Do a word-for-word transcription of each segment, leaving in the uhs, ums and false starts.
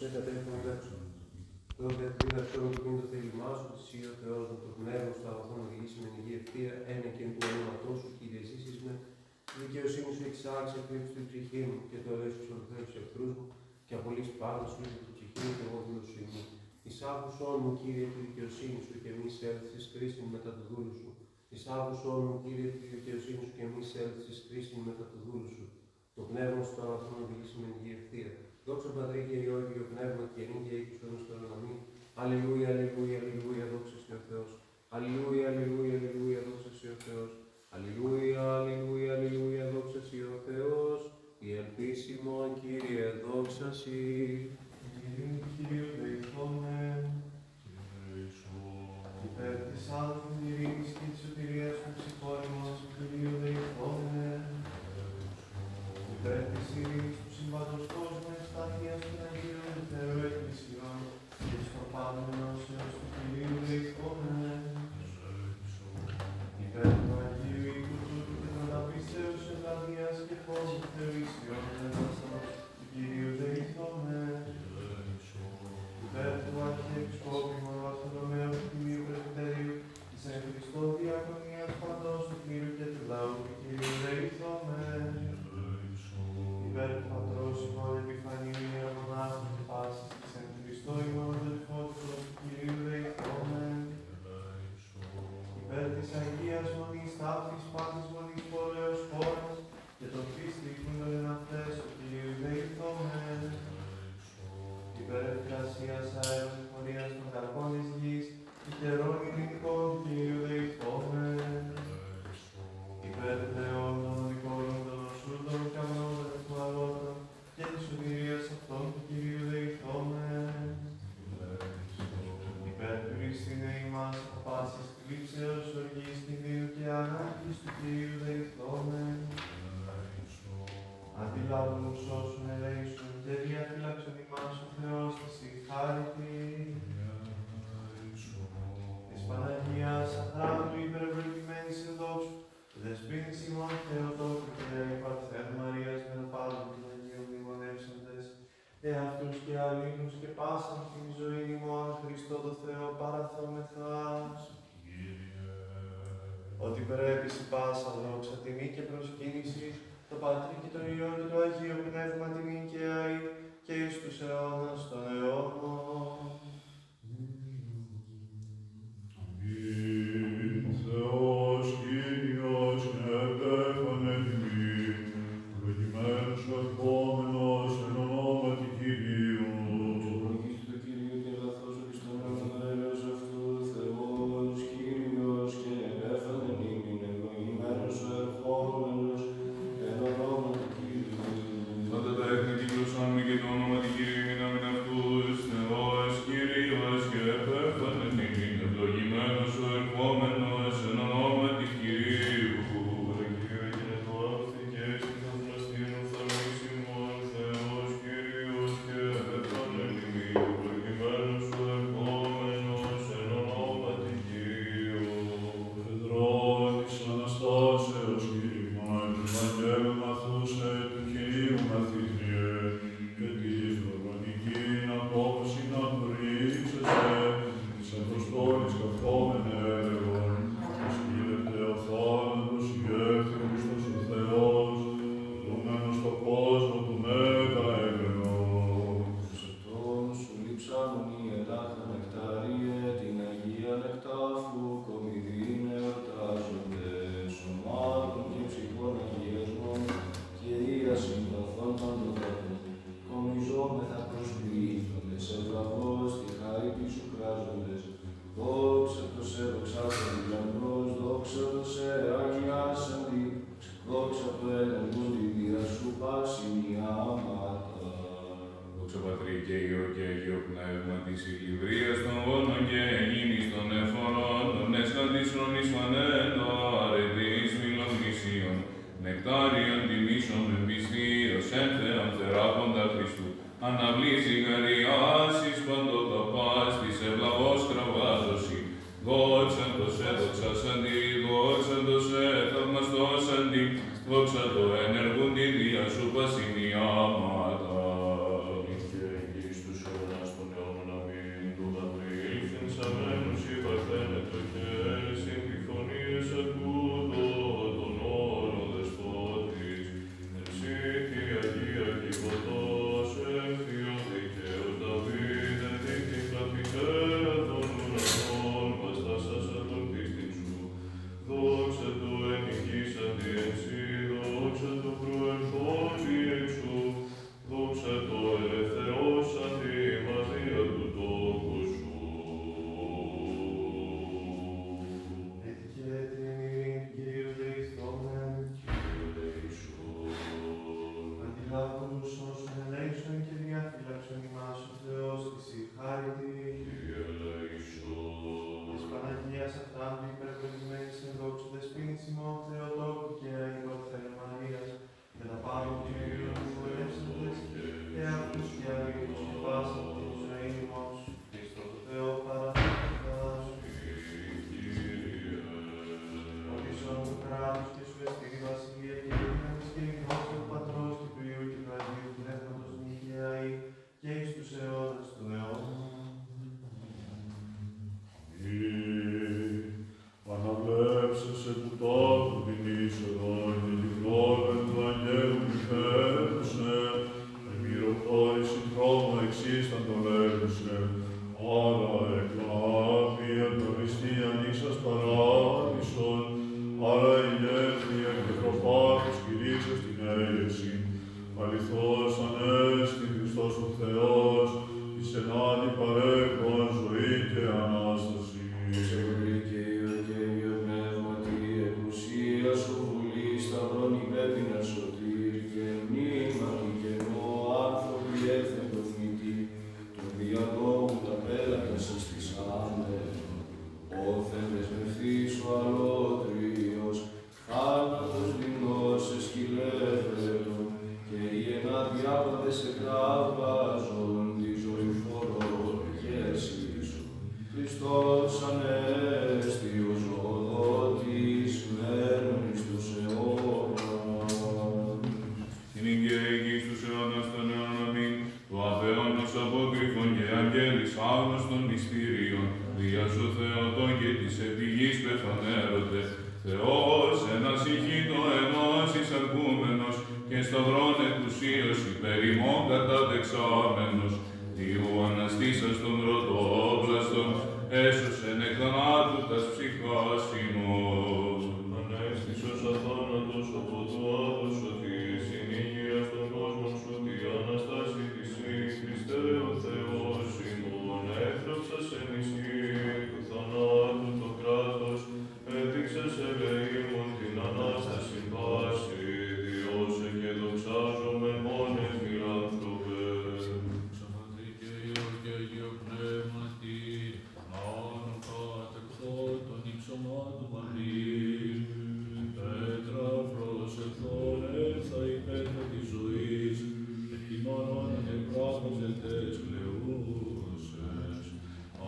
Κατέχον δέξον. Δόθε διδαχθόν ἐν τῷ θέλημά σου, ὅτι σὺ ὁ Θεός μου, τὸ πνεῦμα σου τὸ ἀγαθόν οδηγήσειν με ἐν ὑγίᾳ ἐευθείᾳ, ἕνεκεν τοῦ ὀνόματός σου, Κύριε, ζήσειν με, τη δικαιοσύνη σου ἐξάγεις ἐκ λήψης τοῦ ψυχή μου, καὶ τὸ ἔλεος σου ἐξορθεύεις ἐχθρούς μου, καὶ ἀπολύεις πάντας οὐδ᾿ ἐπὶ τοῦ ψυχήν, καὶ ἐγὼ δούλος σου ὑμί. Εἰσάγουσόν μου, Κύριε, τη δικαιοσύνη σου, καὶ μὴ εἰσέλθῃς κρίσιν μετὰ τοῦ δούλου σου. Εἰσάγουσόν μου, Κύριε, τη δικαιοσύνη σου, καὶ μὴ εἰσέλθῃς κρίσιν μετὰ τοῦ δούλου σου. Τὸ πνεῦμα σου τὸ ἀγαθόν οδηγήσειν με ἐν ὑγίῃ ευθείᾳ. Δόξα Πατρί καὶ Υἱῷ καὶ Αγίῳ Πνεύματι, καὶ νῦν καὶ αἴτη αιώνας αιώνων. Ἀμήν. Αλληλούια, αλληλούια, αλληλούια, δόξα σοι ὁ Θεός. Αλληλούια, αλληλούια, αλληλούια, δόξα σοι ὁ Θεός. Αλληλούια, αλληλούια, αλληλούια, δόξα σοι ὁ Θεός. Η ελπίς ἡμῶν, Κύριε, δόξα σοι. Ειρήνη Κυρίου δεηθῶμεν. Υπέρ της ἄνθεν ειρήνης και της σωτηρίας των ψυχῶν ἡμῶν, Κυρίου δεηθῶμεν. Υπέρ της ειρήνης του συμβάντος κόσμου, εὐσταθείας τῶν Αγίων Θεοεκκλησιών και της προπάντων ενώσεως, του Κυρίου δεηθῶμεν. Υπέρ του Αγίου οίκου τούτου και τῶν ταπείσεως ευλαβίας και φόβου, θεωρήσεως, του Κυρίου δεηθῶμεν. Υπέρ του Αρχιεπισκόπου ἡμῶν Βαρθολομαίου, του Τιμίου Πρεσβυτερίου, της ἐν Χριστῷ διακονίας παντός του κλήρου και του λαού, του Κυρίου δεηθῶμεν. Υπέρ του πατρός ἡμῶν Ἐπιφανίου, ἱερομονάχου και πάσης της ἐν Χριστῷ ἡμῶν οδελφότητος, του Κυρίου δεηθῶμεν. Υπέρ της Αγίας Μονής, ταύτης πάσης μονής, πόλεως, χώρας και τῶν πίστει οίκουντων ἐν αὐταῖς, του Κυρίου δεηθῶμεν. Υπέρ ἐφρασίας αέρος, πορείας τῶν καρπῶν ἐς γῆς, ὑπερών ειρηνικῶν, του Κυρίου δεηθῶμεν. Υπέρ τῶν αιώλων οδηγόρων, τῶν ὀσούτων, καμνόντων, αιχμαλώτων και της σωτηρίας αὐτῶν, του Κυρίου δεηθῶμεν. Υπέρ του ἐρεῖς τιναι ἡμᾶς ἀπὸ πάσης θλίψεως, οργῆς, κινδύνου και ανάγκης, του Κυρίου δεηθῶμεν. Ἀντιλάβου, σώσον, ἐλέησον και διαφύλαξον ἡμᾶς ὁ Θεός τοίς ἡ χάριτί. Της Παναγίας Ατράντου ὑπερευλογημένης ἐν δόξου, Δεσποίνης ἡμῶν Θεοτόκου και Αϊ Παρθένου Μαρίας, με τῶν πάντων τῶν Αγίων μνημονεύσαντες, ἑαυτοὺς και ἀλλήλους και πᾶσαν τὴν ζωήν ἡμῶν Χριστῷ τῷ Θεῷ παραθώμεθα. Κύριε. Ὅτι πρέπει σοι πᾶσα δόξα, τιμή και προσκύνηση, το Πατρί και το Υιό και το Αγίο Πνεύματι, νυν και αΐ και εις τους αιώνας των αιώνων. Ἀμήν. Θεός Κύριος και επέφανε τιμήν, ευλογημένος ὁ ἐρχόμενος ἐν ὀνόματι Κυρίου. Ευλογήσου το Κύριε, τε αγαθός ὁ Χριστός, ὁ Κύριος αυτοῦ, Θεός Κύριος και επέφανε τιμήν, ευλογημένος ὁ ἐρχόμενος ἐν ονόματι Κυρίου. Πάντα τα έθνη τη γλώσσαν μη και το όνομά του Κυρίου μνημονεύσαντες, Θεός Κύριος και επέφανε τιμήν, ευλογημένος ὁ ἐρχόμενος ἐν ονόματι Κυρίου. Κύριε, και ἐπόφθηκες και θαυμαστείν οφθαλμοῖς ἡμῶν, Θεός Κύριος και επέφανε τιμήν, ευλογημένος ὁ ἐρχόμενος ἐν ονόματι Κυρίου. Φεδρόν της Αναστάσεως κήρυγμα, ἐν τῷ Ευαγγέλιον μαθοῦσαι, τοῦ Κυρίου μαθήτριε, και τὴν δωρονικήν απόφασιν ἀπορρύψας, ἐν τοῖς ἀποστόλοις καυθόμενε ἔλεγον: Ἐσπείρεται ὁ θάνατος, ἠρχή Χριστός ὁ Θεός, ζουμένος τὸ κόσμον τοῦ Μέγα Ἐλεός. Σωτών σου λείψαμεν ἡ ελάχα νεκτάριε, τὴν Αγίαν ἐκ τάφου κομιδεῖν ἑορτάζοντες, σωμάτων και ψυχῶν αγιασμόν, και ίασιν παθών παντοτόπων, κομιζόμεθα, προσποιήθοντες ευλαβώς τη χάριτί σου κράζοντες, δόξα τῷ σε, δοξάσαντι λαμπρός, δόξα τῷ σε, αγιάσαντι, δόξα τῷ ἔνεγκον τη βία σου πάσιν ἡ ᾅμα. Δόξα Πατρί και Υιῷ και Αγίου Πνεύματι, σοι λυβρίασαν τὸν γόνον και ἐγίνης τὸν εὐθανόν, τὸν ἔσχαν τῆς φρονῆς φανέντον, αρετῆς φιλομνησίον, νεκτάριον τιμήσεων, ἐν πίστει ὡς ἔν Θεόν θεράποντα Χριστοῦ, ἀναβλῆς ζυγαριάς εις παντοτόπας τοίς ευλαβώς κραυγάζωσι, δόξα τῷ σε, δοξάσαντι, δόξα τῷ σε, θαυμαστώσαντι, δόξα τῷ ἔνεγκον τη βία σου πάσιν ἡ ᾅμα. Και ἐγγύς τοῦ σε τούτο τὸν ὄρον δεσπότης, ἐν ψύχῃ ἁγίᾳ κivotός, ἐχθεῖον δικαίως Δαυῒδ, ἐν οἴκοις κρατηθέντων ουρανῶν, βαστάσας ἀπὸν πίστιν σου. Δόξα τῷ ἐν οἰκοῖς ἀντί ἐν σοί, δόξα τῷ προερχόντι ἐκ σού, δόξα τῷ ἐλευθερῶν σ' ἀντί ἡμᾶς δια τοῦ τόπου σου. Αἰτικέ τιμήν Κύριε, δεηθῶμεν. Κύριε, ελέησον. Ἀντιλάβου τοὺς ὅσων ελέησον καὶ διαφύλαξον ἡμᾶς ὁ Θεὸς τοίς σοι χάριτοι. Κύριε, ελέησον. Τῆς Παναγίας Αὐτάντου ὑπερευλογημένης ἐν δόξῃ δεσπίνης ἡμῶν Θεοτόκου καὶ ἀεὶ Παρθένου Μαρίας, καὶ τὰ πάγου τοῦ ἐλίον ἐμβολεύσαντες, ἑαυτοὺς καὶ ἀλλήλους καὶ πᾶσαν τὴν ζωήν ἡμῶν σου, Χριστῷ τῷ Θεῷ παραδόθηκα. Ὅτι σόν τὸ κράτος καὶ σού ἐστιν ἡ βασιλεία καὶ ἡ δύναμις καὶ ἡ δόξα τοῦ Πατρὸς καὶ τοῦ Υἱοῦ καὶ τοῦ Αγίου Πνεύματος νυν καὶ αΐ, καὶ εἰς τοὺς αἰῶνας τῶν αἰῶν. Ἀμήν. Ἀναβλέψας σε τοῦ τόπου τὴν εἴσοδον καὶ τὴν πρόβεν τοῦ ἀγγέλου μη φέρνου σε, ἐμοίρω χθόρησιν χρώμα ἐξίσταντο λέγουσε, ἄρα ἐκλάβει ἐκ Αὐρυστίαν ἴσας παράδεισον, ἄρα ἠγένθη ἐκ νεκροπάθους κηρύσας τὴν αἴγεσιν, ἀληθῶς ἀνέστη Χριστὸς ὁ Θεός, τοῖς ἐνάντι παρέχων ζωὴν καὶ ἀνάστασιν. Δόξα Πατρί καὶ Υἱῷ καὶ Αγίῳ Πνεύματι, ἐκ ουσίας ὁ βουλῆς σταυρὸν ὑπέπεινας σωτήρ, καὶ μνήματι καινῷ ἄνθρωποι ἔθεντο θνητοί, τοῦ διαλόγου τὰ πέρατα συστησάμενον, πόθεν δεσμευθεὶς ὁ ἀλλότριος, θάνατος δεινῶς ἐσκυλεύετο, καὶ οἱ ἐνάντι ἅπαντες ἐκράβαζον τῇ ζωηφορῷ ἐγέσισον. Χριστός ἀνέστη ὁ ζωοδότης, μένων εἰς τὸς αἰῶνας. Τιμήν Κύριε, ἐγγίης τοὺς αἰῶνας τῶν αἰῶν. Ἀμήν. Τοῦ ἀπέοντος ἀπόκρυφον καὶ ἀγγέλοις ἄγνωστον μυστήριον, Δίας ὁ Θεοτὸν καὶ τῆς ἐπιγῆς πεφανέρωται, Θεὸς ἐν ἀσυγχύτῳ ἐνόασις ἐρχόμενος καὶ σταυρὸν ἐκ ουσίας ὑπὲρ ἡμῶν κατατεξάμενος, Θεοῦ ἀναστήσας τὸν πρωτόπλαστον, ἔσωσεν ἐκ θανάτου τὰς ψυχάς ἡμῶν. Ἀνέστης ὡς ἀθάνατος ὁ ποδοῦ ἄπτος σωτῆρ, σὺν ἡγείας τὸν κόσμον σου τῇ ἀναστάσει τοῖς σοί, Χριστέ ὁ Θεός ἡμῶν, ἔθραψας ἐν ἰσχύει τοῦ θανάτου τὸ κράτος, ἔδειξας ελεήμων τὴν ἀνάστασιν πᾶσι, Υιός σε καὶ δοξάζομεν μόνε φιλάνθρωπε. Δόξα Πατρί καὶ Υἱῷ καὶ Αγίῳ Πνεύματι, άνω κατ' ἐκ φώτων ὑψωμάτου μαρμύρ, πέτρα προσεχθών ἔρθα ἡ πέτρα τῆς ζωῆς, ἐκοιμανώντες πράγωζε ταῖς κλεούσαις,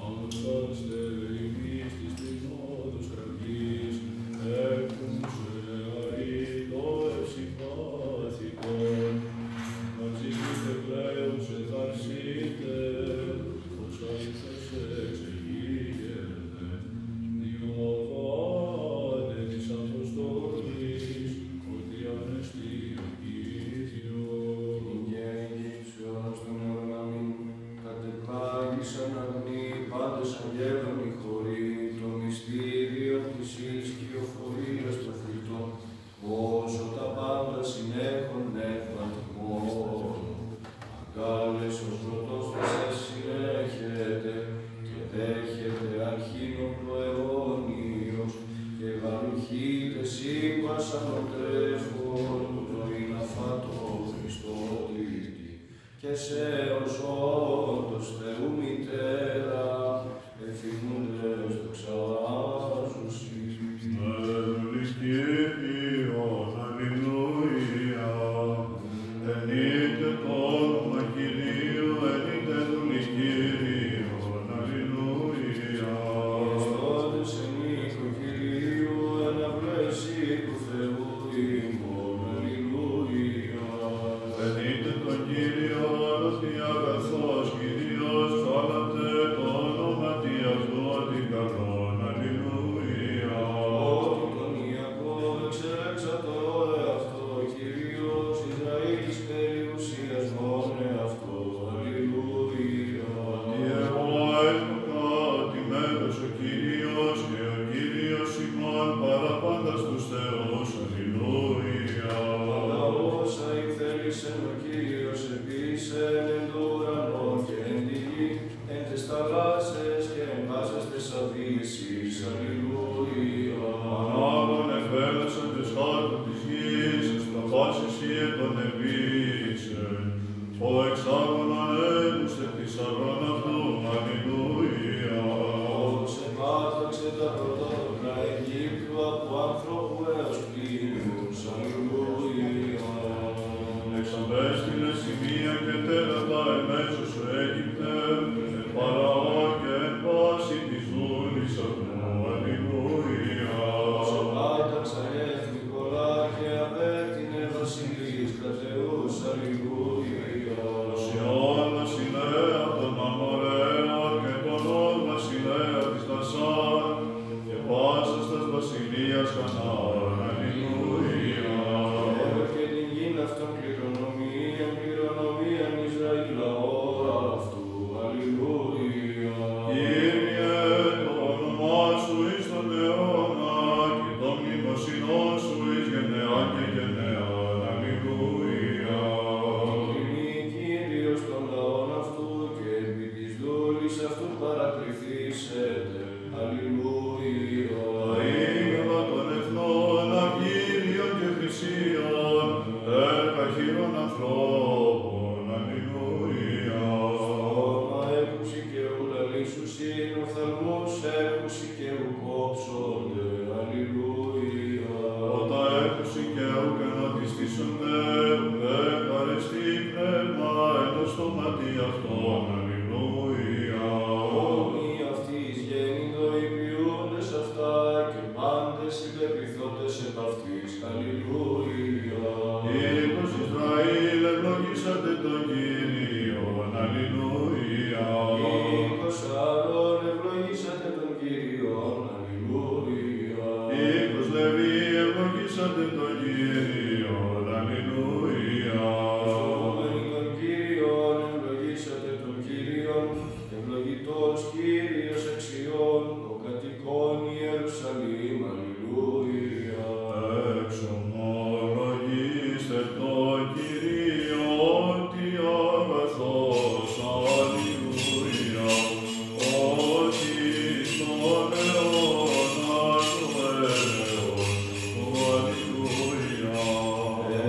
άμωσας τε δὲ ἡμεῖς τῆς τρινόδους κραυγῆς, ἔκουμψε αΐ τὸ εὐσυπάθητον, ἀρξηστεῖτε πλέον σε θαρσεῖτε, ὡς ἀληθῶς ἐξεγείρετε, διώκατε τοῖς ἀποστόλοις, ὅτι ἀνέστη ὁ Κύριος. Ἐγγένη Κύριος Θεός τῶν αιώνων. Ἀμήν. Κατεπάγησαν ἀγνοίοι πάντες ἀγγέλων ἡ χορή, τὸ μυστήριον τῆς ίσχυ κιοφορίας παθλητών, όσο τα πάντα συνέχων πνεύματι μόνον, αγκάλες ὁ πρωτός τας ἐσυνέχεται, καὶ δέχεται ἀρχήν ὁ προαιώνιος, καὶ γαρ οὐχί τε σήκουασαν ὁ τρέφων, ουκ ἐν ἀφάτῳ Χριστότητι, καὶ σέως ὁ ὄντος Θεοῦ μητέρα, ἐθυμοῦντες δοξάζουσι. Ἐν ουλοις Κύριον, αλληλούια. Αἰνεῖτε τὸ ὄνομα Κυρίου, αἰνεῖτε ἐν ουλοις Κύριον, αλληλούια. Εστώντες ἐν οἴκῳ Κυρίου, ἐν αὐλαῖς οἴκου Θεοῦ ἡμῶν, αλληλούια. Αἰνεῖτε τὸν Κύριον, ὅτι ἀγαθὸς Κύριος, ψάλατε τὸ Αλληλούια. Ὅτα όσα ἠθέλησεν ὁ Κύριος ἐποίησεν ἐν τῷ οὐρανῷ καὶ ἐν τῇ γῇ, ἐν ταῖς θαλάσσαις καὶ ἐν πάσαις ταῖς ἀβύσσοις. Αλληλούια. Ἀνάγων ἐφέλασαν τὸ χάρτον τῆς γῆς, ἐς τὸ πᾶς ἐσχύε τὸν ἐποίησεν, ὁ ἐξάγων ἀνέμους ἐκ θησαυρῶν αὐτοῦ. Αλληλούια. Ὃς ἐπάταξε τὰ πρωτότοκα Αἰγύπτου, ἀπὸ ἀνθρώπου ἕως πλοίου. Αλληλούια. Ἐξαπέστειλε σημεῖα καὶ τέρατα ἐν μέσῳ σου, Αἴγυπτέ, ἐν Φαραὼ καὶ ἐν πᾶσι τοῖς δούλοις αὐτοῦ. Αλληλούια. Ὃς ἐπάταξαν ἔθνη πολλὰ καὶ ἀπέκτεινε βασιλείαις κατ᾽ ἑούς. Αλληλούια. Τὸν Σιχών βασιλέα τὸν Ἀμοραίον καὶ τὸν Ὤγ βασιλέα τῆς Δασάν, καὶ πάσας τὰς βασιλείας Χαναάν. Αλληλούια. Ἔδωκε τὴν γῆν αὐτῶν κληρονομίαν, κληρονομίαν Ἰσραήλ λαῷ αὐτοῦ. Αλληλούια. Κύριε, τὸ ὄνομά σου εἰς τὸν αἰῶνα, καὶ τὸ μνημόσυνόν σου εἰς γενεὰ καὶ γενεὰν. Αλληλούια. Τιμεῖ Κύριος τὸν λαὸν αὐτοῦ, καὶ ἐπὶ τοῖς δούλοις αὐτοῦ παρακληθήσεται. Αλληλούια. Τὰ ἴδωλα τῶν ἐθνῶν ἀργύριον καὶ χρυσίον, ἔργα χείρων ἀνθρώπων. Αλληλούια. Ὁ στόμα ἔκουσε καὶ οὐ λαλήσουσιν, ὀφθαλμοὺς ἔκουσε καὶ οὐ κόψονται. Αλληλούια. Ὅτα ἔκουσε καὶ οὐκ ἐνατιστήσονται, οὐδὲ ἐχαρεστεῖ πνεύμα ἐν τῷ στόματι αὐτῶν. Αλληλούια. Ὅμοιοι αὐτοῖς γένηντο οἱ ποιοῦντες αὐτὰ, καὶ πάντες οἱ πεποιθότες ἐπ' αὐτοῖς. Αλληλούια. Οἶκος Ἰσραήλ, εὐλογήσατε τὸν Κύριον. Αλληλούια. Οἶκος Ἀαρών, εὐλογήσατε τὸν Κύριον. Αλληλούια. Οἶκος Λευΐ, εὐλογήσατε τὸν Κύριον. Αλληλούια. Εὐλογούμενοι τὸν Κύριον, εὐλογήσατε τὸν Κύριον, εὐλογητὸς Κύριος ἐξ Σιών, ὁ κατοικῶν Ἱερουσαλήμ. Αλληλούια. Ἐξομολογεῖστε τὸ Κυρίῳ, ὅτι ἀγαθός. Αλληλούια. Ὅτι εἰς τὸν αἰῶνα τὸ ἔλεος. Αλληλούια.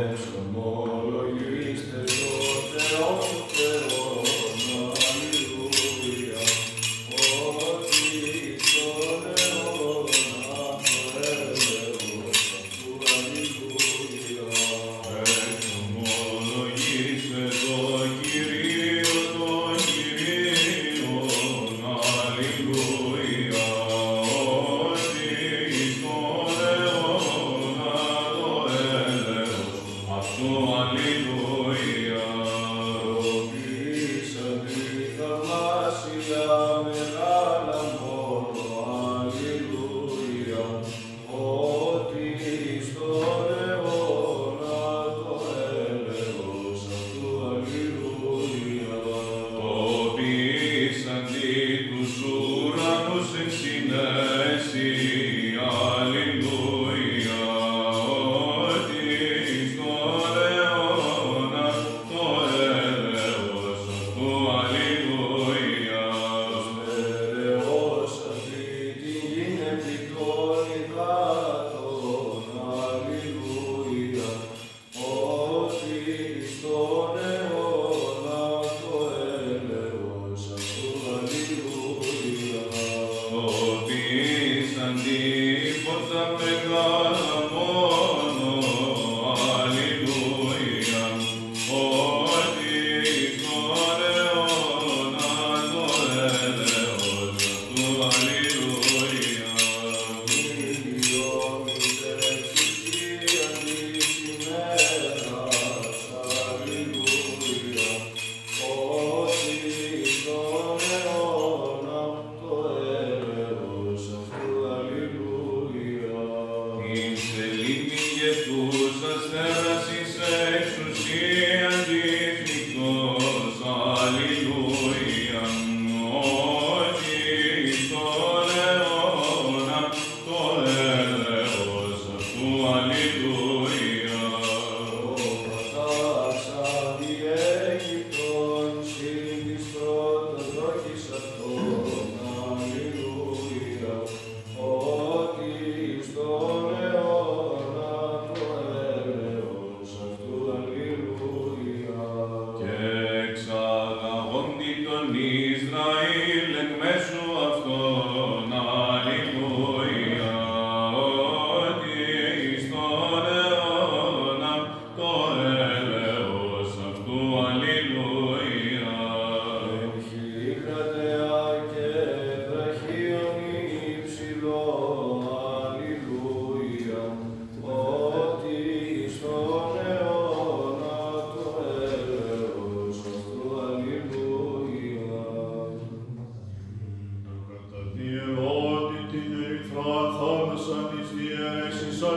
Ἐξομολογεῖστε τὸ Θεὸν ὁ Θεός. Αλληλούια. Ὅτι εἰς τὸν αἰῶνα τὸ ἔλεος αὐτοῦ. Αλληλούια. Ἐξομολογεῖστε τὸ Κυρίῳ, τὸ Κυρίον. Αλληλούια. Ὅτι εἰς τὸν αἰῶνα τὸ ἔλεος αὐτοῦ. Αλληλούια. Ἐποίησαν τη θαυμάσια μεγάλα μόνον. Αλληλούια. Ὅτι εἰς τὸν αἰῶνα τὸ ἔλεος αὐτοῦ. Αλληλούια. Ἐποίησαν τε τοὺς οὐρανούς ἐν συνέσιι. Αλληλούια. Ὅτι εἰς τὸν αἰῶνα τὸ ἔλεος αὐτοῦ. Αλληλούια. Στερεώσαν τε τὴν γῆν ἐπὶ τῶν ὑδάτων. Αλληλούια. Ὅτι εἰς τὸν αἰῶνα τὸ ἔλεος αὐτοῦ. Αλληλούια. Ἐποίησαν τε ὕδατα μεγάλα μόνον. Αλληλούια. Ὅτι εἰς τὸν αἰῶνα τὸ ἔλεος αὐτοῦ. Αλληλούια. Ἡλιόμυθ ἐξουσίαν τῆς ἡμέρας. Αλληλούια. Ὅτι εἰς τὸν αἰῶνα τὸ ἔλεος αὐτοῦ. Αλληλούια. Ἡ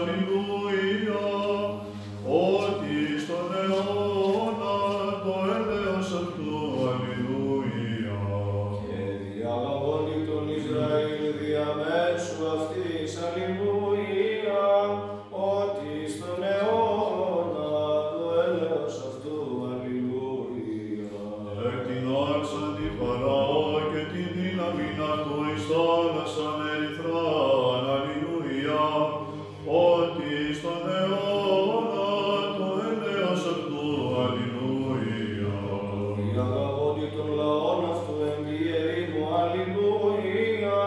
Αλληλούια, ὅτι εἰς τὸν αἰῶνα τὸ ἔλεος αὐτοῦ. Αλληλούια. Και διαγαγόντων τὸν Ἰσραήλ διαμέσου αὐτῆς. Αλληλούια, ὅτι εἰς τὸν αἰῶνα τὸ ἔλεος αὐτοῦ. Αλληλούια. Ἐκτινάξαν τη Φαραὼ καὶ τὴν δύναμιν αὐτοῦ εἰς θάλασσαν ἐρυθράν. Αλληλούια, ὅτι εἰς τὸν αἰῶνα τὸ ἔλεος αὐτοῦ. Αλληλούια. Διαγαγόντων τὸν λαὸν αὐτοῦ ἐν τῇ ἐρήμῳ. Αλληλούια,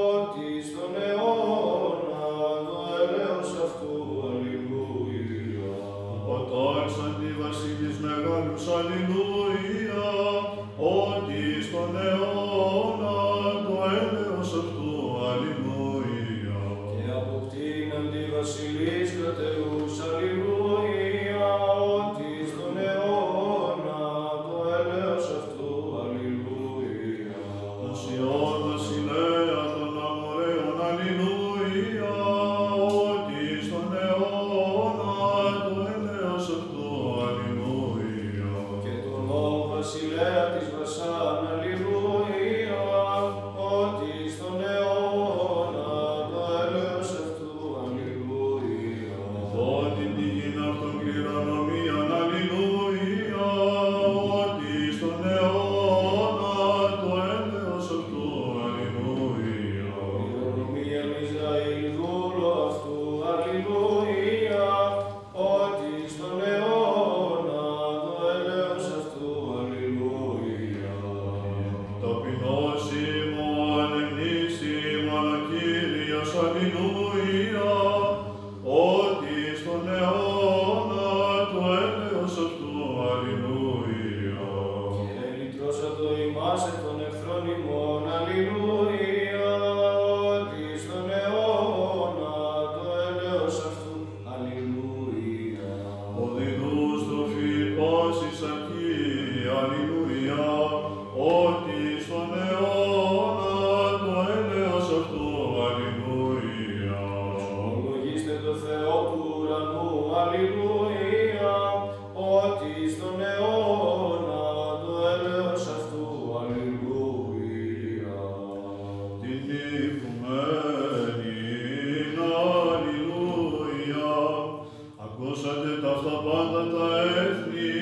ὅτι εἰς τὸν αἰῶνα τὸ ἔλεος αὐτοῦ. Αλληλούια. Ἀπατάξαν τη βασιλείαν μεγάλους. Αλληλούια, ὅτι εἰς τὸν αἰῶνα τὸ ἔλεος αὐτοῦ. Αλληλούια. Και ἀποκτείναν τη βασιλείαν κρατεοῦς. Αλληλούια, ὅτι εἰς τὸν αἰῶνα τὸ ἔλεος αὐτοῦ. Αλληλούια. Τὸν Σιὼν βασιλέα τῶν Ἀμοραίων. Αλληλούια, ὅτι εἰς τὸν αἰῶνα τὸ ἔλεος αὐτοῦ. Αλληλούια. Και τὸν Ὤγ βασιλέα τῆς Βασάν. Αλληλούια, ὅτι εἰς τὸν αἰῶνα τὸ ἔλεος αὐτοῦ. Αλληλούια. Ἰδόντων τὴν γῆν αὐτῶν κληρονομίαν. Αλληλούια, ὅτι εἰς τὸν αἰῶνα τὸ ἔλεος αὐτοῦ. Αλληλούια. Κληρονομίαν Ἰσραήλ, δοῦλον αὐτοῦ. Αλληλούια, ὅτι εἰς τὸν αἰῶνα τὸ ἔλεος αὐτοῦ. Αλληλούια. Ταπεινὸς ἡμῶν, ἐμνήσθη ἡμῶν ὁ Κύριος. Αλληλούια, ὅτι εἰς τὸν αἰῶνα τὸ ἔλεος αὐτοῦ. Αλληλούια. Και ἐλυτρώσατο ἡμᾶς ἐκ τῶν ἐχθρῶν ἡμῶν. Αλληλούια, ὅτι εἰς τὸν αἰῶνα τὸ ἔλεος αὐτοῦ. Αλληλούια. Ὁ διδούς τροφὴ πάσης ἀρχή. Αλληλούια, ὅτι εἰς τὸν αἰῶνα τὸ ἔλεος αὐτοῦ. Αλληλούια. Εξομολογήστε τῷ Θεῷ τοῦ οὐρανοῦ. Αλληλούια, ὅτι εἰς τὸν αἰῶνα τὸ ἔλεος αὐτοῦ. Αλληλούια. Τιμηθοῦμεν. Αλληλούια. Ἀκούσατε ταῦτα πάντα τὰ ἔθνη,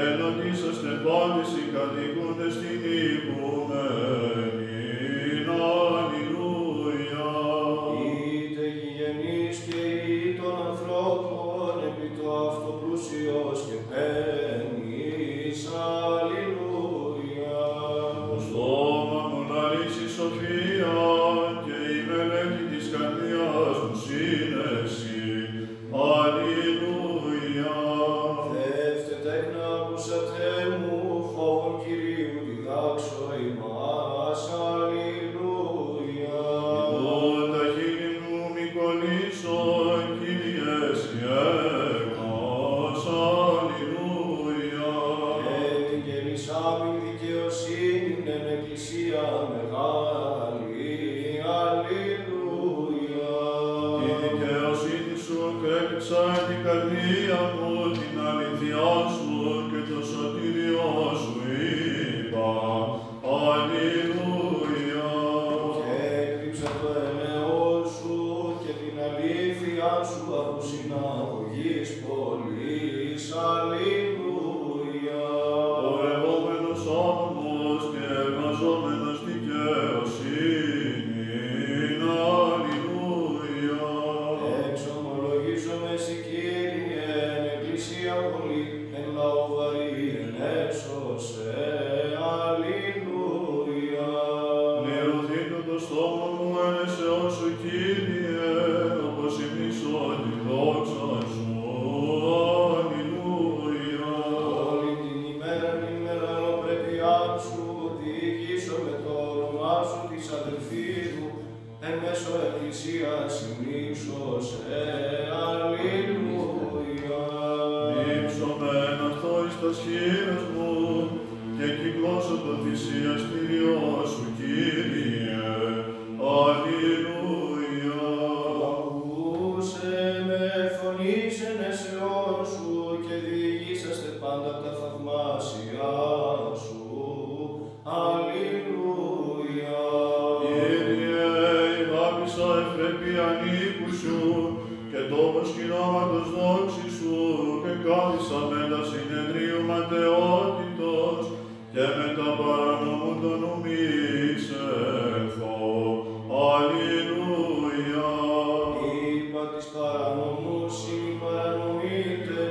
ἐνοτίσασθε πάντες οἱ κατοικοῦντες τιμηθοῦμεν. Αλληλούια. Ἴτε γηγενὴς καὶ ᾖ τῶν ἀνθρώπων, ἐπὶ τὸ αὐτὸ πλούσιος καὶ πένης. Αλληλούια. Ὁ στόμα μου λαλήσει σοφία, καὶ ἡ μελέτη τῆς καρδίας μου σύννεσι. Αλληλούια. Πτεύτε τέκνα, ἀκούσατε μου, φόβον Κυρίου διδάξω ὑμᾶς. Αλληλούια. Ἰδοὺ τὰ χείλη μου μη κολλήσω, Κύριε, σὺ ἔγνωσ'. Αλληλούια. Έτεινε καὶ ἐλυσάμην δικαιοσύνην ἐν εκκλησίᾳ μεγάλῃ. Αλληλούια. Τὴν δικαιοσύνην σου κρέπηξα ἐν τῇ καρδίᾳ μου, τὴν ἀλήθειάν σου καὶ τὸ σωτήριόν σου εἶπα. Αλληλούια. Και ἔκρυψα τὸ ἔλεος σου καὶ τὴν ἀλήθειάν σου ἀπὸ συναγωγῆς πολλῆς. Αλληλούια. Πορευόμενος ἄνομος καὶ εργαζόμενος δικαιοσύνην. Αλληλούια. Εξομολογίζομαι σοι, Κύριε, ἐν εκκλησίᾳ πολλῇ, ἐν λαῷ βαρύ, ἐν ἔσωσ' με. Αλληλούια. Λυρωθήτω τὸ στόμα μου ἐν αίσεώς σου, Κύριε, ὅπως ὑμνήσω τὴν δόξαν σου. Αλληλούια. Όλην τὴν ἡμέραν ἐν μεγαλοπρέπειάν σου, διηγήσομαι τὸ ὄνομά σου τοῖς αδελφοῖς μου, ἐν μέσῳ εκκλησίας ὑμνήσω σε. Αλληλούια. Νύψομεν αὐτὸ εἰς τὰς χεῖρας μου, καὶ ἐκυκλώσω τὸ θυσιαστήριόν σου, Κύριε. Αλληλούια. Ἀκούσαι Ὁ σκηνώματος δόξης σου, κεκάθισαν μετὰ συνεδρίου ματαιότητος, καὶ μετὰ παρανόμου τοῦ νοῦ μη εἰσέλθω. Αλληλούια. Οἴπα τοῖς παρανόμοσι μη παρανομεῖτε,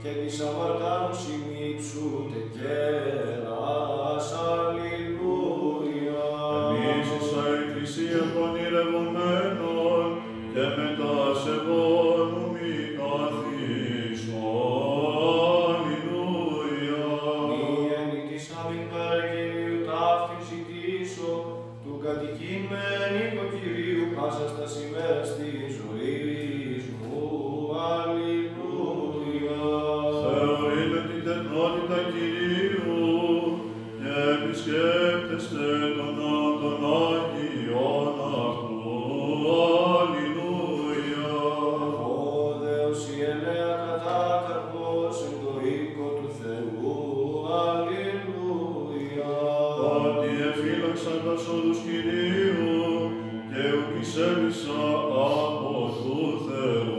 καὶ τοῖς ἁμαρτάνοσι μη ὑψοῦτε κέρας. Αλληλούια. Ἐμοίησας ἐκκλησίαν πονηρευομένων, καὶ μετὰ σεβόν ου μη καθίσω. Αλληλούια. Μὴ ἐν ἡτήσαμιν παρὰ Κυρίου ταύτην ζητήσω, τοῦ κατοικεῖν με ἐν οἴκῳ Κυρίου πάσας τὰς ἡμέρας τῆς ζωῆς μου. Αλληλούια. Θεωρεῖ με τὴν τεκνότητα Κυρίου, καὶ ἐπισκέπτεσθαι τῶν, τῶν ἅγιων αὐτοῦ. Αλληλούια. Ὁ δὲ ὁ σοι ἐλαία κατάκαρπος ἐν τῷ οἴκῳ τοῦ Θεοῦ. Αλληλούια. Ὅτι ἐφύλαξαν τὰς όδους Κυρίου, καὶ οὐκ εἰσέλυσα ἀπὸ τοῦ Θεοῦ.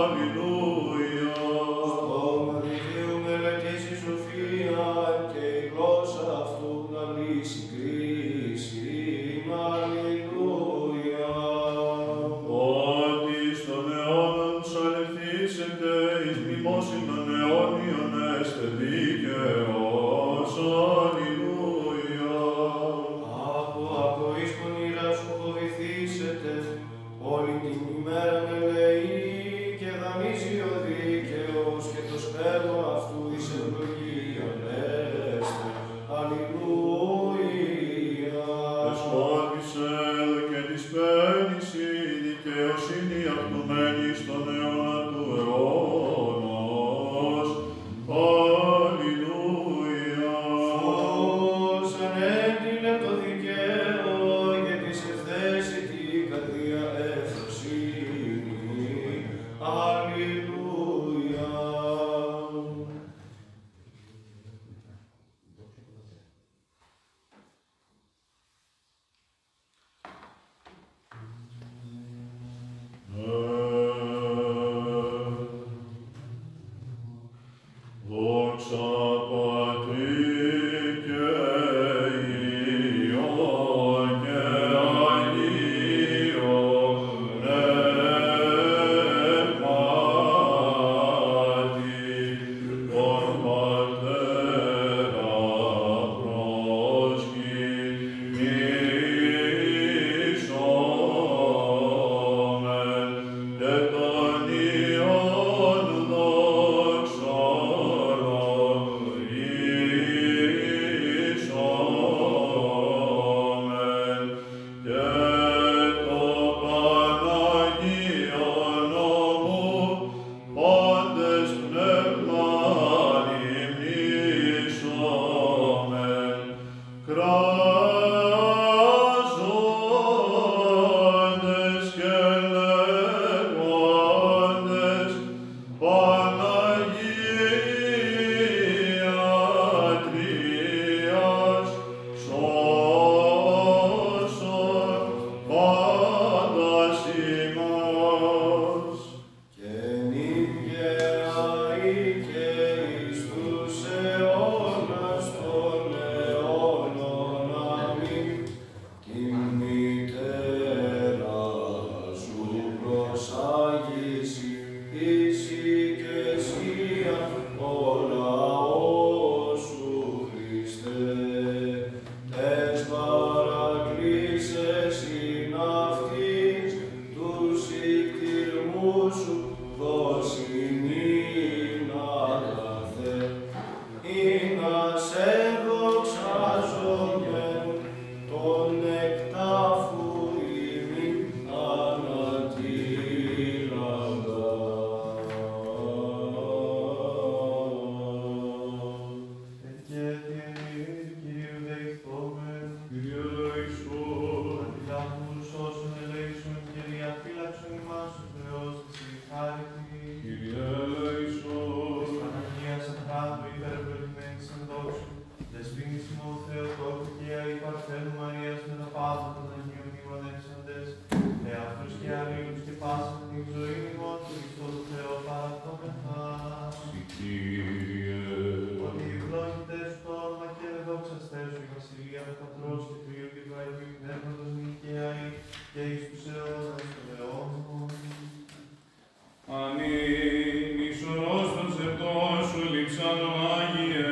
Αλληλούια. Στόμα δι Θεοῦ μελετήσει σοφία, καὶ ἡ γλώσσα αὐτοῦ να λύσει κρίσιν. Αλληλούια. Ὅτι εἰς τὸν αἰῶνα ψαλεθήσεται, εἰς μνημόσυνον αἰώνιον ἔσται δίκαιος. Αλληλούια. Ἀπὸ ἀκοής πονηρά σου φοβηθήσεται, όλην τὴν ἡμέραν ἐλεεῖ καὶ δανείζει ὁ δίκαιος, καὶ τὸ σπέρμα αὐτοῦ εἰς εὐλογίαν ἔσται. Αλληλούια. Ἐσκότισεν καὶ τοῖς παίρνει σοι, ἡ δικαιοσύνη αὐτοῦ μένει εἰς τὸν αἰῶνα τοῦ αἰῶνος. Αλληλούια. Φως ἐνέτειλε τῷ δικαίῳ, καὶ τοῖς ἐυθέσιτοι ἡ καρδία εὐφροσύνη. Αλληλούια. Δόξα Πατρί καὶ Υἱῷ καὶ Αγίῳ Πνεύματι, τὸν Πατέρα προσκυνήσομεν, καὶ τὸν Υἱὸν δοξολογήσομεν, καὶ τὸ Παναγίον Νόμου πάντες πνεύματι μνήσομεν, κράζοντες καὶ λέγοντες: Παναγία Τριάς, σώσον πάντας ἡμάς. Καὶ νυν γε αΐ καὶ εις τοὺς αἰῶνας τῶν αἰώνων. Ἀμήν. Τὴν μητέρα σου προσάγεις εἰς οἰκεσίαν ὁ λαός σου, Χριστέ, ταῖς παρακλήσεσιν αὐτῆς, τοὺς οἰκτιρμοὺς σου δώσει νυν, ἀγαθέ, ἵνα σε δοξάζομεν τὸν ἐκ τάφου ἡμῖν ανατείλαντα. Εὐκαί τιεν ἡμερίαν, Κυρίου δεηθόμεν. Κύριε ελέησον. Ἀνακλάμβους ὅσον ελέησον και διαφύλαξον ἡμᾶς ο Θεός της ἐχάριτης. Κύριε ελέησον. Της Παναγίας Αχράντου υπερευλογημένης ἐν δόξου, δεσποίνης ημών Θεοτόκου και Αϊ Παρθένου Μαρίας, με τα πάντα των Αγίων ημών εύσαντες, εαυτούς και αλλήλους και Την ζωήν ημών Χριστῷ τῷ Θεῷ παραδώμεθα. Σοι, Κύριε. Ότι ευλόγητέ σου τὸ ὄνομα και δόξαστέ σου η βασιλεία του Πατρός και του Υιού και του Αγίου Πνεύματος, νυν και αΐ και εις τους αιώνας των αιώνων. Αμήν. Ἡ σωρός τῶν σεπτῶν σου λειψάνων, Ἅγιε,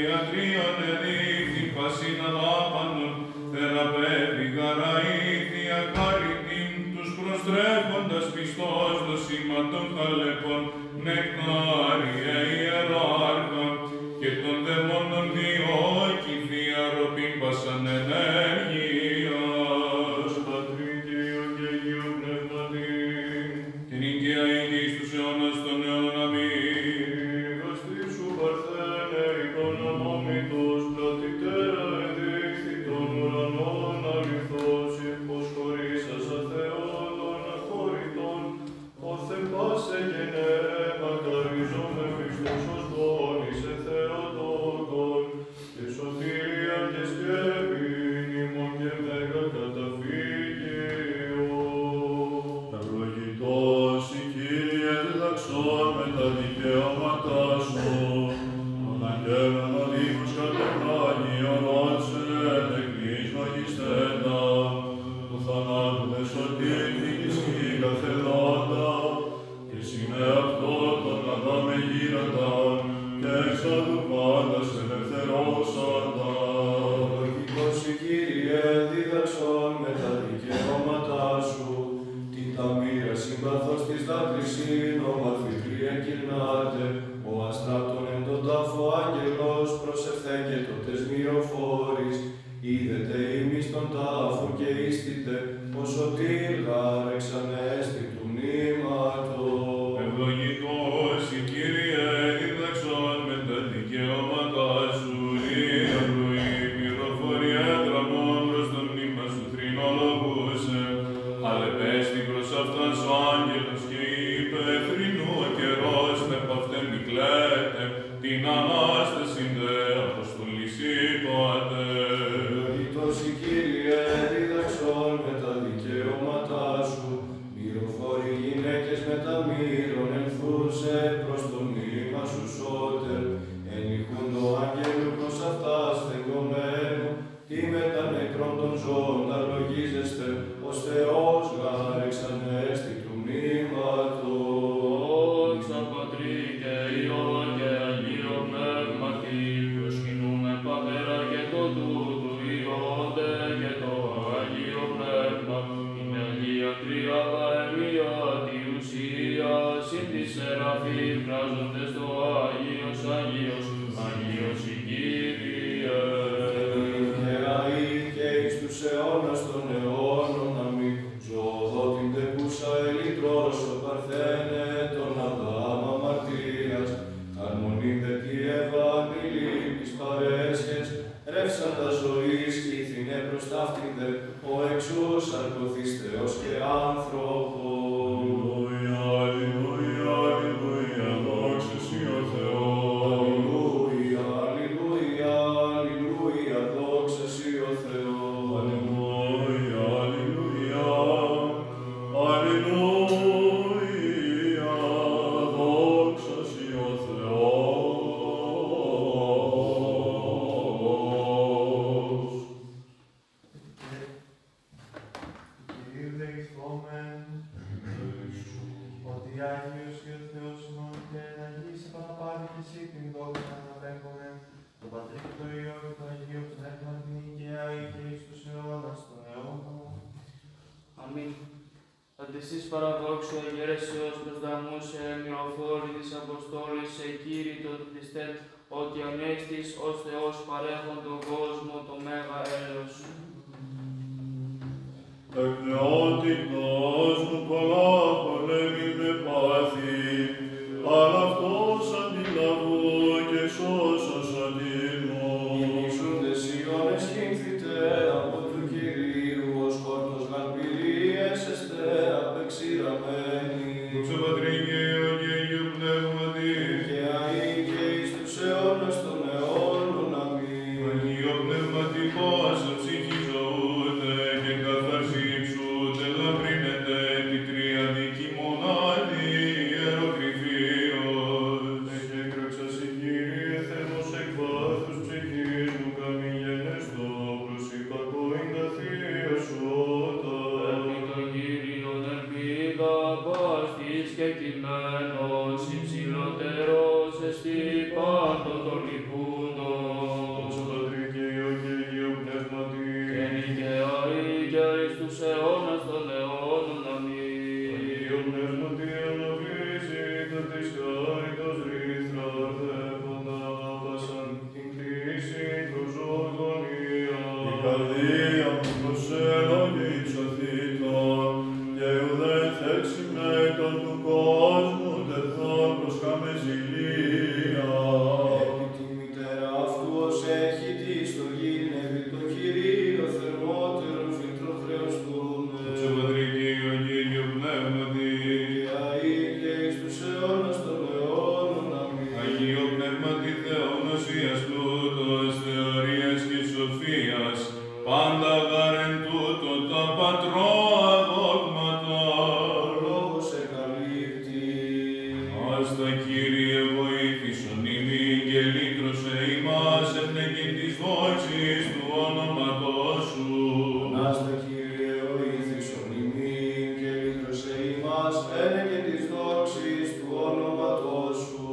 ἱατρίων ἐδείχθην πασὶν ἀδάπανον, θεραπεύει γαρ αΐ, Θεία χάριτιν, τους προστρέφοντας, πιστός, δοσίμαντον χαλεπών, Νεκτάριε, ἱεράρχα, καὶ τῶν δαιμόνων διώκει, Θεία ροπὴν πᾶσαν ἐνέργειας. Πατρί και Υιό και Αγίῳ Πνεύματι. Και νυν και αΐ και εις τους αιώνας των αιώνων. Αμήν. Εἰπέ, Παρθένε, ὑπὸν ἀμώμητος, πλατυτέρα ἐδείχθη τῶν ουρανῶν ἀληθῶς, ὑποσχωρήσασα Θεὸν τὸν ἀχωρητόν, ὅθεν πᾶσαι γενεαῖ μακαρίζομεν πίστος ὡς μόνοι σε Θεοτόκον, και σωτηρίαν και σκέπην ἡμῶν και μέγα καταφύγιον. Ευλογητός σοι, Κύριε, διδαξών με τὰ δικαιώματά σου. Τῶν ἀγγέλων ὁδήγους κατευνάγει, ὁρῶν σε τεκμοίοις μαγιστέντα, τοῦ θανάτου δὲ σωτὴρ τοίχης σοι καθελώντα, και σὺν ἑαυτῷ τὸν Ἀδάμ ἐγείραντα, και ἐξ άδου πάντας ἐλευθερώσαντα. Ευλογητός σοι, Κύριε, δίδαξόν με τὰ δικαιώματά σου, τί τὰ μοίρας ὑμπαθῶς τοῖς δάκρυσιν, ὁ μαθητρία κυρνάται, ὁ ἀστράπτων ἐν τῷ τάφῳ ἄγγελος προσευθέκετο ταῖς μυροφόροις, Οἴδετε ὑμεῖς τὸν τάφον καὶ ἴστητε, ὁ σωτὴρ γὰρ ἐξ ἀνέστη τοῦ μνήματος. Ευλογητός σοι, Κύριε, δίδαξόν με τὰ δικαιώματά σου, Θεία Πνοή, μυροφόρη ἔδραμον, πρὸς τὸ μνήμα σου θρηνολογοῦσαι. Ἀλλ' ἐπέστη πρὸς αὐτὰς ὁ ἄγγελος καὶ εἶπε, θρηνοῦ ὁ καιρός, ἐπ' αὐτὲ μὴ κλαίτε, τὴν ἀνάστασιν δὲ ἀποστολῆς εἴπατε. Ευλογητός σοι, Κύριε, δίδαξόν με τὰ δικαιώματά σου, μυροφόροι γυναῖκες μετὰ μύρων ἐλθοῦσαι πρὸς τὸ μνήμα σου, σώτερ, ἐν ηχοῦν τοῦ ἀγγέλου πρὸς αὐτὰς στεγκωμένου, τί μετὰ νεκρῶν τῶν ζώων τὰ λογίζεσθε, ὁ Θεὸς γὰρ ἐξ ἀνέστη τοῦ μνήματος. Δόξα Πατρί και Υἱῷ και Αγίῳ Πνεύματι, προσκυνούμε, Πατέρα, και το τούτου Υιόντε και το Άγιο Πνεύμα, την Αγία Τριάδα εμία τη ουσία, σὺν τη Σεραφείμ κράζοντες το Άγιος, Άγιος, Άγιος σοι, Κύριε. Και νυν και αΐ και εις τους αιώνας των αιώνων. Αμήν. Ζωοδότην τε πούσας ελυτρώσας, Παρθένε, τὸν Ἀδάμ ἁμαρτίας, αρμονήν δὲ τῇ Εύαν ἡ λύπης παρέσχες, ρεύσαντα ζωῆς ἤθινε πρὸς ταύτην δὲ, ὁ ἐξ οὗ σαρκωθεὶς Θεὸς και άνθρωπος. Αλληλούια, αλληλούια, αλληλούια, δόξα σοι ὁ Θεός. Αλληλούια, αλληλούια, αλληλούια, δόξα σοι ὁ Θεός. Αλληλούια, αλληλούια, αλληλούια, δόξα σοι ὁ Θεός. Κυρίου δεηθόμεν, ότι Άγιος σοι ὁ Θεός ημών, και ἐν Αγίοις επαναπαύει και σοι την δόξαν ἀπέχομεν, το Πατρί και το Υιό και το Αγίο Πνεύμα, νυν και αΐ και εις τους αιώνας των αιώνων. Αμήν. Αττισίς παραδόξου, εγγερέσεως προσδαμοῦσαι, μυροφόροι τοῖς ἀποστόλοις σε, Κύριε, τὸν Χριστέ, ότι ἀνέστης ὡς Θεός παρέχων τῷ κόσμῳ το μέγα έλεος. Εκ νεότητός μου πολλά πολέμην με πάθη, αλλά αὐτός αντιλαβοῦ και σώσον σωτήρ μου. Ὑμεῖς οὖν δὲ σιών εσχήνθητε ἀπὸ τοῦ Κυρίου, ὁ σκόρπος γαρ πυρί ἔσεσθε ἀπεξηραμένοι. Δόξα Πατρί και Υιῷ και Αγίου Πνεύματι. Και αΐ και εις τους αιώνας των αιώνων. Αμήν. Αγίῳ Πνεύματι πᾶσα ψυχή ζωοῦτε και καθαρσίψου τε λαμπρύνετε τῇ Τριαδίκῃ κεκλημένος, ὑψηλότερος εστὶ πάντων τῶν λειτούντων. Δόξα Πατρί καὶ Υἱῷ καὶ Αγίῳ Πνεύματι. Και νυν καὶ αΐ καὶ εις τοὺς αἰῶνας τῶν αἰώνων. Ἀμήν. Αγίῳ Πνεύματι, ἀναβρύσι τὰ τῆς χάριτος ρύθρα ἐπέποντα πᾶσαν τὴν κτίσιν πρὸ ζῶν γωνίαν. Ἡ καρδία μου πρὸς σέ ἐλόγει ὑψωθήτω, καὶ οὐδὲ ἐθέξῃ με τῶν τοῦ κόσμου, τεθῶν προσχάμαι ζηλίαν. Ἐπὶ τὴν μητέρα αὐτοῦ, ὃς ἔχει τὴν ὑστοργήν, ἐπὶ τὸ Κυρίῳ θερμότερον φίλτρον χρεοστοῦμεν. Δόξα Πατρί καὶ Υἱῷ καὶ Αγίῳ Πνεύματι. Νυν καὶ αΐ καὶ εις τοὺς αἰῶνας τῶν αἰώνων. Ἀμήν. Αγίῳ Πνεύματι Θεὸν ὁσίας πλοῦτος, θεωρίας καὶ σοφίας, πάντα γὰρ ἐν τούτῳ τῷ πατρῷ ἀδόκματον. Ὁ λόγος ἐκαλύπτει. Άστα, Κύριε, βοήθησον ημίν καὶ λύτρωσέ ἡμᾶς, ἔνεκεν τῆς δόξης τοῦ ὀνόματός σου. Άστα, Κύριε, βοήθησον ημίν καὶ λύτρωσέ ἡμᾶς, ἔνεκεν τῆς δόξης τοῦ ὀνόματός σου.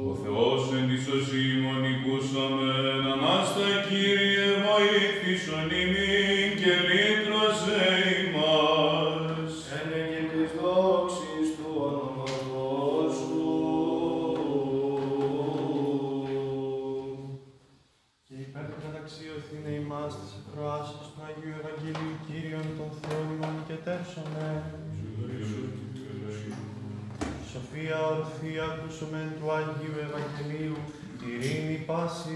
Ο Θεός ἐν τοῖς ὅσι ἡμῶν ἠκούσαμεν, ἀνάστα, Κύριε, βοήθησον ημίν καὶ λύτρωσέ ἡμᾶς. Ἔνεκεν τῆς δόξης τοῦ ὀνόματός σου. Και ὑπέρ τοῦ καταξιωθῆναι ἡμᾶς τῆς ακροάσεως τοῦ Αγίου Εὐαγγελίου Κύριον τὸν Θεὸν ἡμῶν ὑκετεύσομεν. Σοφίᾳ ὀρθίᾳ ἀκούσομεν τοῦ Αγίου Εὐαγγελίου, ειρήνη πάσῃ.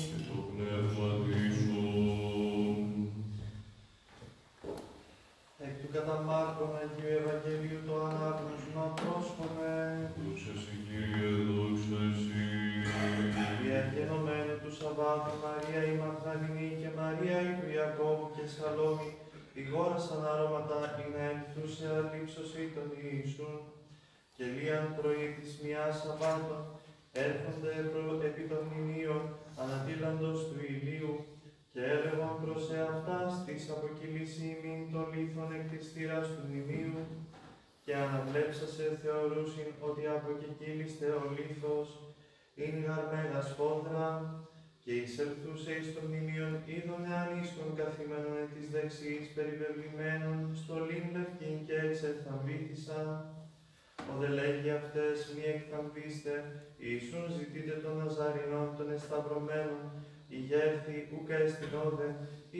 Και τῷ πνεύματί σου. Εκ τοῦ κατὰ Μάρκον Αγίου Εὐαγγελίου τὸ ἀνάγνωσμα πρόσχομεν. Δόξα σοι, Κύριε, δόξα σοι. Δια γενομένου τοῦ σαββάτου Μαρία ἡ Μαγδαληνή καὶ Μαρία ἡ τοῦ Ἰακώβου καὶ Σαλώμη ἠγόρασαν ἀρώματα ἵνα ἐλθοῦσαι ἀλείψωσι τὸν Ἰησοῦν. Και λίαν πρωΐ τῆς μιᾶς σαββάτων ἔρχονται προ-, ἐπὶ τὸ μνημεῖον ἀνατείλαντος τοῦ ἡλίου, και ἔλεγον προσ᾽ ἑαυτάς, τί ἐστιν ἀποκυλίσαι ὑμῖν τὸ λίθον ἐκ τῆς θύρας τοῦ μνημείου; Και ἀναβλέψας ἐθεωροῦσιν ὅτι ἀποκεκύλισται ὁ λίθος, ἦν γὰρ μέγα σφόδρα, και εἰσελθοῦσαι εἰς τὸ μνημεῖον εἶδον ἑαν ἴσκον καθημένον ἐν τοῖς δεξιοῖς περιβεβλημένον στολὴν λευκήν, και ἐξεθαμβήθησαν. Ὁ δὲ λέγει αὐταῖς, μὴ ἐκθαμβεῖσθε, Ἰησοῦν ζητεῖτε τὸν Ναζαρηνὸν τὸν ἐσταυρωμένον, ἠγέρθη, οὐκ ἔστιν ὧδε,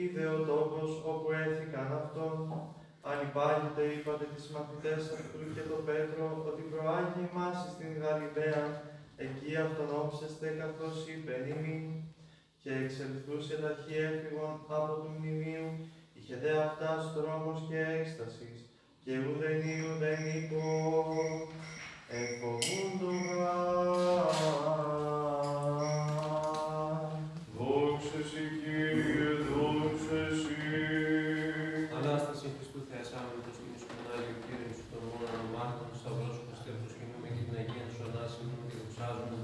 ἴδε ὁ τόπος ὅπου ἔθηκαν αὐτόν. Ἀλλ᾽ ὑπάγετε εἴπατε τοῖς μαθηταῖς αὐτοῦ καὶ τῷ Πέτρῳ, ὅτι προάγει ὑμᾶς εἰς τὴν Γαλιλαίαν, ἐκεῖ αὐτὸν ὄψεσθε καθὼς εἶπεν ὑμῖν. Και ἐξελθοῦσαι ταχὺ ἔφυγον ἀπὸ τοῦ μνημείου, εἶχε δὲ αὐτὰς τρόμος και ἔκστασις, και οὐδενὶ οὐδέν εἶπον, ἐφοβούντο γάρ. Δόξα σοι, Κύριε, δόξα σοι. Ἀνάστασιν Χριστοῦ Θεασάμενου, προσκυνήσομεν, Άγιον Κύριον, σοι τὸν μόνον ἀνομάζομεν, σταυρός σου προσκυνούμε και την Αγίαν σου ἀνάστασιν και δοξάζουμε.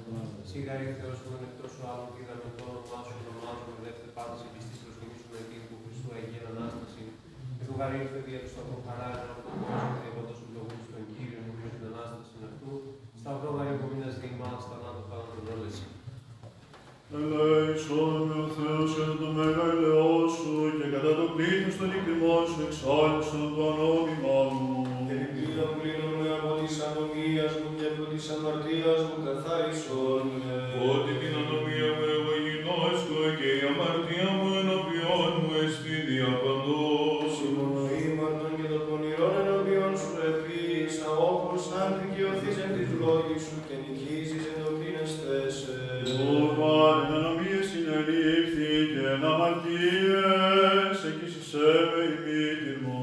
Σοι γάρ εἶ Θεός, ουκ ἐν Θεός άλλον είδαμεν, τὸ ὄνομα σου ονομάζομεν, δεύτε πάντες ἐπιστοίς προσκυνήσομεν, τὴν τοῦ Χριστοῦ Αγίαν Ἀνάστασιν. Και τοῦ γαρ ῆλθε δια τοῦ σταυροῦ χαράζειν ἀπὸ τοῦ κόσμου, και ἐπόντας ἐπλογούμεν τὸν Κύριον, ἐν τινας ἀνάστασιν αὐτοῦ, σταυρὸ γαρ ὑπομείνας δι᾽ ἡμᾶς θανάτῳ θάνατον όλεσι. Ελέησόν με, ὁ Θεός, κατ᾽ τὸ μέγα ἔλεός σου, και κατὰ τὸ πλήθος τῶν οἰκτιμῶν σου ἐξάλευσον τὸ ἀνόμημά μου. Ἐπὶ πλεῖον πλύνον με ἀπὸ τῆς ἀνομίας μου, και ἀπὸ τῆς ἁμαρτίας μου καθαρίσον με. Ὅτι τὴν ἀνομίαν μου ἐγώ γινώσκω, και ἡ ἁμαρτία μου ἐνώπιόν μου ἐστὶν διαπαντός. Σοι μόνον ήμαρτον και τὸ πονηρόν ἐνώπιόν σου ἐποίησα, ὅπως ἂν δικαιωθῇς ἐν τοῖς λόγοις σου, και νικήσεις ἐν τῷ κλίνεσθέ σε. Ὁ γάρ ἐν ἀνομίαις συνελήφθη, και ἐν ἁμαρτίαις ἐκοίσισέ με ἡ μήτηρ μου.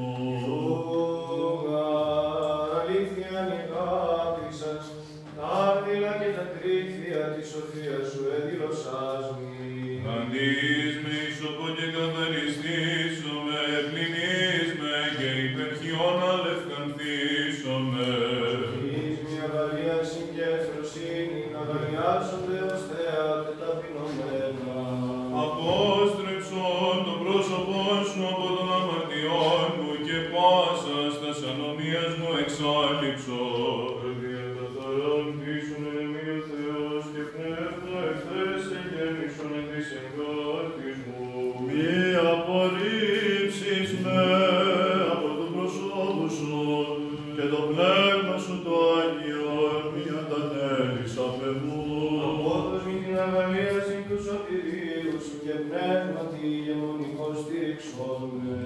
Ὁ γάρ ἀλήθειαν ἠγάπησας, τὰ ἄρδουλα και τὰ κρίθια τῆς σοφίας σου ἐδήλωσάς μοι. Καντεῖς με ὑσωπῷ και καθαριστήσομαι, πλυνεῖς με και ὑπερχιῶνα λευκανθήσομαι. Δοξάζ μοι, ἀγαλίασιν και ευθροσύνην, ἀγαλιάζονται ὡς θέα τε ταπεινωμένα. Απόστρεψον τὸ πρόσωπόν σου ἀπὸ τῶν ἁμαρτιών μου, και πάσας τὰς ἀνομίας μου ἐξάλειψον. Δια καθαράν πτήσεων ἐν ἐμοὶ ὁ Θεός, καὶ πνεῦμα ἐκθέσαι γέμισον ἐν δυσεγκάρτης μου. Μη ἀπορρίψεις με ἀπὸ τοῦ προσώπου σου, καὶ τὸ πνεῦμά σου τὸ Ἅγιον μὴ ἀνατέλεις ἀπ᾿ ἐμοῦ. Ἀπόδοξ μοι τὴν ἀγαλίασιν τοῦ σωτηρίου σου, καὶ πνεύματι ἡγεμονικὸς στήριξόν με.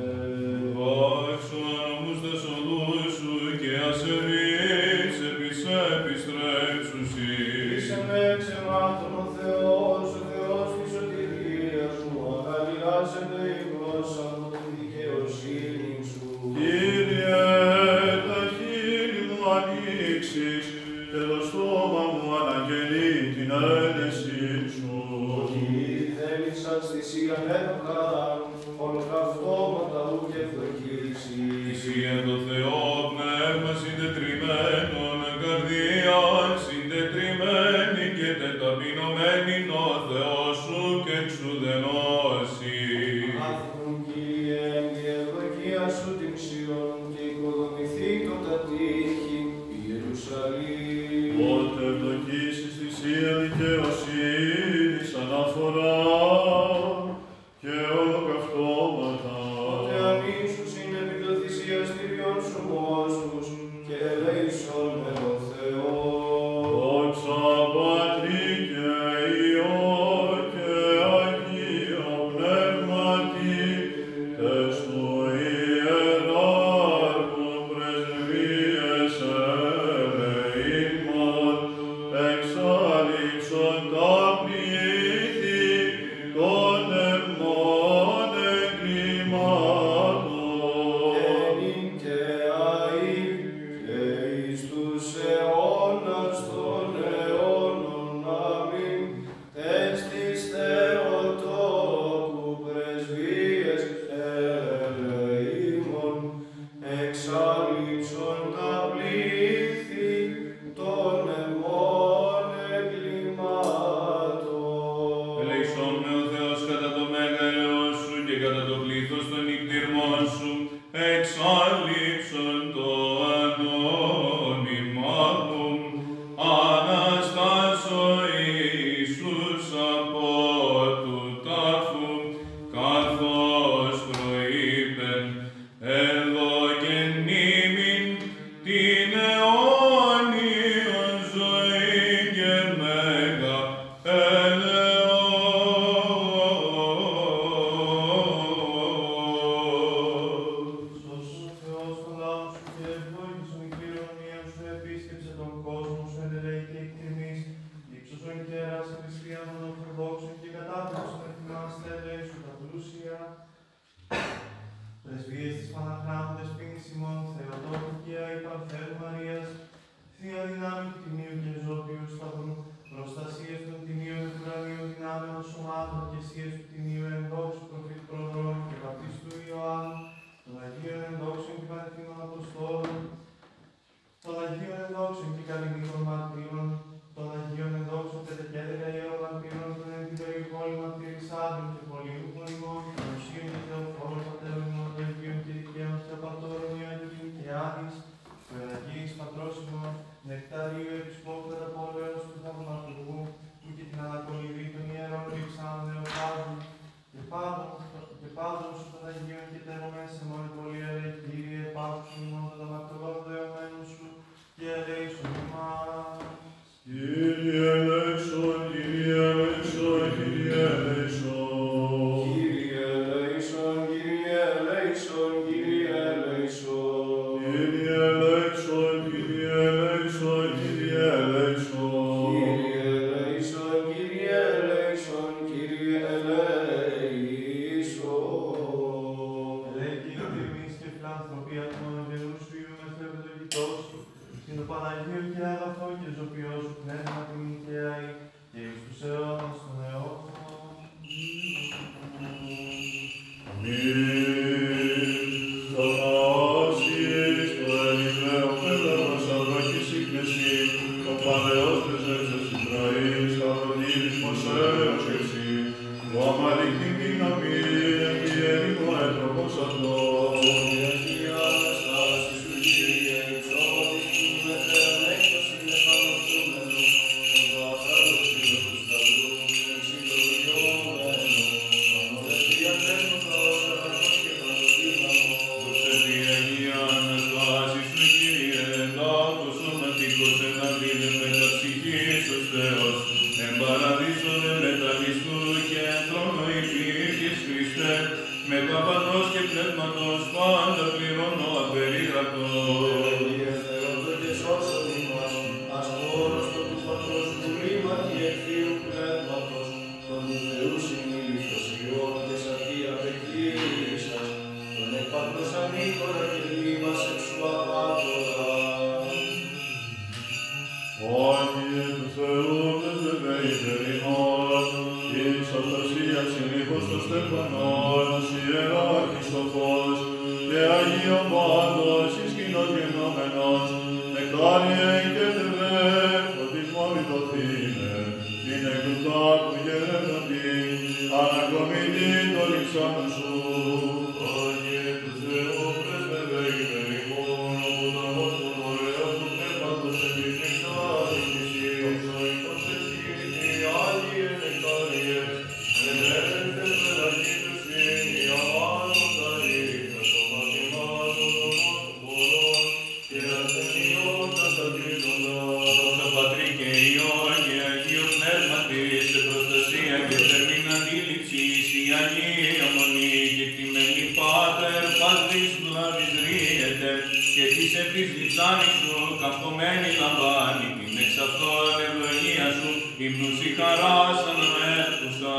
Δόξα ὁμοῦς τας ὁδούς σου, καὶ ἀσεβεῖς ἐπὶ σε ἐπιστρέψουσι. Ἴσε με ἐξ αἰμάτων ὁ Θεός, ὁ Θεός τῆς σωτηρίας μου, ἀγαλιάσεται ἡ γλώσσα μου τὴν δικαιοσύνην σου. Κύριε, τὰ χείλη μου ἀνοίξεις, καὶ τὸ στόμα μου ἀναγγελεῖ τὴν ἔλεσίν σου. Ὅτι ἤδη θέλησας θυσίαν ἔδωκα, ολοκαυτώματα οὐκ εὐδοκήσει. Θυσίαν τῷ Θεῷ, πνεῦμα συντετριμμένον, καρδία συντετριμμένη καὶ τεταπεινωμένη, ὁ Θεός οὐκ ἐξουδενώσει. Ἀγάθον Κύριε, ἐν τῇ εὐδοκίᾳ σου τὴν Σιών, καὶ οἰκοδομηθήτω τὰ τείχη Ἱερουσαλήμ. Ὅτε εὐδοκήσεις θυσίαν δικαιοσύνης ἀναφορά καὶ ολοκαυτώματα. Ὅτε ἀνοίσουσιν ἐπὶ τὸ θυσιαστήριόν σου μόνος τους, καὶ ἐλέησόν με ὁ Θεός. Δόξα Πατρί καὶ Υἱῷ καὶ Ἁγίῳ Πνεύματι, ταῖς τοῦ ἱεράρχου πρεσβείας ἐλεήμων, ἐξάληψον τὰ πλήθη τῶν αἰμῶν εγκλημάτων. Καὶ νυν καὶ αΐ καὶ εἰς τοὺς αἰῶνας τῶν αἰώνων. Ἀμήν. Ταῖς τοίς Θεοτόκου πρεσβείας ελεήμων, ἐξάληψον τὰ πλήθη τῶν αἰμῶν εγκλημάτων. Ελέησόν με ὁ Θεός κατὰ τὸ μέγα ἔλεός σου καὶ κατὰ τὸ πλῆθος τῶν νυκτήρμων σου, ἐξάληψον τὸ ὄνομα μου. Ἀναστὰς ὁ Ἰησοῦς ἀπὸ τοῦ τάφου, καθὼς προεῖπεν, ἐδώκεν ἡμῖν τὴν αἰώνιον ζωήν καὶ μέγα ἔλεος. Σώσον ὁ Θεός τὸν λαόν σου καὶ εὐδόκησον ἡ κληρονομία σου ἐπίσκεψε τὸν κόσμον σου, ἐν ἐλεημοσύνῃ καὶ τιμίᾳ, ύψωσον κέρας, αριστείαν ὁρθοδόξον καὶ κατάδοξον ἐφ᾿ ἡμᾶς, τε ἐλέησον τὰ πλούσια. Πρεσβείας τῆς Παναχράντου Δεσποίνης ἡμῶν Θεοτόκου καὶ Αϊ Παρθένου Μαρίας, θείαν δυνάμει τοῦ τιμίου καὶ ζώπιου σταυρού, προστασίας τῶν τιμίων ουρανίων δυνάμεων σωμάτων, καὶ θείαν τοῦ τιμίου ἐνδόξου προφήτου προδρόμου καὶ βαπτίστου Ἰωάννου, τῶν Ἁγίων ἐνδόξων καὶ παντελείων ἀποστόλων, τῶν Ἁγίων ἐνδόξων καὶ καλλινίκων μαρτύρων, τῶν Ἁγίων ἐνδόξων πεντεκαιδεκαέν ἱερῶν μαρτύρων, τῶν ἐν τῇ περιβόλῃ μαρτυρισάντων καὶ πολύγρυπνων ἡμῶν, Ἀνοσίων καὶ Θεοφόρου πατέρων ἡμῶν καὶ Ἁγίων κηρυκαίων καὶ ἀπατώρων Ἰωακείμ καὶ Ἄννης, τοῦ Αἰνακίου ἐπατρός ἡμῶν, Νεκταρίου ἐπισκόπου, Ναταπόλεως τοῦ θαυματουργοῦ, που καὶ τὴν ἀνακωλυδίαν τῶν ἱερῶν διεξάμενε ὁ Παύλος, καὶ πάντων, καὶ πάντων σου τῶν Ἁγίων καὶ τέρωμεν σε μόνοι πολλοί, ἐλέει, Κύριε, ἐπάγξου ἡμῶν τῶν ἁμαρτωλῶν δεομένων σου, καὶ ἐλέησον ἡμᾶς. Κύριε ἐλέησον, Κύριε ἐλέησον, Κύριε ἐλέησον. Κύριε ἐλέησον, Κύριε ἐλέησον, Κύριε ἐλέησον. Κύριε ἐλέησον, Κύριε ἐλέησον, Κύριε ἐλέησον. Κύριε ἐλέησον, Κύριε ἐλέησον, Κύριε ἐλέησον. Ελέη Κύριε τιμής και φιλανθρωπίας ατμών γεννούς σου Υιού μεθ' εὐδοκητός, σὺν τῷ Παναγίῳ και ἀγαθῷ και ζωπιός σου Πνεύματι, νυν και αΐ και εις τους αιώνας των αιώνων. Αμήν. Θαυμάζεις το Ερυθρέον πέλαγον, σταυρὸ και σύννεσι, ο παλαιός πρεσβεύσας Ἰσραήλ, σταυρωτή Μωσέως εσύ, το Ἀμαλήκ τὴν δύναμιν επί ερήμου έτροπος αὐτόν. Ὁ δια τῆς Ἀναστάσεως σου, Κύριε, ὑψώθης Σου καυχωμένη λαμβάνει τὴν ἐξ αὐτῶν εὐλογία σου, ὑμνούς ἡ χαρά ἀναμέτρουσα.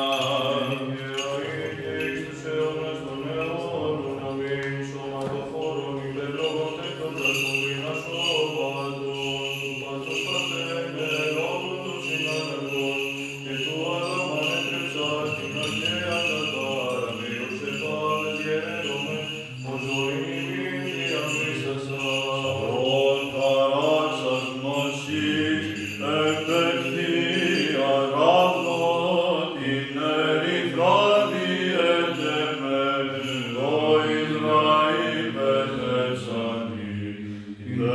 Κύριε, αΐ και εις τοὺς αἰῶνας τῶν αἰώνων. Ἀμήν. Σώματοφόρον ὑπερλογώθετο τὰς μωρίνας σώματος τοῦ Πατρὸς Παρθενέλ, ὅπλου τῶν συναναγκῶν, καὶ τοῦ ἀδάμ ἀνέτρεψας τὴν ἀρχαίαν κατάρα, με ὡς ἐπαύλες γενέρωμεν, ὁ ζωήν ὑμῖν διαμνήσασα. Ὁ χαράξας Μωσῆς ἐπ' ἐκχίαν ράβλῳ τὴν ἐρυθράν διέτεμε, ὁ Ἰσραήλ πεζεύσαντι. Τιδὲ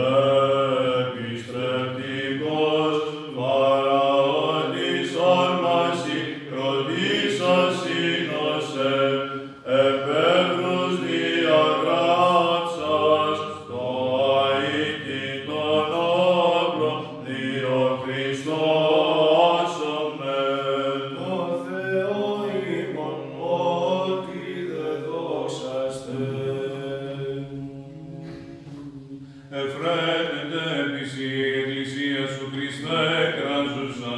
ἐπιστρεπτικὸς Φαραὼ τοῖς ὅρμασι ρωτήσας ἤνωσε, ἐπ' εὑρούς διαγράψας, τὸ αΐ τί τὸν ὄπλον διοχρηστώσομεν. Τῷ Θεῷ ἡμῶν ὅτι δεδόξασται. Εὐραίνεται ἐπὶ σοι ἡ ἐκκλησία σου, Χριστέ, κράζουσα,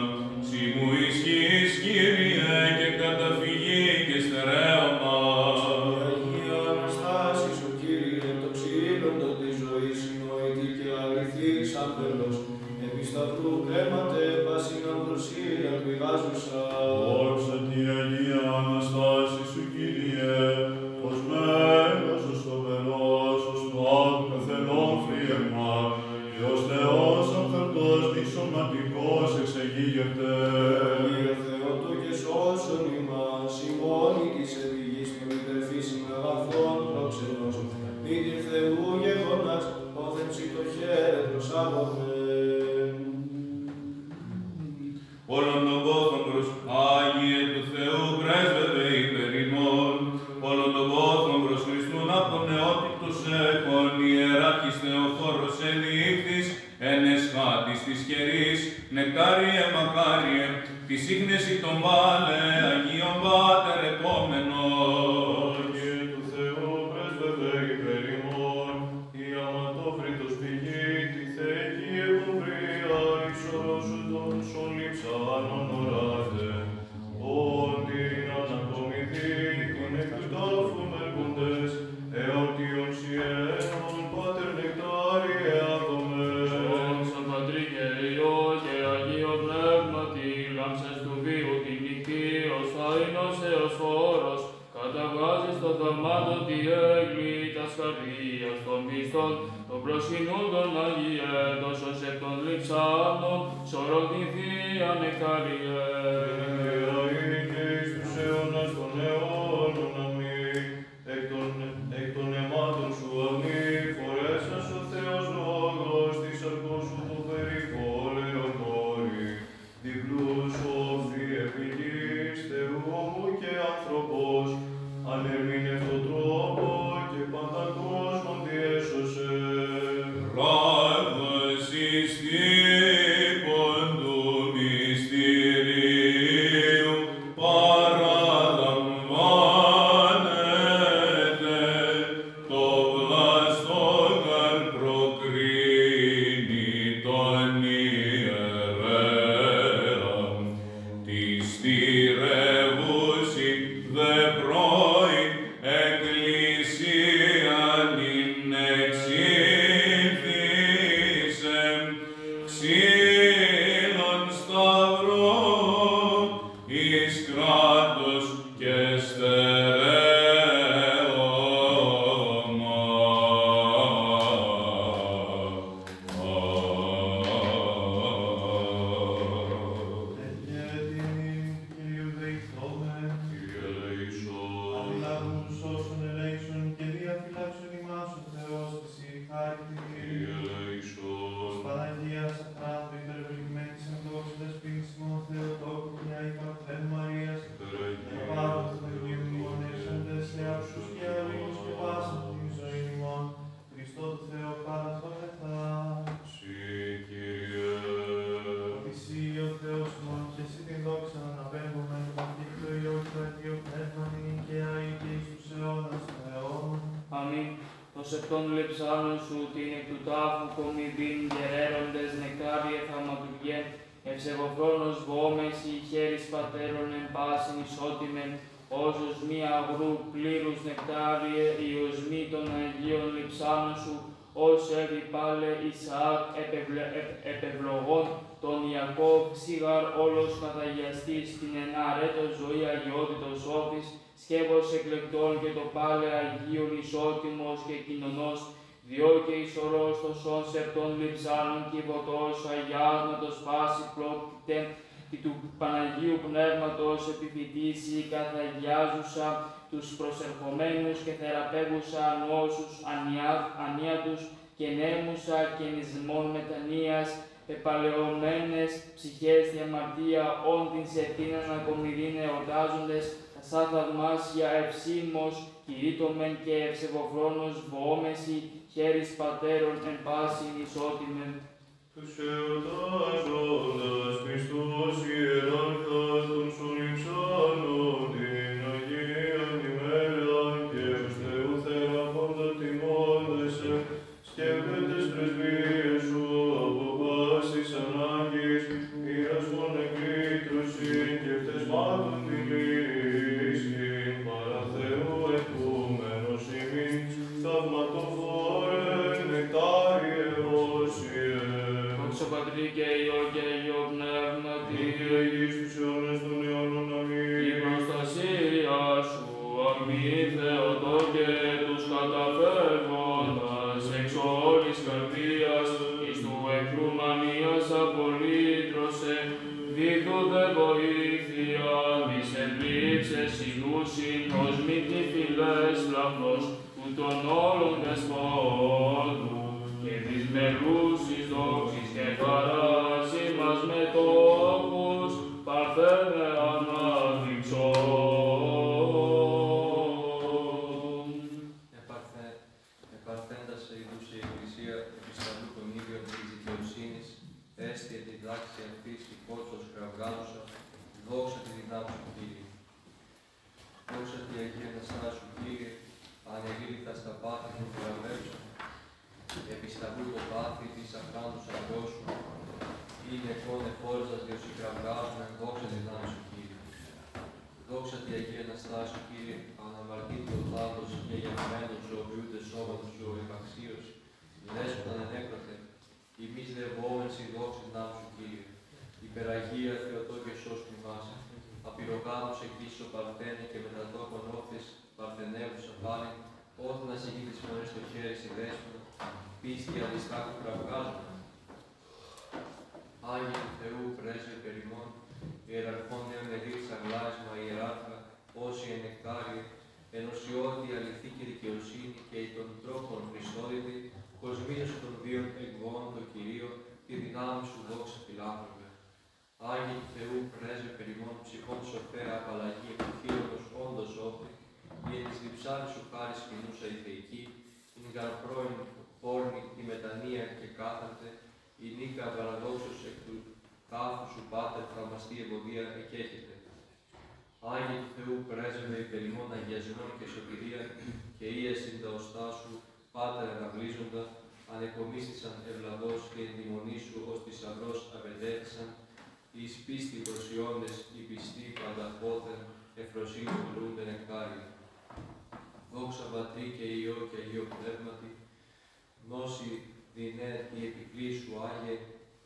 σοί μου ἰσχύς, Κύριε, καὶ καταφυγὴ καὶ στερέωμα. Ἡ Ἁγία Ἀναστάσῃ σου, Κύριε, τὸ ξύλον τὸ τῆς ζωῆς νοητὴ καὶ ἀληθής ἄγγελος, ἐπὶ σταυροῦ κρέμαται πᾶσιν ἀμβροσίαν πηγάζουσα. Δόξα τῇ Ἁγίᾳ Ἀναστάσῃ σου, Κύριε, ὡς μέγας, ὡς φοβερός, ὡς τοῦ ᾅδου καθενὸν φρίαγμα, καὶ ὡς Θεὸς ἀμφερτὸς δι σωματικὸς ἐξεγήγερται. Κύριε Θεότοκε, σώσον ἡμᾶς, ἡ μόνη τῆς ἐπιγεῖς τῶν ὑπερφύσιν ἀγαθῶν πρόξενος, μήτηρ Θεοῦ γεγονᾶς, πόθεν σοι τὸ χέρι προσάγομεν. Όλον τὸν πόθον πρός, Ἅγιε τοῦ Θεοῦ, πρέσβευε ὑπὲρ ἡμῶν. Όλον τὸν πόθον πρός Χριστοῦν ἀπονεότητος έχων, ἱεράρχης Θεοφόρος ἐδείχθης, ἐν ἐσχάτοις τῆς κερίς, νεκτάριε μακάριε, τοίς ἴχνεσι τῶν βάλε, Ἁγίον Πάτερ ἐπόμενον. Ἅγιε τοῦ Θεοῦ, πρέσβευε ὑπὲρ ἡμῶν. Ἡ ἁματόφριτος πηγή, τῇ θεϊκῇ ἐκομβρίᾳ, ἡ σωρός σου τῶν σων λήψανων ὁρᾶται, ὅ τιναν ἀκομιδή, τινεκ τοῦ τάφου μελκοῦντες, ἑορτίον σοι ἔχον, Πάτερ, νεκτάριε ᾅδομεν. Δόξα Πατρί καὶ Υἱῷ καὶ Ἁγίῳ Πνεύματι, λάμψας τοῦ βίου τὴν νυκτίαν, ὡς φαΐνος ἑωσφόρος, καταβγάζεις τὸ θαυμάτον τῇ ἔγλῃ τὰς καρδίας τῶν πιστῶν, τῶν προσκυνούντων, Ἁγιέ, τόσος ἐκ τῶν ληψάνων σωρὸν τὴν θείαν νεκτάριε. Κύριε, αΐ και εις τοὺς αἰῶνας τῶν αἰώνων. Ἀμήν. Ἐκ τῶν, ἐκ τῶν αἰμάτων σου, ἀμὴ, φορέσας ὁ Θεὸς Λόγος, τῆς σαρκός σου τὸ περιβόλαιον ὥρει, διπλοῦς ὤφθη ἐπὶ γῆς, Θεοῦ ὁμοῦ καὶ ἄνθρωπος, ἀνεμήνευτο τρόπῳ καὶ πάντα κόσμον διέσωσεν. Ράγος εἰς τύπον τοῦ μυστηρίου παραλαμβάνεται, τὸ βλάστον γαρ προκρίνει τὸν ἱερέα, τοῖς θηρεύουσι δὲ πρώην ἐκκλησίαν ἣν ἐξήχθησε, ξύλον σταυρὸν εις κράτος καὶ στερέωμα. Αιγαί τιμήν, Κυρίου δεηθῶμεν. Κύριε ελέησον. Αδυνάτου τοῦ σώσον ελέησον και διαφυλάξον ημάς ο Θεός, τη Ση χάριτί. Κύριε ελέησον. Της Παναγίας Αφράτου Σεπτὸν λειψάνων σου τὴν ἐκ τοῦ τάφου κομιδὴν γεραίροντες νεκτάριε θαυματουργέ, εὐσεβοφρόνος βοόμεσι χαίρεις πατέρων ἐν πᾶσιν ἰσότιμεν, ὡς ὀσμὴ ἀγροῦ πλήρους νεκτάριε ἡ ὀσμὴ τῶν Ἁγίων λειψάνων σου, ὃς ἔδει πάλαι Ἰσαάκ ἐπευλε-, ἐπ-, ἐπευλογών τὸν Ἰακώβ, σὺ γὰρ ὅλος καταγιαστεῖς τὴν ἐν ἀρέτῳ ζωῇ ἁγιότητος ὄφις, σκεύος ἐκλεκτῶν καὶ τὸ πάλαι Ἁγίων ἰσότιμος καὶ κοινωνός, διὸ καὶ ἡσσωρός τὸ σὸν σεπτὸν λειψάνων κιβωτός ἁγιάσματος πᾶσι πλώκτητε, τί τοῦ Παναγίου Πνεύματος ἐπιφυτίσει καθαγιάζουσα τοὺς προσερχομένους καὶ θεραπεύουσα νόσους ἀνία-, ἀνίατους, καὶ νέμουσα κενησμὸν μετανοίας πεπαλαιωμένες ψυχές τῇ ἁμαρτίᾳ, ὃν τὴν σετὴν ἀνακομιδὴν ἑορτάζοντες, τὰ σὰ θαυμάσια εὐσύμως κηρύττομεν καὶ εὐσεβοφρόνος βοόμεσι χαίρεις πατέρων ἐν πᾶσιν ἰσότιμεν. Τοὺς ἑορτάζοντας μισθούς ἱεράρχας τῶν σων λειψάνων τὴν Ἁγίαν ἡμέραν καὶ ὡς Θεοῦ θεραπεύοντα τιμῶν δέ σε, σκεύε ταῖς πρεσβείαις σου ἀπὸ πάσης ἀνάγκης, ἱασμὸν ἐκλύτρωσιν καὶ πτεσμάτων τὴν λύσιν, παρὰ Θεοῦ ἐκπλουμένος ἡμῖν θαυματοφόρε νεκτάριε ὅσιε. Δόξα Πατρί καὶ Υἱῷ καὶ Αγίῳ Πνεύματι. Νυν καὶ αἰγεῖς τοὺς αἰῶνας τῶν αἰώνων. Ἀμήν. Ἡ προστασίᾳ σου, ἀμὴν Θεοτόκε, τοὺς καταφεύγοντας ἐξ ὅλης καρδίας, εις τοῦ ἐχθροῦ μανίας ἀπολύτρωσε, δίδου δὲ βοήθειαν εἰς ευλήψεσι λούσιν ὡς μη τυφλές λαμπρός, τοῦτον όλων δεσπότου, καὶ δι μελλούσης δόξης καὶ χαράς ἡμᾶς μετόχους παρθένε ἀναδειξόν. Επαρθέ-, επαρθέντας σε ἰδοῦ σε ἡ Εκκλησία ἐπισταυροῦ τῶν ἴδιων τῆς δικαιοσύνης, ἔστι ἐν τῇ τάξει αὐτῆς ἡ κόψος κραυγάζουσα, δόξα τῇ δυνάμει σου, Κύριε. Δόξα τῇ Ἁγίᾳ Ἀναστάσει σου, Κύριε, ἀνελήλυθας τὰ πάθη τῶν κραυγέουσαν. Ἐπισταυροῦ τὸ πάθη τῆς ἀχράντος ἀγρός σου, ἣν ἐκ ὧν ἐφόρεσας διὸ σοι κραυγάζουμεν, δόξα τῇ δυνάμει σου, Κύριε. Δόξα τῇ Ἁγίῃ Ἀναστάσει σου, Κύριε, ἀναμαρτύρου ὁ θάνατος καὶ γενομένος ζωοποιοῦ τὸ σώμα σου ἐπ᾽ ἀξίως, δέσποτα ἐν ἔκροτεν, ἡμεῖς δὲ ἐβοόμεν σοι, δόξα τῇ δυνάμει σου, Κύριε. Ὑπεραγία Θεοτόκε, σώσ' τ' ἡμᾶς. Ἀπειροκάτω σε ἐκεῖ σο παρθένε καὶ μετατόπον ὄφθες παρθενεύουσα πάλιν, ὅθεν ἀσηγεῖ τοῖς φωναῖς τὸ χέρι σοι, δέσποτα, πίστει ἀδιστάκου κραυγάζουμεν. Ἄγιε τοῦ Θεοῦ πρέσβε περ᾽ ἡμῶν, ἱεραρχῶν νέων αἰλίρ σ' ἀγλάεσμα ἱεράρχα, ὅσιε νεκτάριε, ἐν ᐅστιώτῃ ἀληθεῖ καὶ δικαιοσύνῃ καὶ εἰ τὸν τρόπον χριστότητι, κοσμίζεσαι τῶν βίων ἐκβοῶν τῷ Κυρίῳ, τῇ δυνάμει σου, δόξα φιλάνθρωπε. Ἄγιε τοῦ Θεοῦ πρέσβε περ᾽ ἡμῶν, ψυχῶν σοφέ ἀπαλλαγή ἐπ' τοῦ χείλογος ὄντος όρθρη, ἡ ἐν τοῖς λειψάνι σου χάρις κινοῦσα ἡ θεϊκή, ἣν γαρ πρώην πόρνη τῇ μετανοίᾳ κεκάθαρτε, ἡνίκα παραδόξως ἐκ τοῦ τάφου σου, Πάτερ, θαυμαστή εὐωδία ἐκέχεται. Ἄγιε τοῦ Θεοῦ πρέσβευε ὑπερ ἡμῶν ἁγιασμὸν καὶ σωτηρίαν, καὶ οἴασιν τὰ ὀστά σου, Πάτερ, ἀναβλίζοντα, ἀνεκομίσθησαν εὐλαβῶς, καὶ ἐν τῇ μονῇ σου ὡς θησαυρὸς ἀπετέθησαν, εις πίστει προσιώντες, οἱ πιστοί πανταχώθεν εὐφροσύνη πορούνται νεκτάρια. Δόξα Πατρί καὶ Υἱῷ καὶ Ἁγίῳ Πνεύματι, ν' ὅσοι δειναὶ τῇ ἐπικλίᾳ σου, Ἄγιε,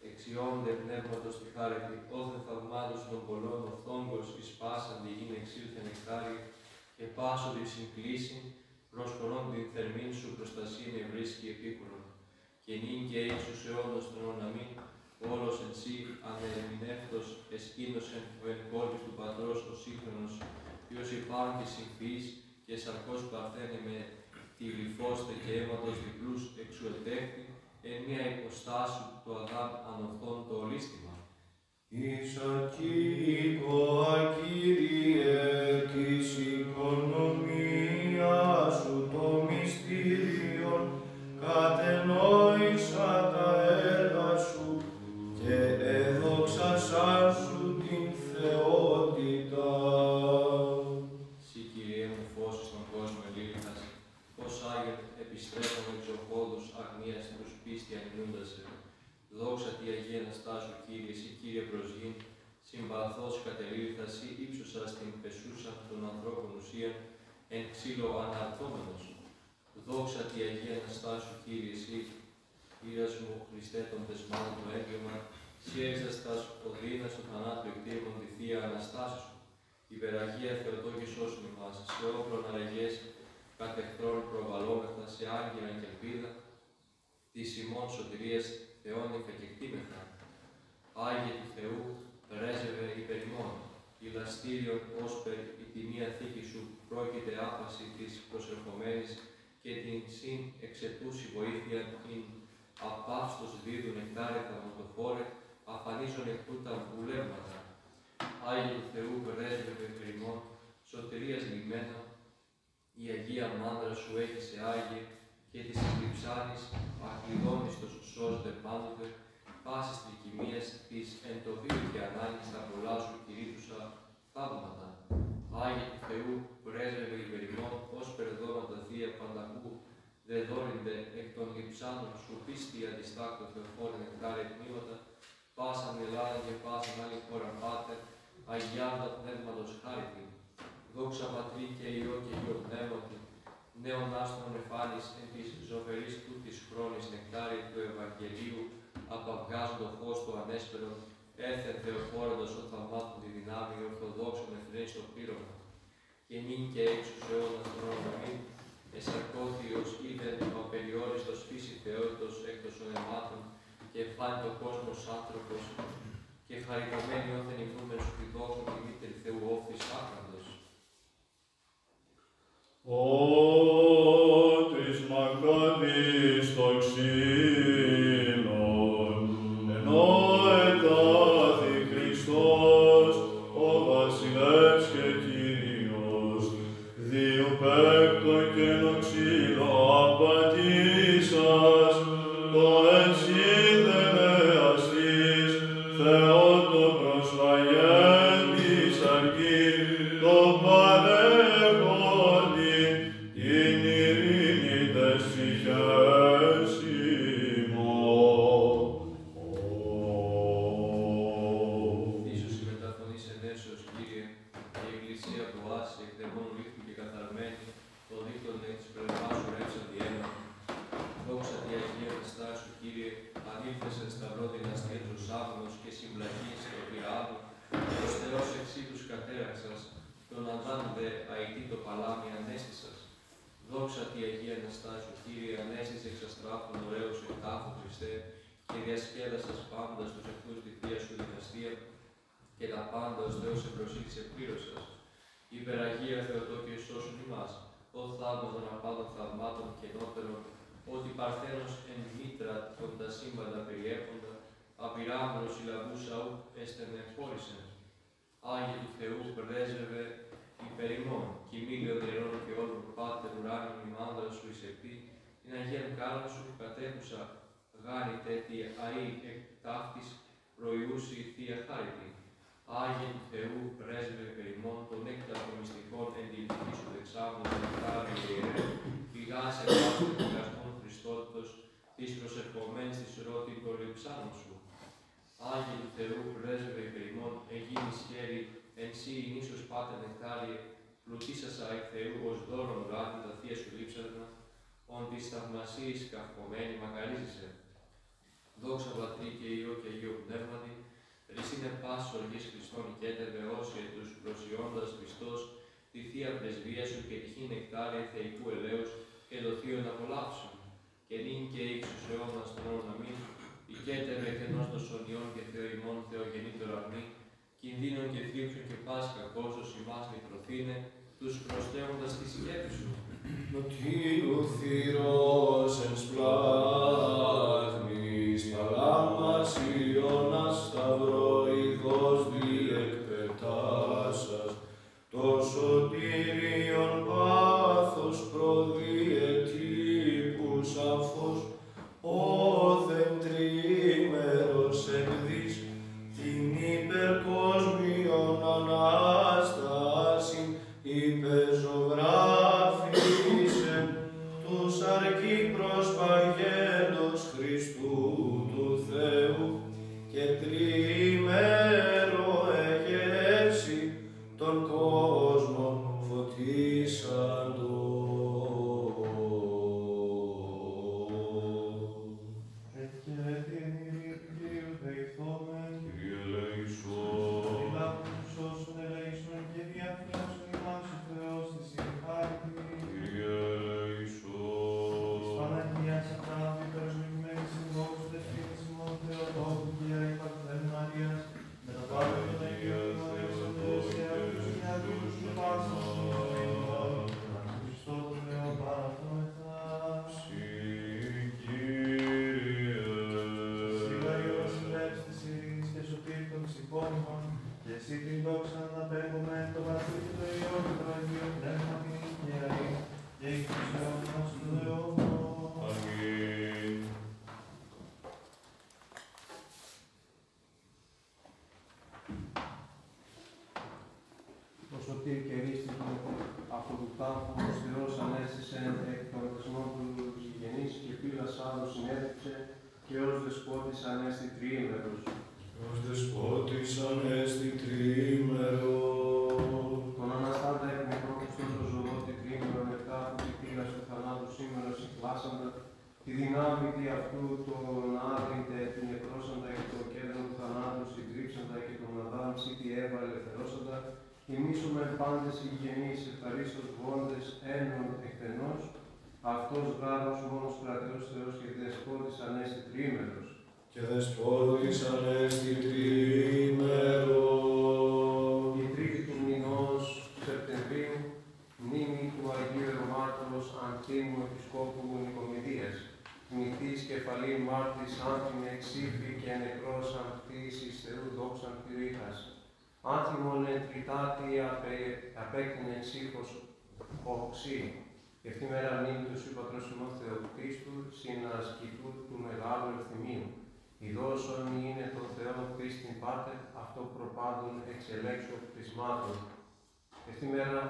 ἐξιόνται Πνεύματος τοὶ χάριτι, ὅθεν θαυμάτωσι τῶν πολλῶν ὀφθόγκος εἰς πᾶσαν τὴν γῆν ἐξῆλθεν νεκτάρια, καὶ πάσω τοῖ συγκλήσιν, προσχωρῶν τὴν θερμήν σου προστασίαν εὑρίσκει ἐπίκουρον. Καὶ νῦν καὶ ἔξω ους αἰῶνος τενῶν ἀμήν, ὅλος ἐν σοί ἀναεμεινεύτως ἐσκήνωσεν ὁ ἐν κόλποις τοῦ πατρός ὁ σύγχρονος, ποίος ὑπάγγε συγχθεῖς καὶ σαρκὸς παρθένε με τυλιφῶσθαι καὶ αἵματος διπλοῦς ἐξ σού ἐτέχθη, ἐν μίαν ὑποστάσι τοῦ Ἀδάμ ἀνωθῶν τὸ ολίσθημα. Εἰς ἀκήκοα, Κύριε, τῆς οἰκονομίας σου τὸ μυστήριον, κατενόησα τὰ ἔργα σου καὶ ἐδόξασάν σου τὴν θεότηταν. Σύ, Κύριέ μου, φως εἰς τὸν κόσμον ἐλήλυθας, φως ἅγιον ἐπιστρέφ' Δόξα τῇ Ἁγίᾳ Ἀναστάσου, Κύριε, σὺ, Κύριε, προσγεῖν, συμπαθῶς κατελήλυθας, σὺ ὕψωσας τὴν πεσούσαν τῶν ἀνθρώπων ουσίαν, ἐν ξύλῳ ἀναρτώμενος. Δόξα τῇ Ἁγίᾳ Ἀναστάσου, Κύριε, σὺ, ὕρας μου, Χριστέ, τῶν δεσμάτων τὸ ἔγκλημα, σὺ ἔριζας τὰς ὀδύνας τοῦ θανάτου ἐκτήρμον τη θείαν ἀναστάσεως σου. Ὑπεραγία Θεοτόκε, σώσον ἡμᾶς, σε όπλον ἀραγές κατ' ἐχθρὸν προβαλλόμεθα, σε ἄγγελα καὶ ἐλπίδα τῆς ἡμῶν σωτηρίας, Θεόνυφε κεκτήμεθα. Ἄγιε τοῦ Θεοῦ, πρέσβευε ὑπερ ἡμῶν. Ἱλαστήριον ὥσπερ ἡ τιμία θήκη σου, πρόκειται ἅπασι τοῖς προσερχομένοις καὶ τὴν σὺν ἐξαιτοῦσι βοήθειαν, ἣν ἀπαύστος δίδουν νεκτάρια θαυματοφόραι, ἀφανίζων ἐχθροῦ τα βουλεύματα. Ἄγιε τοῦ Θεοῦ, πρέσβευε ὑπερ ἡμῶν, σωτηρίας λιμένα, ἡ Ἁγία Μάνδρα σου ἔχεσαι, Ἄγιε, καὶ τοῖς ἐς λειψάνης ακλειδόνιστος σώσ' δὲ πάντοτε, πάσης τρικυμίας τοῖς ἐν τῷ βίῳ καὶ ἀνάγκης τὰ πολλά σου κηρύττουσα θαύματα. Ἄγιε τοῦ Θεοῦ, πρέσβευε ὑπερ ἡμῶν, ὥσπερ δώματα θεία πανταχού δεδώλυνται ἐκ τῶν λειψάνων σου, πίστει ἀδιστάκτω Θεοφόρε, νεκτάρια τμήματα, πάσαν Ελλάδαν καὶ πάσαν άλλην χώραν, Πάτερ, ἁγιάζοντα Πνεύματος χάριτιν. Δόξα Πατρί καὶ Υἱῷ καὶ Αγίῳ Πνεύματι, νέον άστρον ἐφάνεις ἐν τοῖς ζωφερεῖς τούτοις χρόνοις, νεκτάρι τοῦ Εὐαγγελίου ἀπαβγάζων τὸ φως τὸ ἀνέσπερον, ἔθεν Θεοφόρε τὸν σὸν θαυμάτων τη δυνάμει, ορθοδόξον ἐθνέεις τὸ πλήρωμα. Και νυν και ἐκ αιῶνας αιώνας αιώνων. Ἀμήν. Εσαρκώθη ὡς εἶδεν ὁ απεριόριστος φύσι Θεότητος ἐκ τῶν σωνεμάτων, και ἐφάνη τῷ κόσμῳ ὡς άνθρωπος, και χαριτωμένοι ὅθεν ὑμνούμεν σου τη δόξαν τη μήτρην Θεοῦ, ὄφθης άκραντος. Ότρις μαγκώδης τὸ ξύλον, ἐν ᾧ ἐτάθη Χριστός ὁ βασιλεύς και Κύριος, δι᾽ οὐ πέκτω καὶ ἐν ᐆ ξύλῳ ἀπατήσας, τὸ ἐν σιδερέας Θεῷ τὸ προσφαγέν τη σαρκί, τὸ παρέχον τὴν εἰρήνην ταῖς ψυχαῖς ἡμῶν. Ύψωσι μετ' ἀφωνῆς ἐνέσεως, Κύριε, ἡ ἐκκλησία που ἄσυ ἐκ δαιμόνου λήφθη καὶ καθαρμένη, τὸν οἶκον ἐκ τῆς πλευράς σου ρεύσαντι αἷμα. Δόξα τῇ Ἁγίᾳ Ἀναστάσει σου, Κύριε, ἀνήλθες ἐν σταυρῷ δυναστείας ὡς ἄμωμος και συμπλακεῖν σωτηρά άμου, ὡς Θεὸς ἐξ ὕδους κατέραξας, τὸν Ἀδάμ δὲ ἀητεῖ τὸ παλάμι ἀνέστησας. Δόξα τῇ Ἁγίᾳ Ἀναστάσει σου, Κύριε, ἀνέστησας ἐξ ἀστράφων ὁρέως ἐκ τάφου, Χριστέ, και διασκέδασας πάντας τοὺς εχθρούς τη θείαν σου δυναστείαν, και τα πάντα ὡς Θεός ἐπροσήλυσε πλήρωσας. Ὑπεραγία Θεοτόκε, σώσον ἡμᾶς, ὁ θαύμα τῶν ἀπάντων θαυμάτων κενότερον, ὅτι παρθένος ἐν μήτρᾳ τῶν τα σύμπαντα περιέποντα, ἀπειράμβρος ἡ λαβούσα οὐκ ἔσθεν ἐχώρισεν. Ἄγιε τοῦ Θεοῦ, πρέσβευε ὑπερ ἡμῶν, κοιμήλιον ἱερὸν και ὅλγον Πάτερ, ουράνιον ἡ μάνδρα σου εἰς ἐπί, τὴν Ἁγίαν κάραν σου κατέχουσα, γάρ ἡ τέθη αΐ ἐκ ταύτης προϊούσι θεία χάριτιν. Ἄγιε τοῦ Θεοῦ, πρέσβευε ὑπερ ἡμῶν, τὸν έκταρχον μυστικόν ἐν τῇ ηθικῇ σου δεξάμενον, νεκτάρι ἱερέ, πηγάσαι πάσης ἐπικασμοῦν Χριστότητος, τοῖς προσερχομένοις τοίς ρώην τῶν λειψάνων σου. Ἄγιε τοῦ Θεοῦ, πρέσβευε ὑπερ ἡμῶν, ἐγίνης χέρι ἐν σοί ἡ νήσος, Πάτερ, νεκτάριε, πλουτίσασα ἐκ Θεοῦ ὡς δώρον ουράνιον τα θεία σου λείψανα, όν τοις θαυμασίοις καυχωμένη μακαρίζεσαι. Δόξα Πατρί και Υἱῷ και Αγίῳ Πνεύματι, ρησίνε πάσης οργής Χριστόν ηκέτερε, ὅσιε τοὺς προσιώντας Χριστός τη θείαν πρεσβείαν σου και τυχήν νεκτάρια θεϊκοῦ ελέους και το θείον απολαύσεων. Και νυν και ἐκ αιώνας αιώνων. Ἀμήν. Ηκέτερε ἐκ ενός τόσον υἱόν και Θεὸ ἡμών, Θεογεννήτωρ αρνί, κινδύνων και θλίψεων και πάσης κακώσεως ἡμᾶς λυτρωθῆναι, τοὺς προστεύοντας τοίς σκέπης σου. Νοτίου θυρός ἐν σπλάγχνοις παλάμας, Ἰωνᾶ σταυρῷ ηχθρὸς διεκπετάσας, το σωτήριον πάθος προδιετύπουσα φως, ὅθεν τριήμερος ἐκδίς τὴν ὑπερκοσμίον Ἀνάστασιν ὑπεζωγράφησεν, τοῦ σαρκί προσπαγέντος Χριστοῦ τοῦ Θεοῦ, και τριήμερο ἐγέρσῃ τὸν κόσμον φωτίσαντο. Ἐκ καὶ ἔτι ἐν ἡρῒ τοῦ Κυρίου δεηθῶμεν. Κύριε ελέησον. Ἀπολάβου τοὺς ὅσων ελέησον, Κύριε, ἀφέωσον ἡμᾶς ὁ Θεὸς τῆς ἡ χάριτί. Κύριε ελέησον. Τῆς Παναγίας ἀπτά, ἀπεισπευσμένης ἐν δόξου τοῦ δεσπότου ἡμῶν Θεοτόκου και Αϊπαρθένου Μαρίας, μετὰ πᾶσας τῶν Αγίων Τιμωρίας ἐν Θεῷ και ἐν Χριστῷ τοῦ Θεὸν παραθόμεθα. Σύ, Κύριε. Σύ γὰρ εἶ ὁ βασιλεύς τῆς ειρήνης και σωτὴρ τῶν ψυχῶν ἡμῶν, καὶ σοὶ τὴν δόξαν ἀπέγουμε τῷ πατρὶ και τῷ υἱῷ και τῷ Αγίῳ Πνεύματι, και αΐ και ἐκεῖ ἐν αιώνας τῶν αιώνων. Ἀμήν. Ὁ σωτὴρ κηρύσθη ἀπὸ τοῦ τάφου, ὁ Θεὸς ἀνέστησεν ἐκ τῶν ἐθνῶν τοὺς γηγενεῖς, καὶ πύλας ἄλλου συνέτριψε, καὶ ὡς δεσπότης ἀνέστη τριήμερος. Ὡς δεσπότης ἀνέστη τριήμερος. Τὸν ἀναστάντα ἐκ νεκρῶν Χριστὸν τὸ ζωντὸν τριήμερον ἐκ τάφου, τῇ πύλασι τοῦ θανάτου σήμερον ἐξελάσαντα, τῇ δυνάμει δι᾽ αὐτοῦ τὸν ᾅ Άδαμ τε ἐνεκρώσαντα καὶ τὸ κέδρον τοῦ θανάτου συντρίψαντα καὶ τὸν Ἀδάμ σὺ τῇ Εὐβᾷ ἐλευθερώσαντα, ἡμεῖς οὖν πάντες οἱ γηγενεῖς εὐχαρίστως ζοῦντες ἔννον ἐχθενῶς, αὐτὸς γὰρ ὡς μόνος κρατεὸς Θεὸς καὶ δεσπότης ἀνέστη τριήμερος. Και δεσπότης ἀνέστη τριήμερος. Ἡ τρίτη τοῦ μηνὸς Σεπτεμβρίου, μνήμη τοῦ Αγίου Αιρεμάτωρος Ανθίμου ἐπισκόπου Νικομηδίας, κνηθεῖς κεφαλὴν μάρτυς ἄνθιμ' ἐξήφη καὶ νεκρὸς ἀνθεῖς εἰς Θεοῦ δόξαν κηρύττας. Ἄνθιμον ἐν τριτάτῃ ἀπε-, ἀπέκτεινεν ψύχος οὐξί. Ἐφ᾽ τῇ μέρᾳ μνήμη τοῦ Σοῦ πατρὸς ἡμῶν Θεοκτίστου, συνασκητοῦ τοῦ Μεγάλου Ευθυμίου, ἰδὼς ὃν εἶναι τὸν Θεὸν πίστιν πάτερ, αὐτὸ προπάντων ἐξελέξω ἐκ κτισμάτων. Ἐφ᾽ τῇ μέρᾳ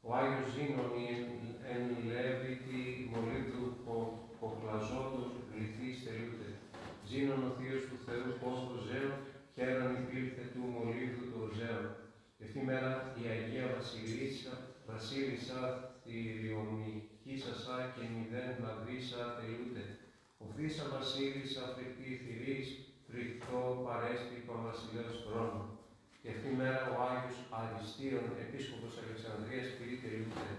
ὁ Ἅγιος Ζήνων ἐν, ἐν Λεβιτί μολύβδου κο-, κοκλαζότος γλυθεῖς τελοῦται. Ζήνων ὁ θείος τοῦ Θεοῦ πόθος Ζέων, χαίρον ὑπῆλθε τοῦ μολύβδου τὸ Ζέον. Ἐφ᾽ τῇ μέρᾳ ἡ Ἁγία Βασιλίσσα, Βασίλισσα θηριομαχήσασα καὶ μηδέν λαβήσσα τελοῦται. Οὐθεῖσα Βασίλισσα θρηκτή θηρίοις, θρηκτὸ παρέστη παν Βασιλέως θρόνου. Καὶ ἐφ᾽ τῇ μέρᾳ ὁ Ἅγιος Αριστείων, ἐπίσκοπος Αλεξανδρίας, πυρὶ τελοῦται,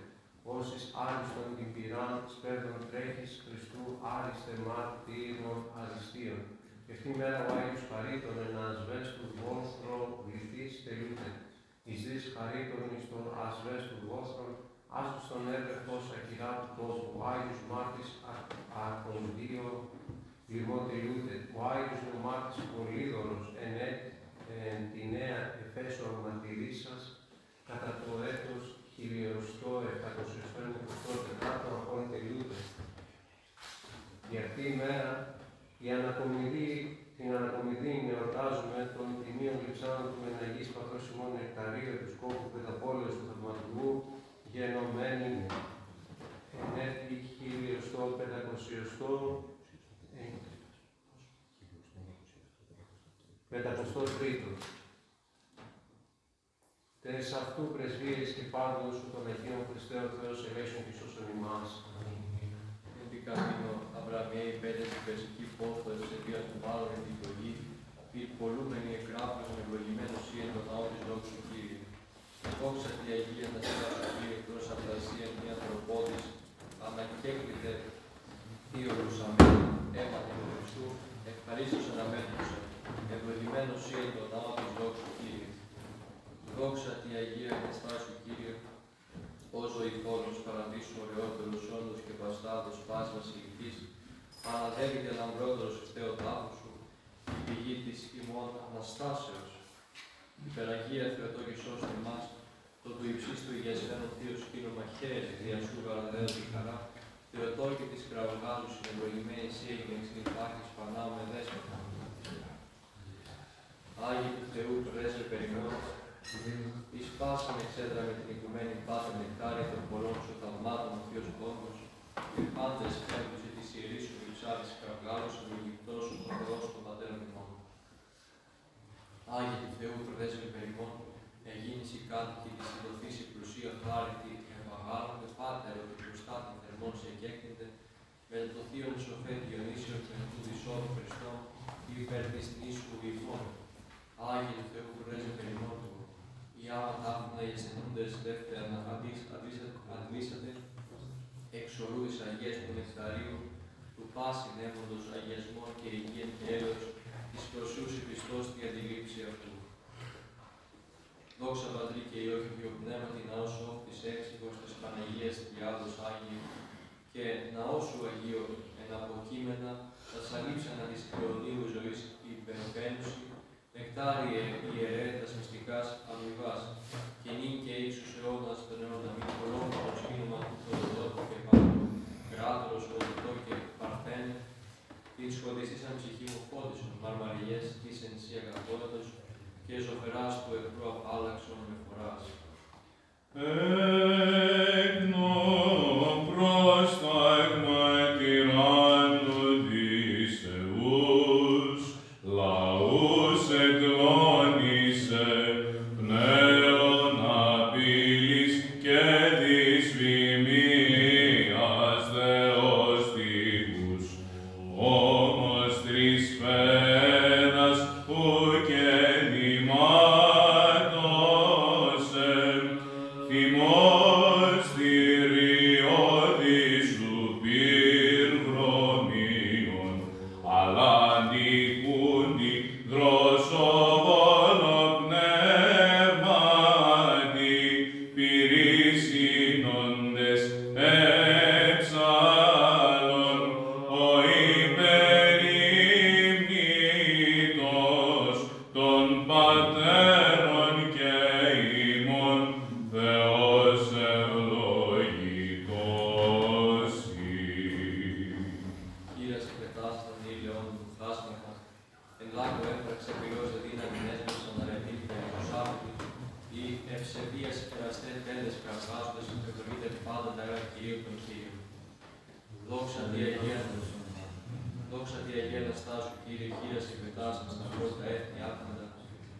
ὅσης άριστον τὴν πυράν σπέρδων τρέχεις Χριστοῦ, άριστε μάρτυρον Αριστείων. Καὶ ἐφ᾽ τῇ μέρᾳ ὁ Ἅγιος Χαρίτων ἐν ἀσβέστου βόθρῳ γλυθεῖς τελοῦται. Εἰς δίς Χαρίτων εἰς τὸ ἀσβέστου βόθρον, ἄσπιστον ἔρπε φῶς ἀκυράτου τόπου, ὁ Ἅγιος μάρτυς Αχ-, Αχοζδίων λιμὸ τελοῦται, ὁ Ἅγιος νεομάρτυς Πολύδωρος ἐν αίτ-, ἐν τῇ νέᾳ Ἐφέσου μαρτυρίσας, κατὰ τὸ έτος χιλιοστὸ επτακοσιοστό ἐκατοστό τετάρτον ἀχών τελοῦται. Δι' ἀχτήν ἡμέραν, ἡ ἀνακομιδή, τὴν ἀνακομιδήν εορτάζουμε τὸν τιμίον λειψάνου τοῦ ἐν Ἁγίης Πατρὸς ἡμῶν Νεκταρίου, ἐπισκόπου Πετροπόλεως τοῦ Θαυματουργοῦ, γενομένην ἐν ἔτι χιλιοστό πεντακοσιοστό, ε, πεντακοσιοστό τρίτον. Τες αὐτοῦ πρεσβείες και πάντων σου τῶν Αγίων Χριστέ ὁ Θεός ελέησον και σώσον ημάς. Ἐν τῇ Καμίνῳ Αβραμιαί ὑπέδες ἡ περσικὴ πόθος εὐσεβείας τοῦ μάλλον ἐν τῇ εκλογῇ, φιλπολούμενοι εκ γράφεως ευλογημένος σὺ ἐν τῷ ναῷ της δόξου Κύριε. Δόξα τῇ Αγίᾳ ἀναστάσεως Κύριε, Θεός ἀπτασίαν μη ανθρωπότης, ἀνακέκληται θείον ουσαμένου, αἵματι τοῦ Χριστοῦ, ευχαρίστως ἀναμέτρουσα, ευλογημένος σὺ ἐν τῷ ναῷ της δόξου Κύριε. Δόξα τῇ Αγίῃ ἀναστάσεως Κύριε, ὁ ζωηθόλος παραδείσου ωρεότερος, ὄντος και πασχάδος πάσης βασιλικίας, αναδεύεται λαμπρότερος ἐφ' τέο τάφου σου, ἡ πηγή της ἡμῶν ἀναστάσεως. Ὑπεραγία Θεοτόκε, σώσον ἡμᾶς, τό τοῦ ὑψίστου ἡγιασμένον θείον σκήνωμα χαίρε, δια σού γαρ αδέωται ἡ χαρά, Θεοτόκε τοίς κραυγάλου συνευλογημένη σὺ ἐγένεσαι, ὑπάρχεις πανάμου με δέσποτα. Ἅγιε τοῦ Θεοῦ πρέσβε περ᾽ ἡμῶν, ἡς πᾶσαν εξέδραμε τὴν οἰκουμένην, Πάτερ, νεκτάρια τῶν πολλῶν σου θαυμάτων ὁ θείος κώμος, και πάντες ἔμπλουζε τῆς ιερῆς σου λειψάνης κραυγάλωσαν, ηγυπτός ὁ Θεός τῶν πατέρων ἡμῶν. Ἄγιε τοῦ Θεοῦ πρέσβυ περ᾽ ἡμῶν, ἐγίνησι κάτοικοι τῆς ἡ δοθῆς ἡ πλουσίᾳ χάριτί, ἐπαγάγετε, Πάτερ, ὅτι προστάτην θερμῶν σε ἐκέκτηνται, μετὰ τὸ θείον σοφὲ Διονύσιον, μετ᾽ τούτου ἐσχάτου Χριστόν, ὑπὲρ τῆς νήσου ἡμῶν. Ἄγιε τοῦ Θεοῦ πρέσβυ περ᾽ ἡμῶν, οἱ ἅμα ταύτινα οἱ ἀσθενοῦντες δεύτερα ἀντίσ-, ἀντίσ-, ἀντλήσατε ἐξ ὁροῦ τῆς Ἁγίας τοῦ Νεκταρίου, τοῦ πᾶσιν αἵματος ἁγιασμὸν καὶ ὑγίαν καὶ ἔλεος, τοῖς προσούσι πιστῶς τῇ ἀντιλήψει αὐτοῦ. Δόξα Πατρί καὶ Υἱῷ καὶ Αγίῳ Πνεύματι, ναὸς ὄχθης ἔξιχος τῆς Παναγίας Τριάδος Ἅγιον, καὶ ναός σου Ἁγίῳ ἐν ἀποκείμενα τὰ σαλείψανα τῆς αιωνίου ζωῆς ὑπερπαίνουσι, νεκτάριε ἱερὲ τὰς μυστικὰς ἀμοιβάς, καὶ νῦν καὶ ἐκ τοῦ αιῶνος τῶν αιώνων ἀμήν, ολόφρονον σφήνωμα τοῦ Θεοτόκου καὶ Παντοκράτορος Ὁδωτῷ καὶ Παρθένε, τὴν σκοτισίσαν ψυχήν μου φώτισον, μαρμαριεῖς τῆς ἐν σοί ἀγαθότητος, καὶ ζωφερὰς τοῦ ἐχροῦ ἀπάλλαξον με φοράς. Ἐκ νόμου, πρόσταγμα τυράννου Οδυσσεοῦς, λαοὺς ἐκλώνησε, πνεύμα πύλης καὶ δυσφημίας, Θεὸς τοίχους, ὤμοστρης φένας οὐκ ἐνημάτωσεν, θυμός θηριώδης σου πῦρ βρωμίων, ἀλλὰ νικοῦντι δροσοβόλῳ πνεύματι, πυρὶ σύνοντες ἐψάλλων, ὁ ὑπερημνήτως τῶν πατέρων καὶ ἡμῶν Θεὸς εὐλογητός εἶ. Κύρας ἐπετάσσεται ἡ λεόν του χάσματα, ἐν λάκκῳ ἔπραξε πυρός, δύναμιν ἔσπασαν ἀρετοί περὶ τοῦ Σάββατου, οἱ εὐσεβείας ερασταὶ πέλαις καρπάζοντες, ευλογεῖτε πάντα τὰ ἔργα Κυρίου τῶν Κύριων. Δόξα τῇ Ἁγίᾳ, δόξα τῇ Ἁγίᾳ Ἀναστάσου, Κύριε, κύρας ἐπετάσσεται στα πρώτα ἔθνη ἅγματα,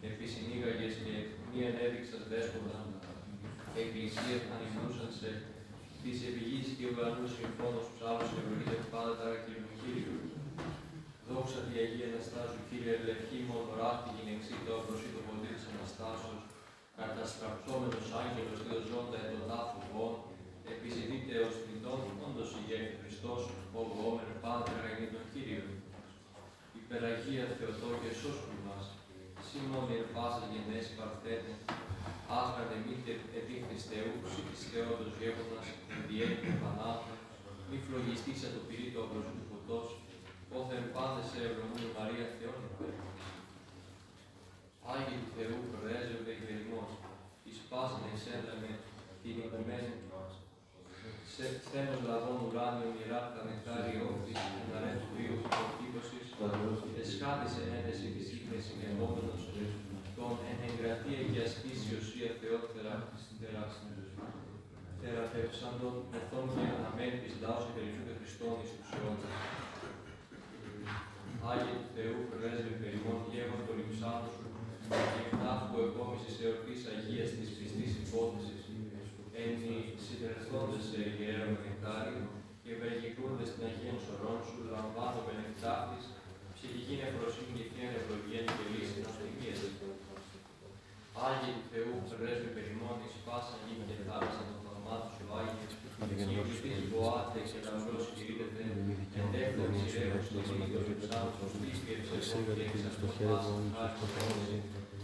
ἐπισυνήγαγες καὶ μίαν ἔδειξας δέσποτα, ἐκκλησίαν ἀνειλοῦσαν σε, τοῖς ἐπὶ γῆς καὶ οὐρανοῦ συμφώνους ψάλλουσι, ευλογεῖτε πάντα τὰ ἔργα Κυρίου τῶν Κύριων. Δόξα τῇ Ἁγίῃ Ἀναστάσου, Κύριε, λευκή μόνον ράχτη γυναιξί, τὸ ἔπροσιτο ποδί τῆς Ἀναστάσεως, καταστραπτώμενος ἄγγελος δίδων ζῶντα ἐν τῷ τάφῳ γοῶν, ἐπιζητεῖτε ὡς θνητὸν ὄντος ὑγένετο Χριστός, ὁ γοόμεν πάντα τὰ ἔργα ἡμῶν τῶν Κύριων. Ὑπεραγία Θεοτόκε, σώσ' μοι, σὺ μόνη ἐν πάσαις γενέσι Παρθένε, ἄγραντε μήτε ἐδείχθης Θεοῦ, σὺ τῆς Θεότητος γέγονας, ἐν τῇ αἴρει και θανάτου, μη φλογιστήσας τὸ πυρί τοῦ ἀπροσίτου φωτός, πόθεν πάντες σε εὐλογούνε, Μαρία Θεόν ὑπέρ ἡμῶν. Ἄγιε τοῦ Θεοῦ πρέσβευε ὑπερ ἡμῶν, ἡς πᾶσαν εξέδραμε τὴν ὑπομέν σε, σθένος λαβών ουράνιον, ἱεράρχα νεκτάριε ὄχθης, ἐν ἀρέτου βίου ορκήκωσις, ἐσχάτης ἐνέτεσι τοῖς ίχνεσι γενόμενος, τῶν ἐν εγκρατείᾳ καὶ ἀσπίσεως σία Θεόν θερα-, θερα-, θεραπεύσαντων, ορθῶν καὶ ἀναμέλπεις λαὸς ὑπερεικεῖ τὸν Χριστόν εις τοὺς αιώνας. Ἄγιε τοῦ Θεοῦ πρέσβευε ὑπερ ἡμῶν, γέγον πολυμψάτου σου, καὶ ἐκ τάφου ἐκόμισι ἐορτῆς ἁγίας τῆς πιστῆς ὑπόθεσις, ἐν ἡ συνελθόντες σε ἱερέρωμεν νεκτάριον, καὶ εὐεργικρούνδες τὴν ἁγίαν ὁρῶν σου, λαμβάνομεν ἐκ ταύτης ψυχικὴν εὐφροσύνην καὶ θείαν ευλογίαν καὶ λύσιν ὡς τιμίας. Ἄγιε τοῦ Θεοῦ πρέσβευε ὑπερ ἡμῶν, εις πᾶσαν γῆν καὶ θάλασσαν τῶν θαυμάτων σου, Ἄγιε, ἡ πληθύς γοάται καὶ λαυρὸς κηρύττεται, ἐν τέκνον ἐξηρεύουσι τὸν οίκον σου, ψάλτους τοίς εὐσεβῶν καὶ ἐξαλθών πᾶσαν χάριν ἐπόθεσι,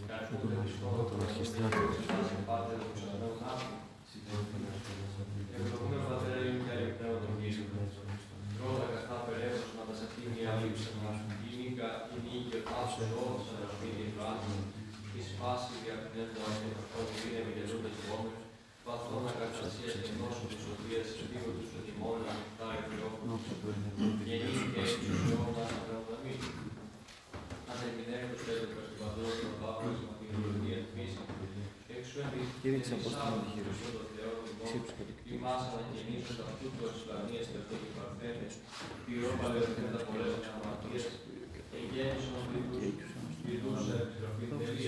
καρποῦ δὲ Χριστόν ὁ Θεὸς ἐξελάσσειν, Πάτερ ὁ ουξανέων ἄρχων. Ευλογοῦμεν, Πατρέ, Υιὸν καὶ Αγίον Πνεύματον Κύριον. Τρώτα αγαθά πορεύσομεν τὰ σ' ἀθήμια λήψανα, ἡνίκα, ἡνίκει ὁ τάφος ἐώθησαν ἐν ἀρχήν Ἰωάννου, ἡ σπᾶση διαπνεύματος ἐν ἀρχών ειρήνη εὐαγγελοῦντες γοόμενος, παθών ἀκαθαρσίας γεννώσεως σωτηρίας, θείον τοῦ σωτημόνεως νεκτάριον Θεόφωνος, γεννήθη καὶ ἐν ύψος αιώνας αιώνων ἀμήν. Ἀνεμνεύουσα ἔτρεψας τοῦ Πατρός σου ἀπόφασμα τὴν ουρανίαν φύσιν, ἐξ σου ἐν τοίς Κύριε, ξαπόστον ἐνισάμενος τοῦ Θεὸν ἡμῶν, ἡμᾶς ἀναγεννήσας, αὐτοῦ τοῦ ἐξ ουρανίας τευτὸν ὑπαρθένου, πυρὸν παλαιοθέατα, πολλές ἐν ἁμαρτίας, ἐγέννησον δι' τοὺς, δι' τοῦ σε ἐπιστροφήν τελείαν.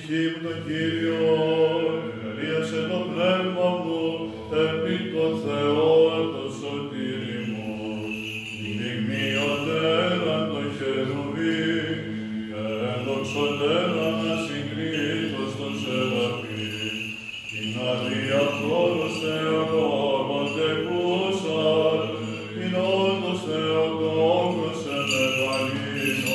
Ὑμνώ τὸν Κύριον, ἐλύασεν τὸ πνεῦμά μου ἐπὶ τῷ Θεῷ τῷ σωτήρι μου. Τὴν τιμιωτέραν τῶν Χερουβίμ καὶ ἐνδοξωτέραν ἀσυγκρίτως τῶν Σεραφείμ, τὴν αὐτὴν αὐτὸν ὡς Θεολόγον τεκούσαν, τὴν ὄντως Θεοτόκον σε μεγαλύνομεν.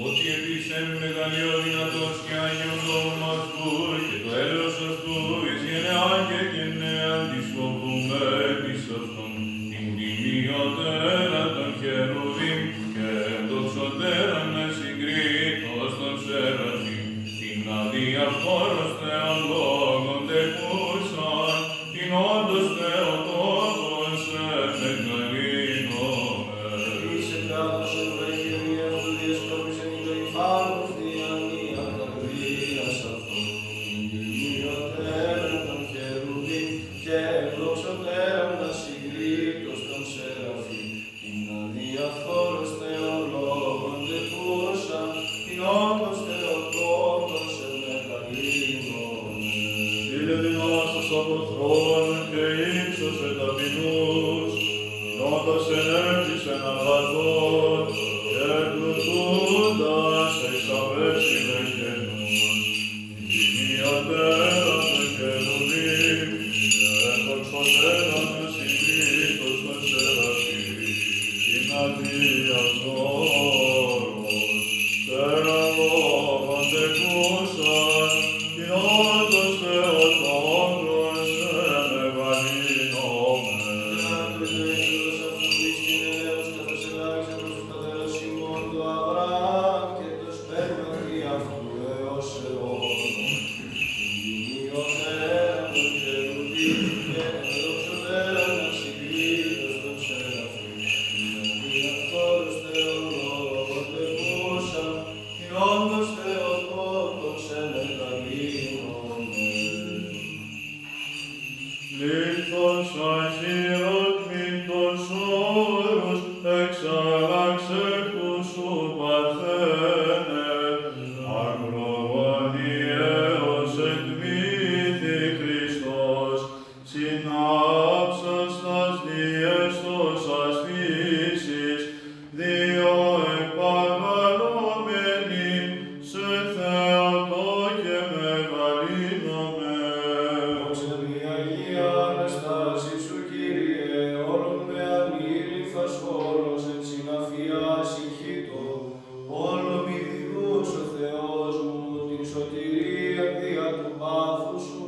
Ὅτι ἐποίησεν με μεγαλεῖον δυνατὸς καὶ ἅγιον τὸ ὄνομα αὐτοῦ, καὶ τὸ ἔλεος αὐτοῦ εἰς γενεὰν καὶ γενεὰν δυσκοπούμαι ἐπὶ σ' αὐτόν, τὴν τιμιωτέραν τῶν Χερουβίμ καὶ ἐνδοξωτέραν ἀσυγκρίτως τῶν Σεραφείμ, τὴν αὐτὴν αὐτὸν ὡς Θεολόγον τεκούσαν, τὴν ὄντως Θεοτόκον σε μεγαλύνομεν. Ἐπίησε κράτος ευρέκει, ὁ μὴ αὐτοῦ διεσκόπησεν ὑπὲρ ὑφάλμους διανοίαν καρδίας αὐτοῦ, τὴν τιμιωτέραν τῶν Χερουβίμ καὶ ἐνδοξωτέραν ἀσυγκρίτως τῶν Σεραφείμ, τὴν αὐτὴν αὐτὸν ὡς Θεολόγον τεκούσαν, τὴν ὄντως Θεοτόκον σε μεγαλύνομεν. Ἦλε δυνάστας ἀποθρόνου καὶ ὕψωσε ταπεινούς, ᾐνόντας ἐν ἔρτισεν ἀγαθὸν καὶ πλουτοῦντας ἐξ ἀπέσχυνται καινούς. Τιμιωτέραν τῶν Χερουβίμ καὶ ἐνδοξωτέραν ἀσυγκρίτως τῶν Σεραφείμ, τὴν αὐτὴν αὐτὸν ὡς Θεολόγον τεκούσαν, τὴν ὄντως Θεοτόκον σε μεγαλύνομεν. Πατέρας ἡμῶν τοῦ Αβραάμ καὶ τὸ σπέρμα δι᾽ αὐτοῦ ἕως αἰώνων. Τιμιωτέραν τῶν Χερουβίμ καὶ ἐνδοξωτέραν ἀσυγκρίτως τῶν Σεραφείμ, τὴν αὐτὴν αὐτὸν ὡς Θεολόγον τεκούσαν, τὴν ὄντως Θεοτόκον σε μεγαλύνομεν. Λίθος ἀχυροκτήτως όρους ἐξάλλαξε, κουσοῦ παρθένε, ἀκρογωνίαιος ἐτμήθη Χριστός, συνάψας τὰς διέστωσας φύσης, δύο ἐκμεγαλώμενοι, σε Θεοτόκε, μεγαλύνομεν. Δόξα δι᾽ Αγίᾳ Ἀναστάσι σου, Κύριε, όλον με ἀνήλυθας, όλος ἐν συναφίᾳ ἀσυγχύτω, όλον μη διδοὺς ὁ Θεός μου τὴν σωτηρίαν δια τοῦ πάθους σου,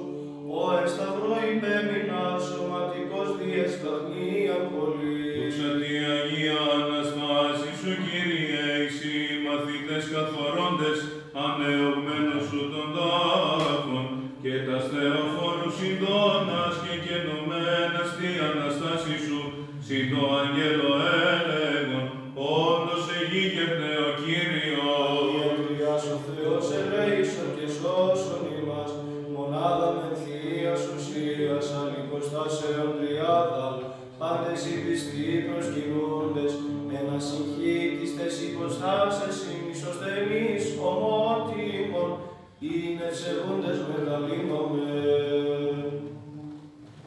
ὃ ἐν σταυρῷ ὑπέμεινας σωματικὸς διεσταγνίαν πολλήν. Δόξα δι᾽ Αγίᾳ Ἀναστάσι σου, Κύριε, εἰσὶ οἱ μαθηταὶ καθορώντες ἀνεῳγμένον σου τὸν τάφον, καὶ τὰς θεοφόρους Ἰδόνας κεκαινωμένας τῇ ἀναστάσει σου, σὺν τῷ ἀγγέλῳ ἔλεγον, Όντως ἐγήκεται ὁ Κύριος. Ὁ Θεός ελέησον καὶ σώσον ἡμᾶς, μονάδα μεν θείας ουσίας, ἀνυποστάσεων τριάδα, πάντες οἱ πιστοί προσκυνούντες, ἐν ἀσυγχύτησταις ὑποστάσεσιν ὑσοσθενεῖς, ὁμότιμον, εἰ εὐσεβούντες, μεγαλύνομεν.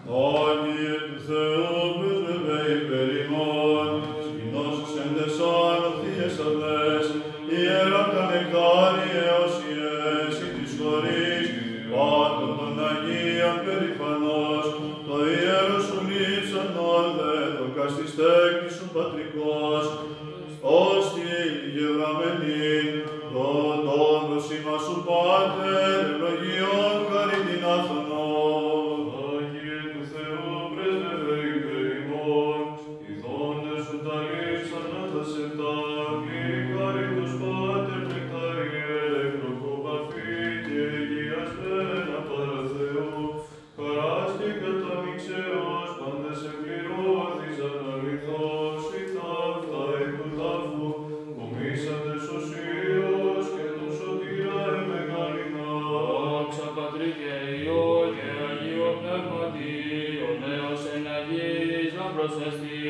Ά Κύριε, τοῦ Θεοῦ πρέσβευε ὑπὲρ ἡμῶν, σκηνῶς εσέντες άν ὁ θείας αὐλές, ἱερά τα νεκτάρια ἕως ἡ αίσθησις χωρί, πάντων τῶν Αγίων περηφανός, τὸ ἱέρον σου λείψανον, δέδωκας τοῖς τέκνοις σου πατρικώς, ὥστι γεγραμμένην, τὸ τόπον σου Πάτερ ευλογιών χαριτινάθωνον. Ά Κύριε, τοῦ Θεοῦ πρέσβευε ὑπὲρ ἡμῶν, ἰδόντες σου τα λείψανα τας ἑπτά, κλήρη χάριτος Πάτερ, νεκτάρια ἐκροκόπα, φύτια ἁγιασμένα παρὰ Θεοῦ, χαράς καὶ καταμειξεῶ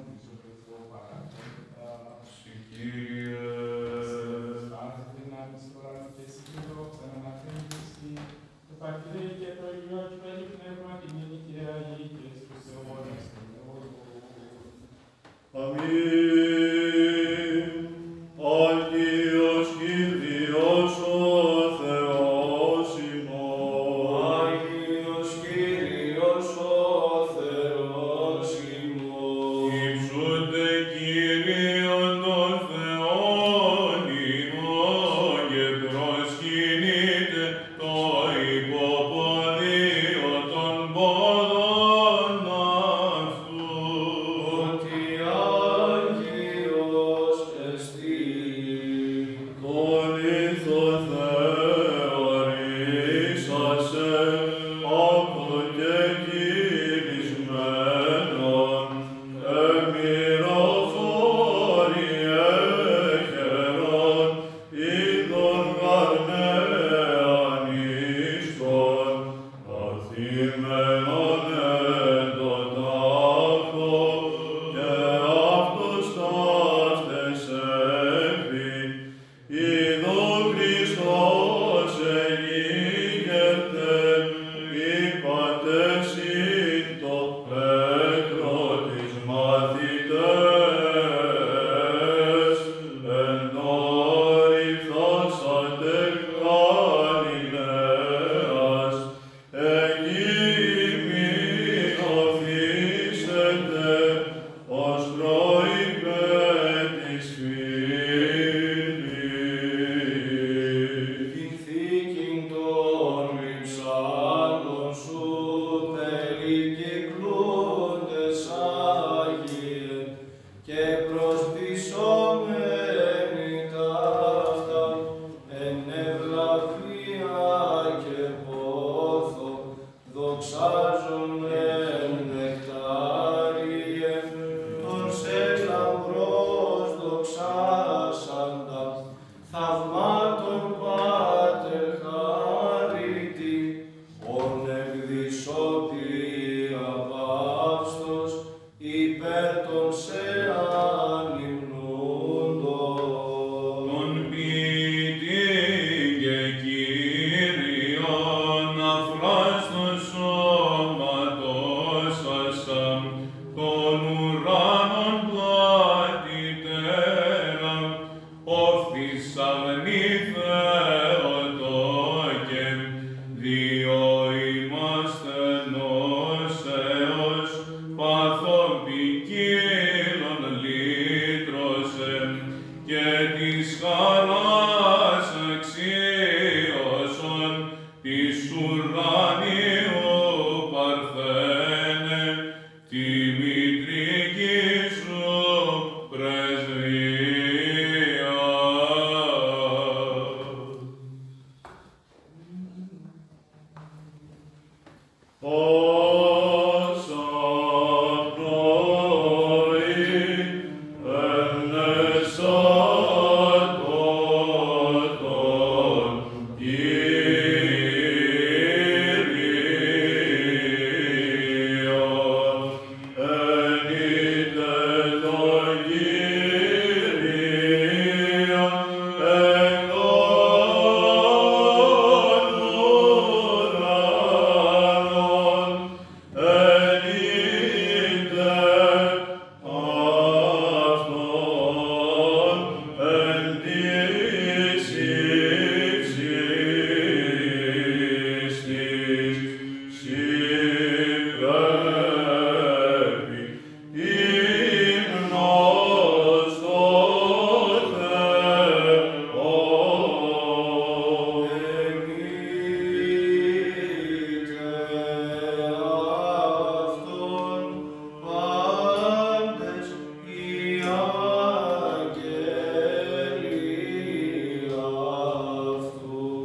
ἐνώπιον τοῦ Θεοῦ παράκλητα. Σοι, Κύριε. Πᾶσι δύναμις τώρα και σοι και δόξαν ἀναθέμπτεσθι, τῷ Πατρί και τῷ Υιῷ και τῷ Αγίῳ Πνεύματι, νυν και αΐ και εἰς τοὺς αἰώνας τῶν αἰώνων. Ἀμήν. Ἅγιος Κύριος ὁ Θεός ἡμῶν. Ἅγιος Κύριος ὁ Θεός ἡμῶν. Ὑψοῦτε Κύριον τὸν Θεὸν ἡμῶν και προσκυνεῖτε τὸ ὑποποδίον τῶν ποδῶν αὐτοῦ. Ὅτι ἅγιός ἐστιν. Τὸν λίθον δὲ ὁ ῥύσας σε ἀποκεκυλισμένον ἐμυροφόρει ἔχερον, εἶδον γὰρ νέαν ἴσκρον, καθημένον ἐν τῷ τάφῳ, καὶ αὐτὸς ταύταις ἔχρει. Ἰδοὺ Χριστὸς ἐγήγερται, εἴπατέ σοι τῷ Πέτρῳ τοῖς μαθηταῖς, ἐν ὄρει φθάσατε Γαλιλαίας, ἐκεῖ Δοξάζομεν, νεκτάριε, τὸν σε λαμπρὸς δοξάσαντα, θαυμάτων, Πάτερ, χάριτί, ὃν ἐκδησόπη ἀπαύστος ὑπὲρ τῶν σε ἀνυμνούντων. Τὸν ποιητὴν καὶ Κύριον ἀφράστος σώματός σα, τὸν οὐράνων πλάτει τέρα, ὀφθείς ἀγνοὶ Θεοτόκε, διὸ ἡμᾶς στενώσεως παθῶν ποικίλων λύτρωσεν, καὶ τῆς χαρᾶς ἀξίωσον τοῖς ουρανίους παρθένε, τῇ μητρικῇ σου πρεσβείᾳ. Ὡς ἀπνοή ἐν εσάτου τὸν Κύριον ἐνεῖτε τὸν Κύριον ἐν τὸν οὐρανόν, ἐνεῖτε αὐτὸν ἐν τοῖς ὕψεις τοῖς σοι πρέπῃ ὕμνος τῷ Θεῷ. Ἐνεῖτε αὐτὸν πάντες οἱ ἀγγέλοι αὐτοῦ.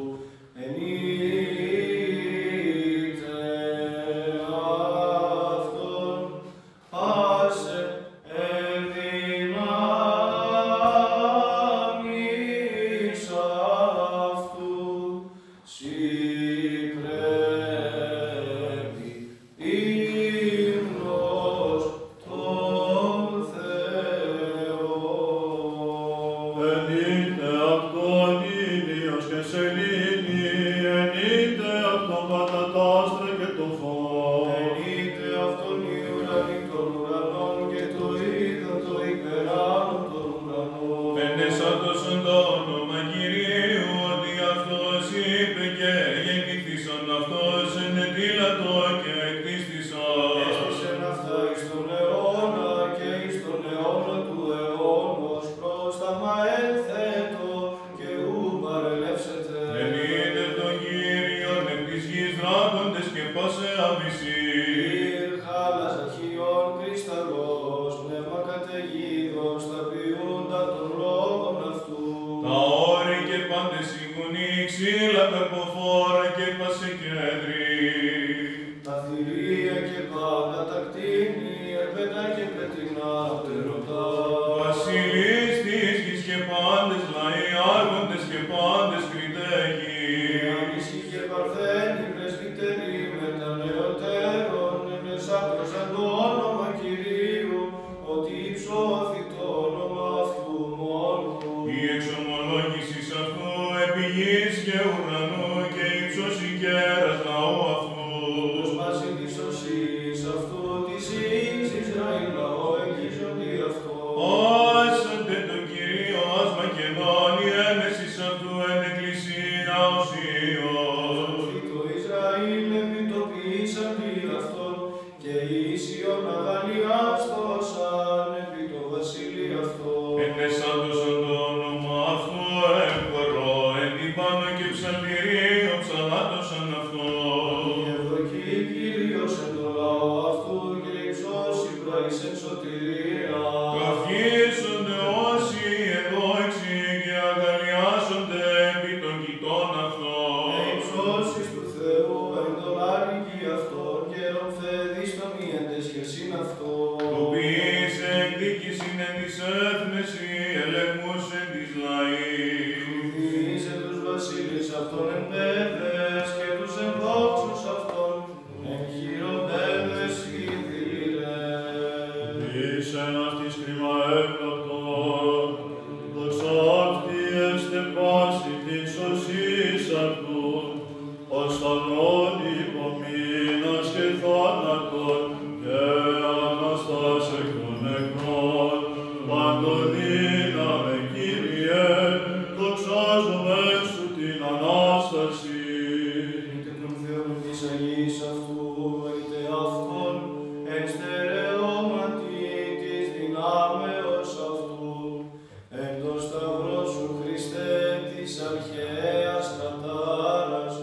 Ἐνεῖτε αὐτὸν πᾶσαι αἱ δυνάμεις αὐτοῦ, σοι πρέπῃ ὕμνος τῷ Θεῷ. Ἐνεῖτε αὐτὸν ἥλιος καὶ σελήνη, ἐνεῖτε αὐτὸν πάντα τ' ἄστρα καὶ τὸ φῶς. Ἐνεῖτε αὐτὸν οἱ οὐρανοί τῶν οὐρανῶν καὶ τὸ ὕδατο ὑπεράνω τῶν οὐρανῶν. Ἐνεσάτωσον τὸ ὄνομα Κυρίου, ὅτι αὐτὸς εἶπε καὶ ἐγεννηθήσαν αὐτός, ἐνετείλατο καὶ ἐκτίστησαν. Ἔστησεν αὐτὰ εἰς τὸν αἰῶνα καὶ εἰς τὸν αἰῶνα τοῦ αἰῶνος, πρόσταγμα ἔθετο καὶ οὐ παρελεύσεται. Ἐνεῖτε τὸν Κύριον ἐκ τῆς γῆς δράκοντες καὶ πᾶσαι άμυσι. Πῦρ, χάλας ἀρχιῶν κρυσταλλός, πνεῦμα καταιγίδος, ταπιοῦντα τὸν λόγον αὐτοῦ. Τὰ ὄρη καὶ πάντες οἱ γουνοί, ξύλα καρποφόρα καὶ πᾶσαι κέδροι. Τα θηρία καὶ πάντα τὰ κτήνη, ἑρπετὰ καὶ πετεινά, τερωτά. Βασιλεῖς τῆς γῆς καὶ πάντες λαοί, ἄρχοντες καὶ πάντες κριτέκοι. Νεανίσκοι καὶ παρθένοι, πρεσβύτεροι με τὰ νεωτέρων, ἐνεσάτωσαν τὸ ὄνομα Κυρίου, ὅτι ὑψώθη τὸ ὄνομα αὐτοῦ μόνου. Ἡ ἐξομολόγησις αὐτοῦ ἐπ᾿ γῆς καὶ οὐρανοῦ, καὶ ύψος ὑκαίας λαοῦ αὐτοῦ. Τοῦτος πᾶσι δυσοσίοις αὐτοῦ, τοῖς υἱοῖς Ἰσραήλ λαῷ, ἐγγίζονται αὐτῷ. ἋΙσαντε τῷ Κυρίῳ, ᾋσμα καινόν, οἱ ἔνεσις αὐτοῦ ἐν ἐκκλησίᾳ ὀσίως. Ἀφανθεῖ τὸ Ἰσραήλ, ἐπιτοπίσαντι αὐτόν, καὶ οἱ οἴσιον ἀγαλλιάστωσαν ἐπὶ τῷ βασιλεῖ αὐτῶν. Ἐνεσάτωσαν τὸ ὄνομα αὐτοῦ ἐπορρό, ἐν ὑπάνωκε ψαλτηρίου ψαλάτωσαν αὐτόν. Ὅτι εὐδοκεῖ Κύριος ἐν τῷ λαῷ αὐτοῦ, καὶ ὑψώσει πραεῖς ἐν σωτηρίᾳ. Καυχήσονται ὅσοι αἱ εὐδόξοι, καὶ ἀγαλλιάζονται ἐπὶ τῶν κοιτῶν αὐτῶν. Ἐ ὑψώσεις τοῦ Θεοῦ ἐν τῷ λάλει γῆ αὐτῶν. Αὐτοῦ, ἐν τε αὐτόν, ἐν στερεώματι τῆς δυνάμεως αὐτοῦ, ἐν τῷ σταυρῷ σου, Χριστέ, τῆς ἀρχαίας κατάρας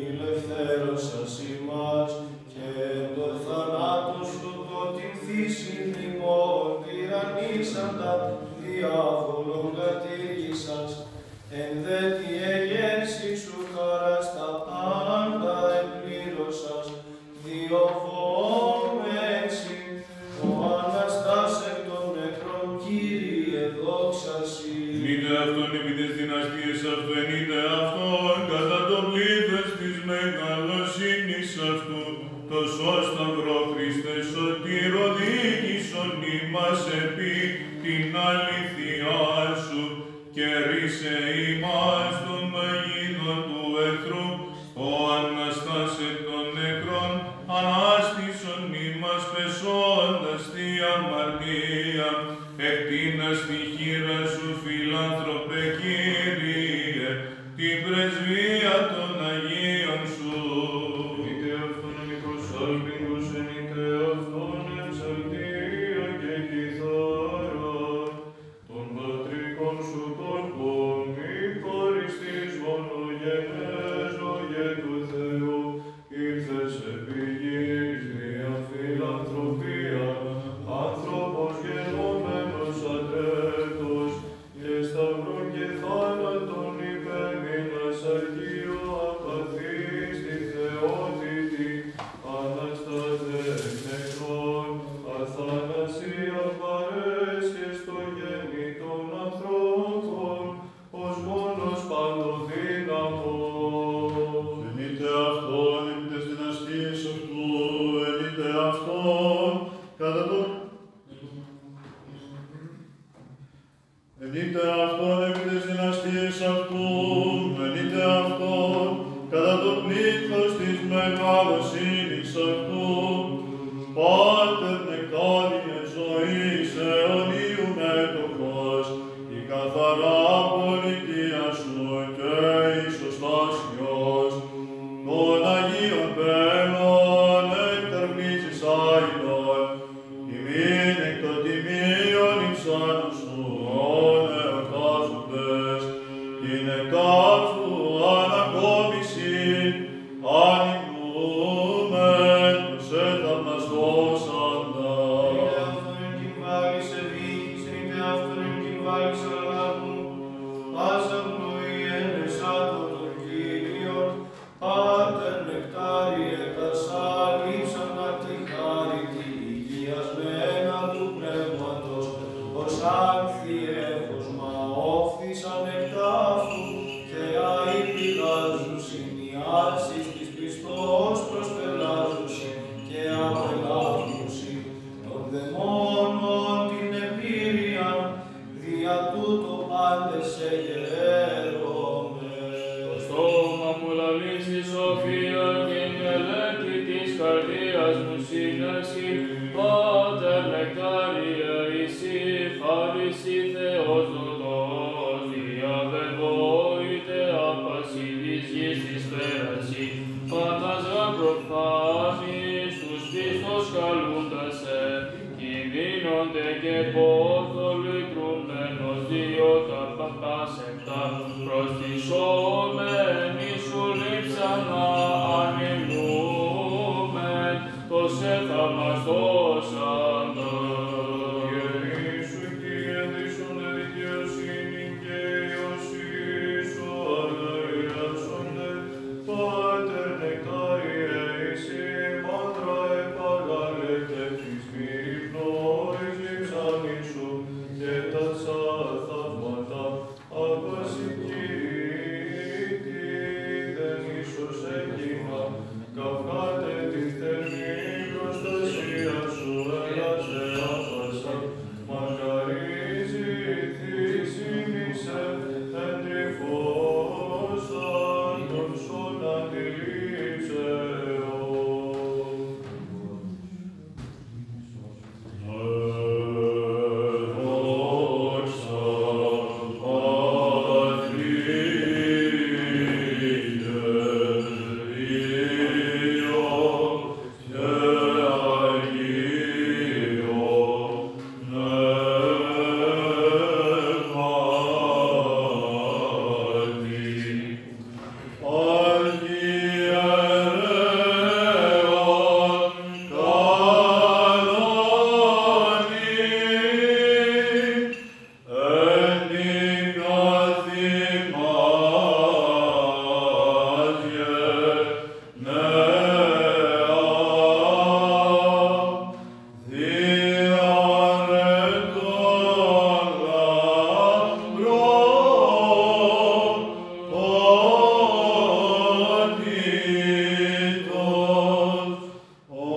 ἠλευθέρωσας ἡμᾶς, καὶ ἐν τῷ θανάτῳ σου, ἐν τῇ θλίψει ἡμῶν τυραννήσαντα διάβολον κατήργησας, ἐν δὲ τῇ ἐγέρσῃ σου χαράς τὰ πάντα ἐπλήρωσας, διωγόμεν σοι, ὁ ἀναστὰς ἐκ τῶν νεκρῶν, Κύριε, δόξα σοι. Ἐνεῖτε αὐτὸν ἐπὶ ταῖς δυναστείαις αὐτοῦ, ἐνεῖτε αὐτὸν κατὰ τὸ πλήθος τῆς μεγαλοσύνης αὐτοῦ, τὸ σῷ σταυρῷ, Χριστέ σωτήρ, ὁ διήγησον ἡμᾶς ἐπὶ τὴν ἀληθείαν σου, κερεῖ σε ἡμᾶς τῶν παγίδων τοῦ ἐχθροῦ, ὁ ἀναστὰς ἐκ τῶν νεκρῶν, ἀνάστησον ἡμᾶς πεσόντας τῇ ἁμαρτίᾳ, ἐκτείνας τὴν χεῖραν σου, φιλάνθρωπε Κύριε, τὴν πρεσβείαν τῶν ἁγίων σου. Ἐνεῖτε αὐτὸν ἐν ὑποσάλπιγγος, ἐνεῖτε αὐτὸν ἐν ψαλτίᾳ καὶ κιθάρᾳ, τὸν πατρικόν σου τόπον μη χωριστοίς, μονογενές Ζώγε τοῦ Θεοῦ, ἦλθες ἐπὶ γῆς διὰ φιλανθρωπίαν, ἄνθρωπος γενόμενος ἀτρέπτος, καὶ σταυρὸν καὶ θάνατον ὑπέμεινας, ἀγίῳ ἀπαθεῖς τῇ θεότητι, ἀναστὰς δὲ ἐκ νεκρῶν, ἀθανασίαν παρέσχες τῷ γέννητον ἀνθρώπῳ, ὡς μόνος παντοδύναμος. Ἐνεῖτε αὐτὸν ἐπὶ ταῖς δυναστείαις αὐτοῦ, ἐνεῖτε αὐτὸν κατὰ τὸ Ἐνεῖτε αὐτὸν ἐπὶ ταῖς δυναστείαις αὐτοῦ, ἐνεῖτε αὐτὸν κατὰ τὸ πλήθος τῆς μεγαλοσύνης αὐτοῦ. Πάτερ, νεκτάριε ζωῆς, αἰωνίου μέτοχος, ἡ καθαρὰ πολιτεία σου καὶ ἡ σωστὰς υἱός τῶν ἁγίων πέμνων, ἐκ ταρβλίζης ἄειλον, ἡμῖν ἐκ τῶν τιμίων ὑψάνωσον ἑορτάζοντες τὴν ἐκ τάφου ἀνακόμισιν, ἀνηγνοῦμεν τὸς ἐθαυμαστώσαντα. Ἐνεῖτε αὐτὸν ἐν κυμβάλοις ἐδίκης, ἐνεῖτε αὐτὸν ἐν κυμβάλοις ἀλαμοῦ, πᾶσα πνοή ἐν ἐσάτω τὸν Κύριον, Πάτερ, νεκτάριε τὰς ἀλείψαντα τη χάριτιν ἡγιασμένα τοῦ Πνεύματος, ὡς ἄνθη εὐκοσμά ὤφθησαν ἐκ τάφου, καὶ ἀεὶ πηγάζουσιν, ἡ ἄρσις τῆς πίστεως προσπελάζουσιν καὶ ἀπελάβουσιν τῶν δαιμόνων τὴν ἐπίρρειαν, Δια τοῦτο πάντες ἐγέρωμεν. Τὸ στόμα μου λαλήσει σοφίαν, καὶ ἡ μελέτη τῆς καρδίας μου σύννεσι. Πάτερ, νεκτάριε εἰσί, χάρις σοι Θεὸς δοτός, διαβεβαιοῖται άπασι τῆς γῆς τοῖς πέρασι, πάντας γὰρ προφθάνεις τοὺς πίστος καλούντας σε. Κινδύνονται καὶ πόθο λυτρούμενος, διότι πα-, πᾶς ἑπτὰ προστισσόμενοι σου λείψανα ἀνηγνοῦμεν τὸς ἐθαυμαστώσαντα. Γέννη σου, Κύριε, δίσονται δικαιοσύνην καὶ ἰωσީ σου ἀναριάσονται. Πάτερ, νεκτάριε εἰσί, μάντρα ἐπαγάλετε τοῖς μη ὑπνόοις λείψανί σου, καὶ τὰ σά θαύματα ἀπασυγκείτηδεν ίσως ἔκειναν, καυχάτε τὴν θερμήν προστασίαν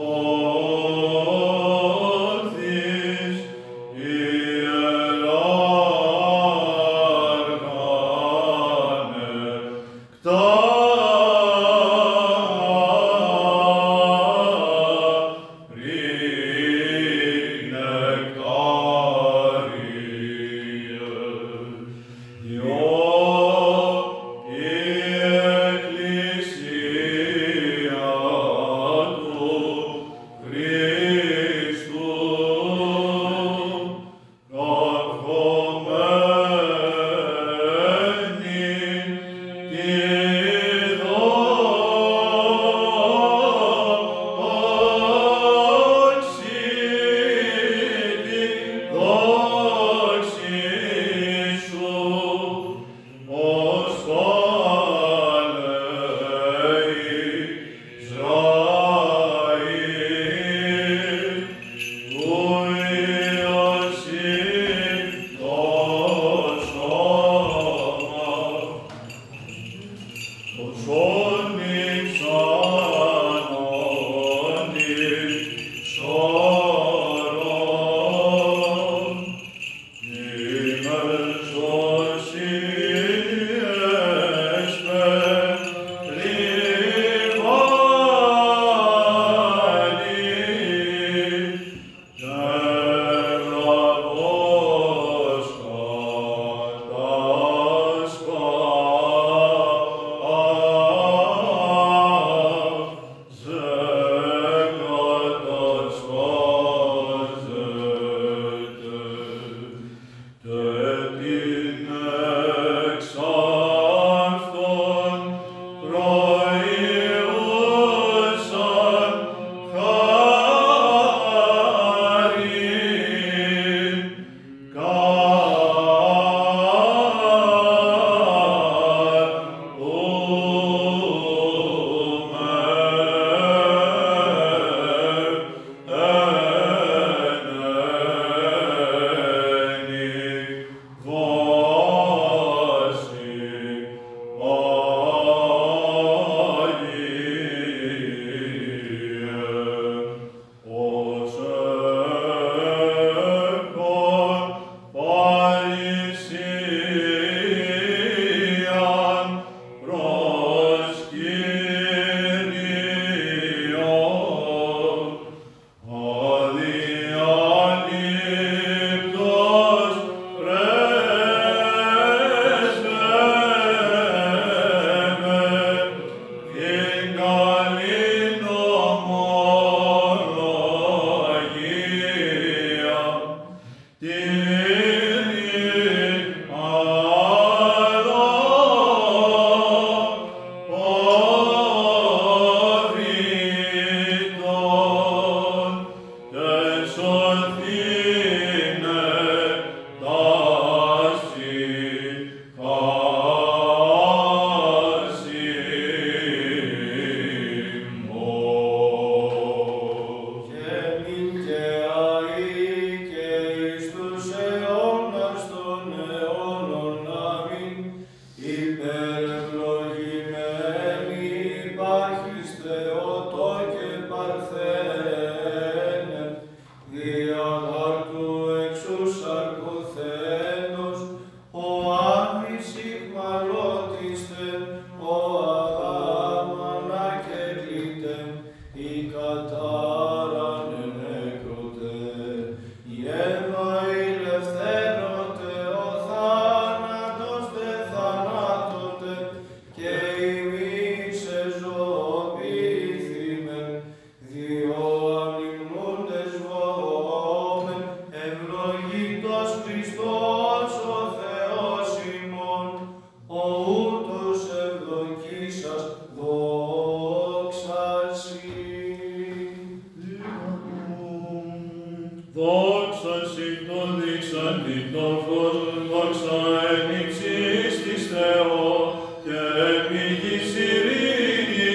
Όρθιοι ἱεράρχανε, κτάρια νεκτάρια, ἡ ὦ ἡ ἐκκλησία τοῦ Χριστοῦ, καυχωμένη τῇ δόξῃ, τῇ δόξῃ σου, ὡς παλαί Ἰσραήλ, οὗ Ἰωσὴφ τὸ σῶμα, ὡς ὄνυξαν όνυξ ὁρῶν. Ἡ μέλος σοι ἐσπεριλαμβάνει, καὶ λαβὼς κατασπά-, ζε κατασπάζεται. Καὶ τὴν ἐξ αὐτῶν προϊούσαν χάριν Ὡς ἔχον παρρησίαν πρὸς Κύριον, ἀδυαλείπτως πρέσβευε τὴν καλὴν ὁμολογίαν, τὴν ἐν ἄλλον ὁ Βίτον, καὶ ἐσώθηνε τὰς ψυχάς ἡμῶν. Και νυν και αΐ και εις τοὺς αἰῶνας τῶν αἰώνων. Ἀμήν. Ὑπερευλογημένοι ὑπάρχεισθε ὁτῷ και παρθένε, δία γὰρ τοῦ εξουσαρκωθέντος, ὁ ἄδης ηχμαλώτισθεν, ὁ Ἀδάμ ἀνακεκλεῖται, οἱ κατάραν ἐνέκροτο, ἡ Εὐα ἠλευθέρωται, ὁ θάνατος δὲ θανάτωται, καὶ ἡμεῖς ἐζωοποιηθῆμεν, διὸ ἀνυμνούντες ζωῶμεν, εὐλογήτως Χριστός ὁ Θεός ἡμῶν, ὁ οὗτος εὐδοκήσας. Δόξα σοι. Δόξα σοι τῷ δείξαντι τὸ φως, δόξα ἐν ὑψίστοις Θεῷ, καὶ ἐπὶ γῆς εἰρήνη,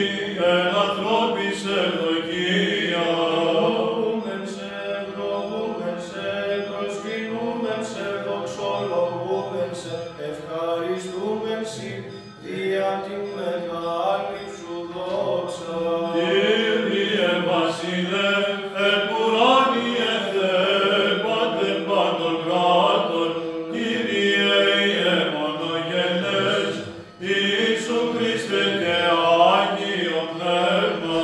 ἐν ἀνθρώποις εὐδοκία. Ευλογούμεν σε, ευλογούμεν σε, προσκυνούμεν σε, δοξολογούμεν σε, ευχαριστούμεν σοι, δια τὴν μεγάλην σου δόξαν. Κύριε βασιλεύ Ουράνιε Θεέ, Πάτερ παντοκράτορ, Κύριε Υιέ μονογενές, Ἰησοῦ Χριστέ και Ἅγιον Πνεύμα.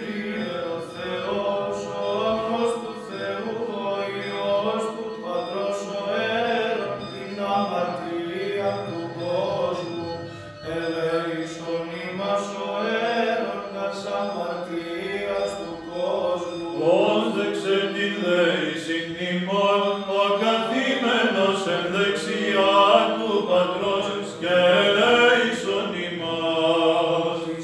Κύριε, ὁ Θεός, ὁ ἄνδρας τοῦ Θεοῦ, ὁ υἱός τοῦ Πατρός, ὁ ἔρων τὴν ἁμαρτίαν τοῦ κόσμου, ελέησον ἡμᾶς, ὁ ἔρων τὰς ἁμαρτίας τοῦ κόσμου. Πρόσδεξε τὴν λέησιν ἡμῶν, ὁ καθήμενος ἐν δεξιᾷ τοῦ Πατρός, και ελέησον ἡμᾶς. Ὁ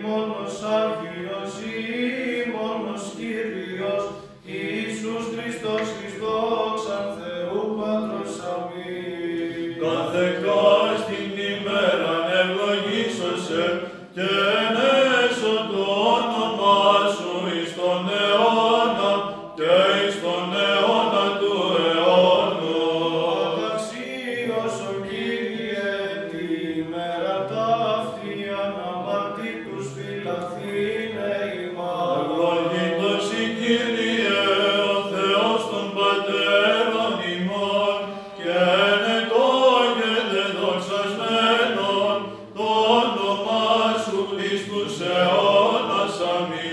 ἡμῶνος Ἅγιος, ἡμῶνος Κύριος, Ἰησοῦς Χριστός, εἰς δόξαν Θεοῦ Πατρός. Ἀμήν. Καθεκάστην ἡμέραν εὐλογήσω σε, καὶ ἐνέσω τὸ ὄνομά σου εἰς τὸν αἰῶνα και εις τον αιώνα του αιώνων. Ἀπαξίωσον, Κύριε, τῇ ἡμέρᾳ ταύτῃ, ἀναμαρτήτους φυλαχθῆναι ἡμᾶς. Ευλογητός σοι, Κύριε, ὁ Θεός τῶν πατέρων ἡμῶν, καὶ ἐνετώγεται δοξασμένον τὸ ὄνομά σου εις τοὺς αἰῶνας. Ἀμήν.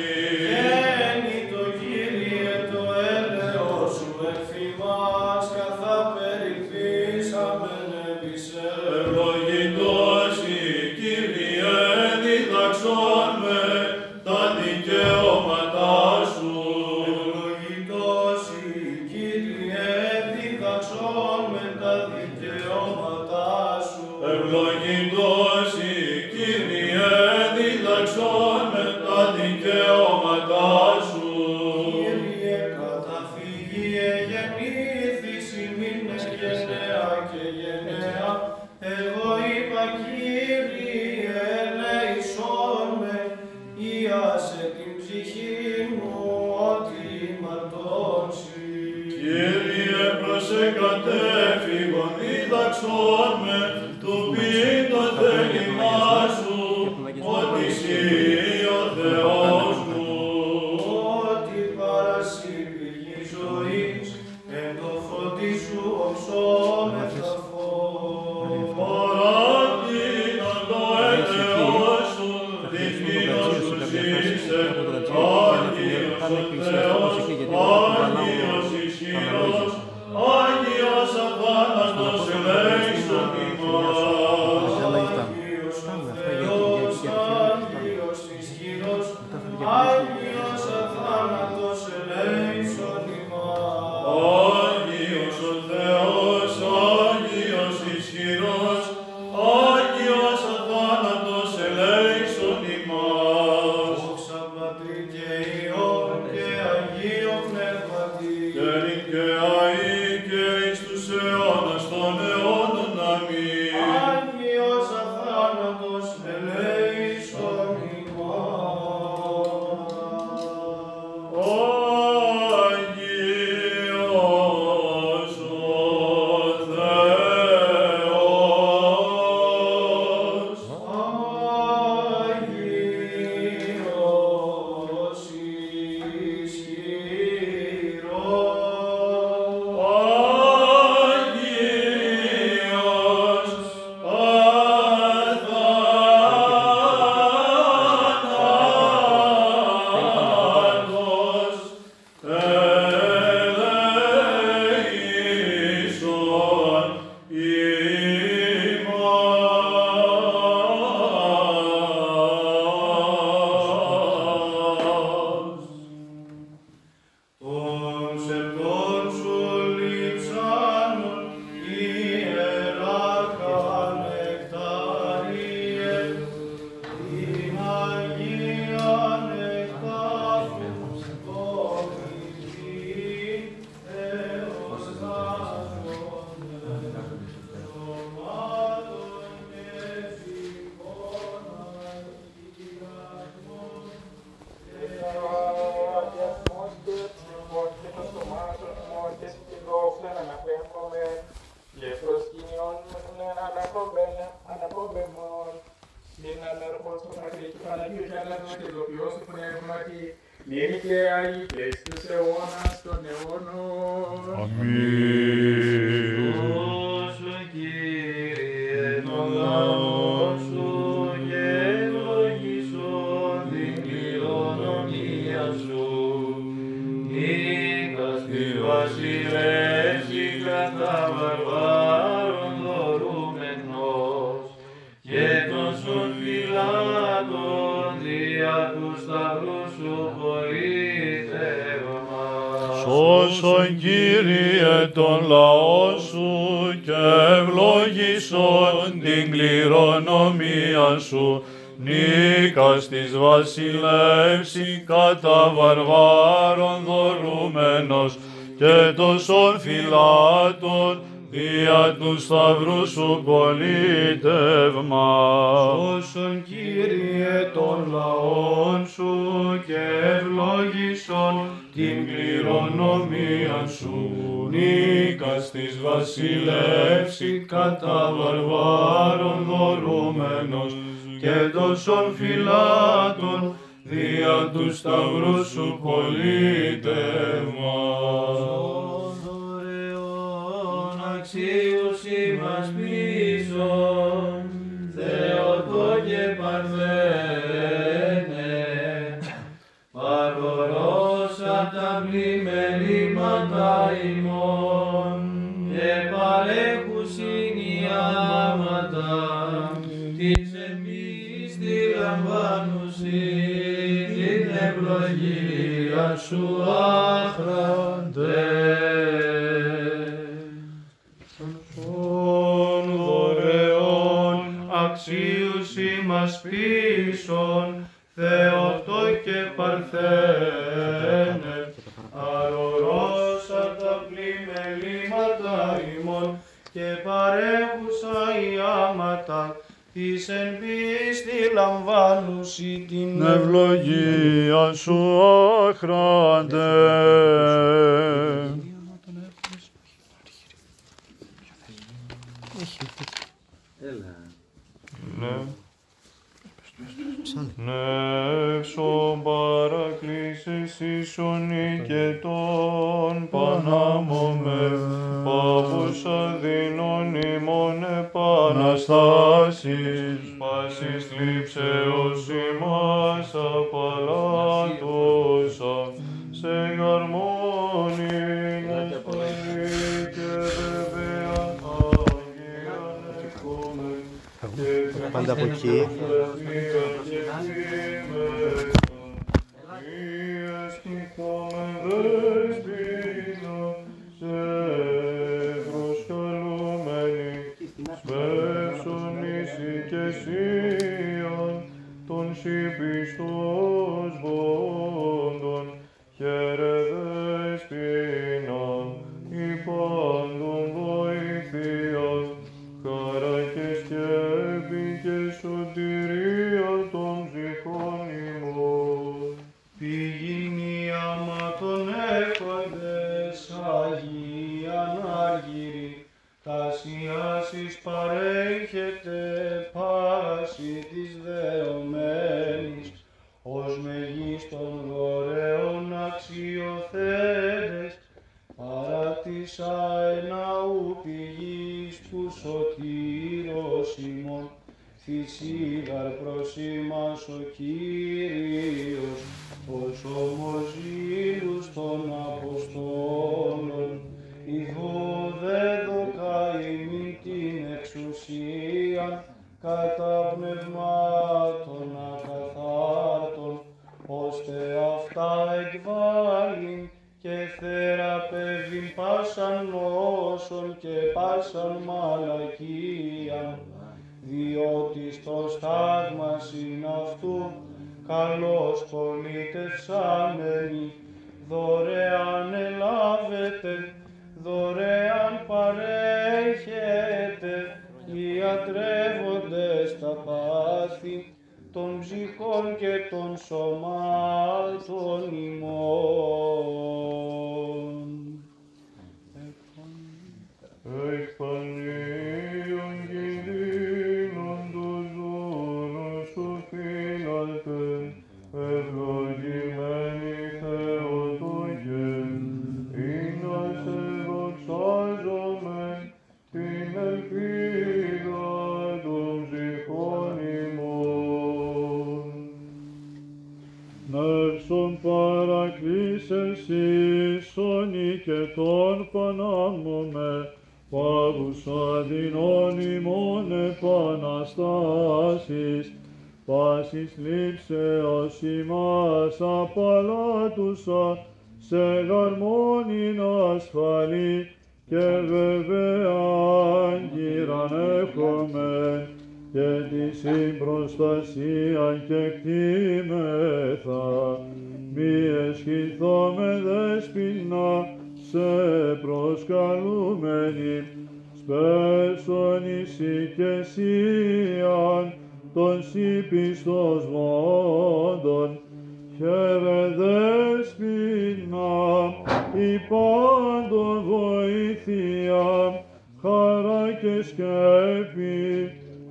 Γέννητο, Κύριε, τὸ ἔλεος σου ἐφ' ἡμᾶς, καθάπερ ἠλθήσαμεν ἐπὶ σε. Ευλογητός σοι, Κύριε, δίδαξόν με τὰ δικαιώματά σου. Ευλογητός σοι, Κύριε, δίδαξόν με τὰ δικαιώματά σου. Ευλογητός σοι, Κύριε, δίδαξόν με τὰ δικαιώματά σου. Κύριε, καταφύγει ἐγεννήθης ἡμῖν ἐγενεὰ και γενεὰ. Εγώ είπα, Κύριε, ελέησόν με, ἰάσαι την ψυχήν μου, ὅτι ἡμαρτώ σοι. Κύριε, προσέ κατέφυγον, δίδαξόν με, τοῦ ποιεῖν το θέλημά σου, ὅτι σοι εἶ ὁ Θεός μου. Ὅτι παρά σοι πηγή ζωής, Ἐν τῷ φωτί σου ὀψόμεθα φως. Παράκλητον τὸ ἔλεος σου, τιμίος σου ζῆσαι, Ἅγιος ὁ Θεός, Ἅγιος ἰσχυρός, Ἅγιος αθάνατος ελέησον ἡμᾶς. Άγιος ὁ Θεός, Άγιος ἰσχυρός, Άγιος αθάνατος ελέησον ἡμᾶς. Άγιος ὁ Θεός, Άγιος ἰσχυρός, Άγιος αθάνατος ελέησον ἡμᾶς. Δόξα Πατρί και Υιῷ και Αγίῳ Πνεύματι. Και νυν και αΐ και εις τους αἰώνας των αιώνων. Ἀμήν. Άγιος αθάνατος ελέησον ἡμᾶς. Άγιος ὁ Θεός. Άγιος και ἀγγελίοις τοὺς αἰώνας τῶν αἰώνων. Ἀμήν. Σώσον, Κύριε, τὸν λαόν σου καὶ εὐλογήσον τὴν κληρονομίαν σου. Νίκας τοῖς βασιλεύσῃ κατὰ βαρβάρων δωρούμενος, καὶ τὸν σὸν φυλάττων δια τοῦ σταυροῦ σου πολίτευμα. Σώσον, Κύριε, τὸν λαόν σου καὶ εὐλογήσον τὴν κληρονομίαν σου. Νίκας τοῖς βασιλεύσῃ κατὰ βαρβάρων δωρούμενος, καὶ τὸν σὸν φυλάττων δια τοῦ σταυροῦ σου πολίτευμα. Σώσον, Κύριε, τὸν λαόν σου καὶ εὐλογήσον τὴν κληρονομίαν σου. Νίκας τοῖς βασιλεύσῃ κατὰ βαρβάρων δωρούμενος, καὶ τὸν σὸν φυλάττων δια τοῦ σταυροῦ σου πολίτευμα. Σον δωρεῶν ἀξίους ἡμᾶς ποιήσον, Θεοτόκε Παρθένε, παρορρώσας τὰ πλημελήματα ἡμῶν, καὶ παρέχουσιν ἡ ἅματα τῆς ἐν πίστει λαμβάνουσι τὴν εὐλογίαν σου, ἄχραντε. Σον δωρεῶν ἀξίους ἡμᾶς ποιήσον, Θεοτόκε Παρθένε, παρορρώσας τὰ πλημελήματα ἡμῶν, καὶ παρέχουσα ἡ ἅματα τῆς ἐν πίστει λαμβάνουσι τὴν ευλογίαν σου, ἄχραντε. Έλα. Ναι. Νεύσον παρακλήσες ίσον ηκετόν, πανάμωμεν, πάγωσα δύνων ὑμῶν επαναστάσεις. Πάσης θλίψεως ἡμᾶς ἀπαλλάτωσα, σε γαρμόνην ἀστολή καὶ βεβαίαν ἀγγείραν ἔχομεν. Πάντα από εκεί. Εστιχόμεν, Δέσποινα, σε προσκαλούμενοι, σπεύσον εις οἰκεσίαν τῶν σοι πίστος πόντων, χαίρε, Δέσποινα, ἡ πάντων βοήθειας, χάρα καὶ σκέπη καὶ σωτηρία τῶν ψυχῶν ἡμῶν. Πηγὴν ἡ ἅματον ἔχοντες ἁγίαν ἄργυρι, τὰς ἰάσ εις παρέχετε πᾶσι τοῖς δεομένοις, ὡς μεγίστων δωρεῶν ἀξιοθέτες, παρά τοῖς ἀεναοῦ πηγῆς τοῦ σωτῆρος ἡμῶν, θυσίει γὰρ πρὸς ἡμᾶς ὁ Κύριος, ὡς ὅμοζήλους τῶν ἀποστόλων. Ἰδοὺ δέδωκα ὑμῖν τὴν ἐξουσίαν κατὰ πνευμάτων ἀκαθάρτων, ὥστε αὐτὰ ἐκβάλλειν καὶ θεραπεύειν πᾶσαν νόσον καὶ πᾶσαν μαλακίαν, διότι τὸ στάγμα σὺν αὐτοῦ καλῶς πολιτευσάμενοι, δωρεὰν ἐλάβετε, δωρεὰν παρέχετε, λιατρεύοντες τὰ πάθη τῶν ψυχῶν καὶ τῶν σωμάτων ὑμῶν. Εκ παντίον κινδύνων τοῦ ζούνους σου φύλακε, ευλογημένη εσύς σώνοικε τὸν πονάμον με, πάγουσα δεινῶν ἡμῶν ἐπαναστάσης, πάσης λήψεως ἡμᾶς ἀπαλλάτουσα, σε γαρμόνην ἀσφαλή καὶ βεβαίαν γύραν ἔχομεν, καὶ τὴν σὴν προστασίαν κεκτήμεθα. Μὴ αἰσχυνθῶμεν, Δέσποινα, σε προσκαλούμενοι, σπέσον εἰς οἰκεσίαν τῶν σοι πιστοσβόντων. Χαίρε, Δέσποινα, ἡ πάντων βοηθεία, χάρα καὶ σκέπη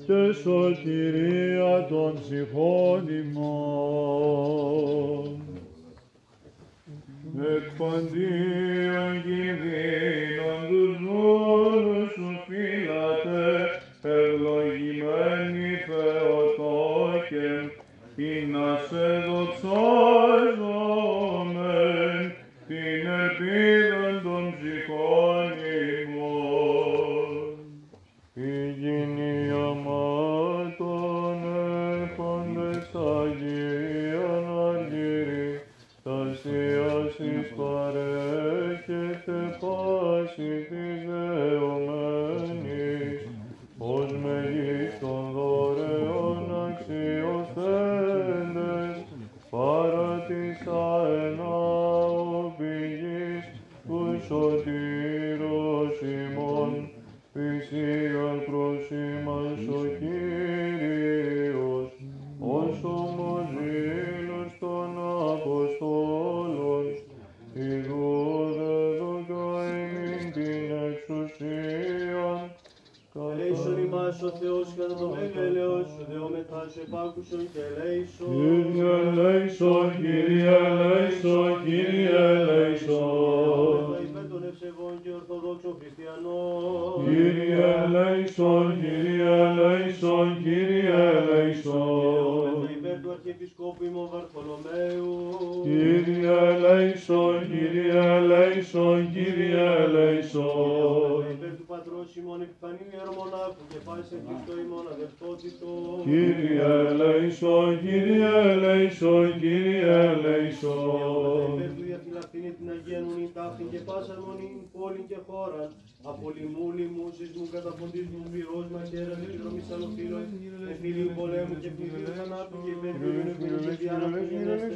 καὶ σωτηρία τῶν ψυχῶν ἡμῶν. Εκ παντίον κινδύνων τοὺς δούλους σου φύλατε, εὐλογημένοι Θεοτόκε, ἵνα σε δοξάζομεν τὴν ἐλπίδαν τῶν ψυχῶν ἡμῶν. Οἱ γυναι ἁμάτων ἔχοντες ἁγίαν Αργύρι, τὰς θείασις παρέχετε πᾶσι τοῖς δεομένοις, ὡς μεγίστων δωρεῶν ἀξιοθέντες, παρά τοίς ἀενάου πηγῆς τοῦ σωτῆρος ἡμῶν, θυσίαν προσήμας ὁ Κύριος, ὡς ὁμοζήλους τῶν ἀποστόλων, ἰδοὺ δέδωκα ὑμῖν τὴν ἐξουσίαν. Ελέησον ἡμᾶς ὁ Θεός κατὰ τὸ μέγα ἔλεος σου, δεόμεθά σου ἐπάκουσον καὶ ελέησον. Κύριε ελέησον, Κύριε ελέησον, Κύριε ελέησον. Δεόμεθα ὑπὲρ τῶν εὐσεβῶν καὶ ὀρθοδόξων χριστιανών. Κύριε ελέησον, Κύριε ελέησον, Κύριε ελέησον. Δεόμεθα ὑπὲρ τοῦ ἀρχιεπισκόπου ἡμῶν Βαρθολομαίου. Κύριε ελέησον, Κύριε ελέησον, Κύριε ελέησον. Δεόμεθα ὑπὲρ τοῦ πατρός ὑμῶν Ἐπιφανίου ἱερομονάχου καὶ πάσης ἐν Χριστῷ ἡμῶν αδελφότητος. Κύριε ελέησον, Κύριε ελέησον, Κύριε ελέησον. Δεόμεθα ὑπὲρ τοῦ Δία Φιλαθλίνη τὴν Αγίαν οὐνήν ταύτην καὶ πᾶσαν οὐνήν πόλιν καὶ χώραν, ἀπ᾿ ὠλημμοῦ λοιμοῦ, σεισμοῦ καταποντισμοῦ, πυρός, ματιέρας, ἐπιδρομῆς ἀλλοφύλων, εμφυλίου πολέμου καὶ εμφυλίου θανάτου καὶ ὑπερπύλου ἐπὶν ἐν καὶ διὰν ἀπογένεσθαι,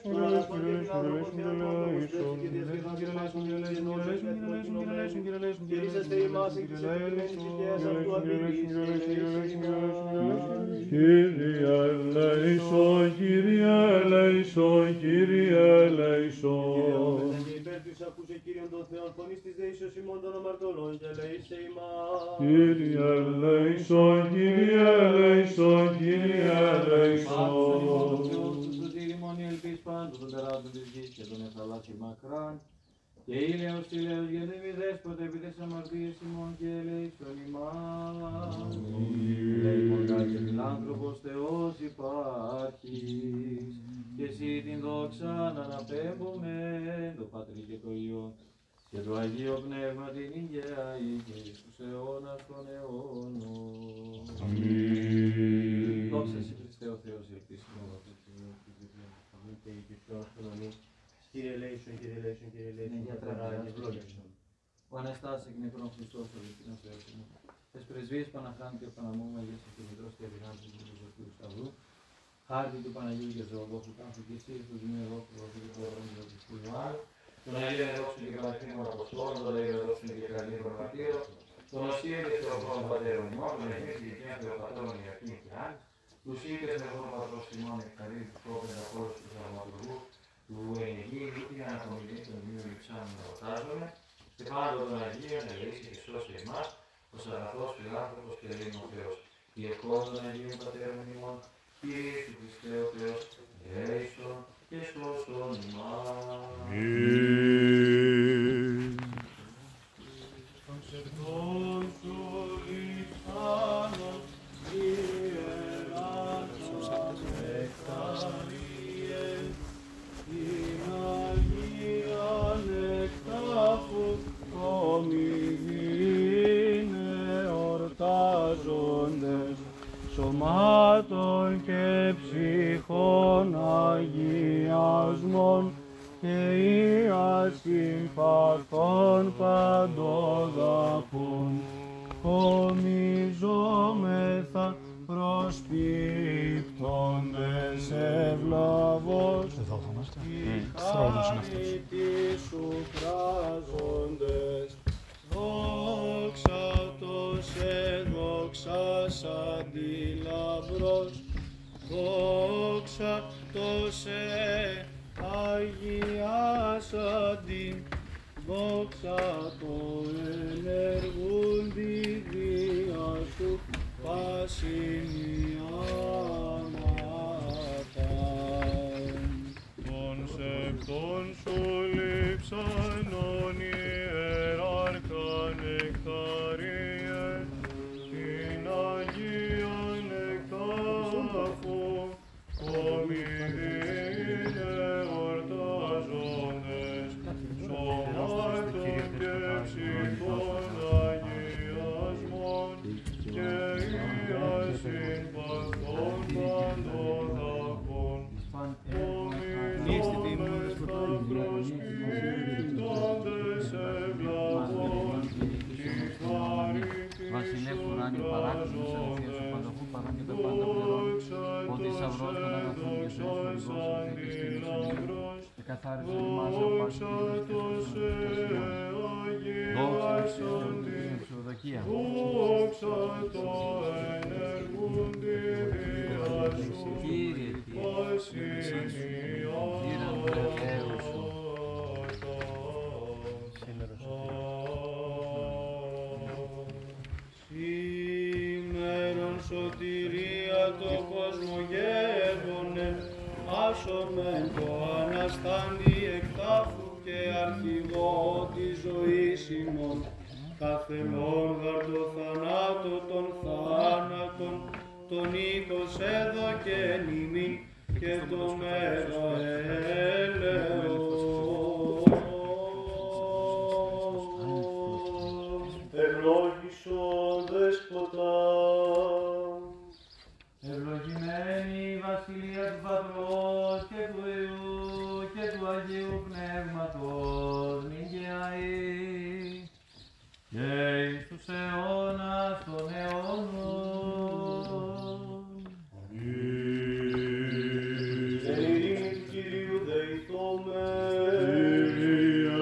τῶν ἀναθρῶν καὶ φιλάνθρωπον Θεόν, ὁ ὥμος πρέσβης καὶ διασκεδάσας πάσων τῶν γενναιῶν καὶ ἀτιμοκρινωμένων, κηρύσσασθαι ἡμᾶς ἐκ τῆς ἐπιπλέγνης ἐκείας αὐτοῦ ἀπειλῆς, ελέησον ἡμᾶς. Κύριε ελέησον, Κύριε ελέησον, Κύριε ελέησον. Καὶ ὑπέρ τοῦ εἰσακοῦσαι Κύριον τὸν Θεὸν φωνῆς τῆς δεήσεως ἡμῶν τῶν ἁμαρτωλῶν καὶ ελέησέ ἡμᾶς. Κύριε ελέησον, Κύριε ελέησον, Κύριε ελέησον. Άκουσον ἡμᾶς ὁ Θεός σου, σωτήρ ἡμῶν ἡ ἐλπίς πάντων τῶν περάτων τῆς γῆς καὶ τῶν ἐθαλάσσιων μακράν, καὶ ὕλεως ύλεως γεννεῖ μη δέσποτε επί ταῖς ἁμαρτίαις ἡμῶν καὶ ελέησον ἡμᾶς. Ἀμήν. Ελέησον δὲ, Κύριε, φιλάνθρωπος Θεός ὑπάρχεις, καὶ σοι τὴν δόξαν ἀναπέμπομεν τῷ Πατρὶ καὶ τῷ Υἱῷ καὶ τῷ Ἁγίῳ Πνεύματι, νυν καὶ αΐ καὶ ἐν τοὺς αἰῶνας τῶν αἰώνων. Ἀμήν. Δόξα σοι, Χριστέ, ὁ Θεός, ἡ ἐλπίς ἡμῶν. Κύριε ελέησον, Κύριε ελέησον, Κύριε ελέησον, ναι, για παρά τρέχουμε, ευλόγησον. Ο Αναστάτης εκ νεκρών Χριστός, ο Δευτέρος Θεός ἡμών. Ταῖς πρεσβείαις Παναχράντου καὶ Παναμόμου, Αγίας Αρχιμητρός καὶ Αδυνάτου Κύριου Ζωτήρου Σταυρού, χάρτην του Παναγίου και Θεοδόχου τάφου, καὶ εσύ εις το Δήμο Ευρώ προφήτου και προρόγου Ἰωάννου, τῶν Αγίων Εδόξων και Πανευρωπαίων Αποστόλων, τῶν Αγίων Εδόξων και Καλλίων Μαρτύρων, τῶν οσίων και θεοφόρων πατέρων ἡμών, τῶν Αγίων και Δικαίων Θεοπατώρων Ιακήμ και Άννης, τοῦ σύ και Θεοδόρου πατρός ἡμῶν, Νεκταρίου Ἐπισκόπου, Πεντακόστου Θαυματουργού, τοῦ Αιγαίου Λούκη, ἀναπομεινεῖ τὸν Δήμον λειψάμενον εορτάζομεν, και πάντων τῶν Αγίων ελεήσει και σώσε ἡμάς, ὁ αγαθός φιλάνθρωπος και ελεήμων Θεός, ἡ ευχών τῶν Αγίων Πατέρων ἡμῶν, Κύριε Ιησού Χριστέ ο Θεός, ελέησον και σώσον ἡμάς. Ἀμήν. Τῶν ψευδών σου λιθάνων, Κύριε, ελάφρυνε, Νεκτάριε, τὴν Αγίαν ἐὰ συμπαθῶν παντοδαπών, ὁμιζόμεθα προσπίπτοντες εὐλαβῶς, Εδώ θα είμαστε. Μμμ. Θρόνος είναι αυτός. Χάριτί σου κράζοντες. Δόξα τῷ σε, δόξα σ' αντιλαβρός, δόξα τῷ σε ἁγιάσαντι, δόξα τῷ ἐνεργοῦν τη δίαν σου πάσιν αίματαν. Τὸν σεπτὸν σου λείψανον ἱεράρχαν ἐκ Μαριαίας, τὴν Ἁγίαν ἐκ τάφου, ὁμιδίοις ἑορτάζοντες, σώματον και ψυχῶν ἁγιασμόν, και ἡ συμπαθῶν παντοδαπών. Νύστη τιμών. Βασιλεύ ουράνιον, παράκλητος ελευθείας σου, πανταχού παρών και τα πάντα πληρών, ο θησαυρός των αγαθῶν και ζωής, ο οδηγός ελθέ και στήνωσον ημίν. Εκαθάριζον ημάς απ' πάσης ἀσεβίας και ασφαλείας. Δόξα ἐστίν τῷ Κύριον. Δόξα τῷ ἐνεργοῦν τη δίαν σου, Κύριε, Κύριε, πάσιν ἡμίν. Δύναμον ελέγχου. Σήμερον σωτηρία τῷ κόσμῳ γέγονεν, άσωμεν τῷ ἀναστάντι ἐκ τάφου και ἀρχηγῷ τῆς ζωῆς ἡμῶν. Καθεμόν γαρ τῷ θανάτῳ τὸν θάνατον, τὸν οἶκος ἔδωκεν ἡμῖν, και το μέγα έλεος. Ευλόγησον, Δέσποτα. Ευλογημένη η βασιλεία του Πατρός και του Υιού και του Αγίου Πνεύματος, νυν και αΐ και εις τους αἰώνας των αἰώνων. Αμήν. Την ειρήνη του Κυρίου δεηθώμεν. Κύριε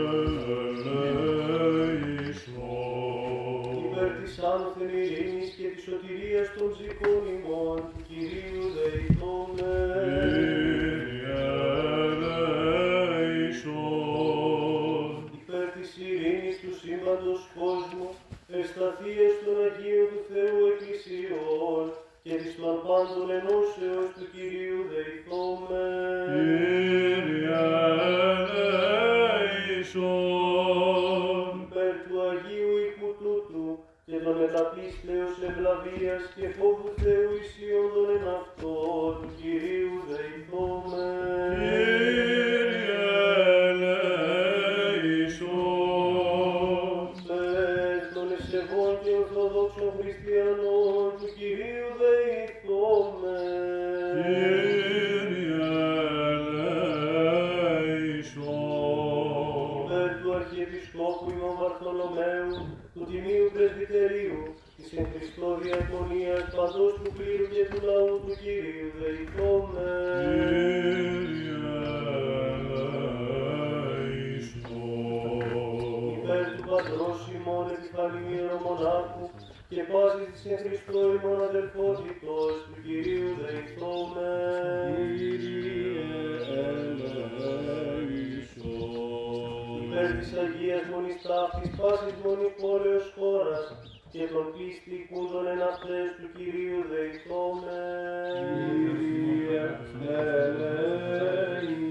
ελέησον. Υπέρ της άνωθεν ειρήνης και της σωτηρίας των ψυχών ημών, του Κυρίου δεηθώμεν. Κύριε ελέησον. Υπέρ της ειρήνης του σύμπαντος κόσμου, εὐσταθίας των Αγίων του Θεού εκκλησιών και της των πάντων ενώσεως, του Κυρίου δεηθώμεν. Κύριε ελέησον. Υπέρ του Αγίου οίκου τούτου και τῶν μετ' ἀπίστεως ευλαβίας και φόβου Θεοῦ ησύχαντων ἐν αὐτῷ, του Κυρίου δεηθώμεν. Κύριε ελέησον. Υπέρ τῶν εὐσεβῶν και ορθοδόξων χριστιανῶν, του Κυρίου δεηθώμεν. Κύριε ελέησον. Υπέρ του Αρχιεπισκόπου ημών Βαρθολομαίου, του Τιμίου Πρεσβυτερίου, της ἐν Χριστῷ διακονίας παντός του κλήρου και του λαού, του Κυρίου δεηθώμεν. Κύριε ελέησον. Υπέρ του πατρός ημών Επιφανίου Ιερομονάχου και πάσης της ἐν Χριστῷ ημών αδελφότητος, του Κυρίου δεηθώμεν. Κύριε ελέησον. Υπέρ της Αγίας Μονής Ταύτης, πάσης Μονής πόλεως χώρας, και τῶν πίστει οικούντων ἐν αὐταῖς, του Κυρίου δεηθώμεν. Κύριε ελέησον.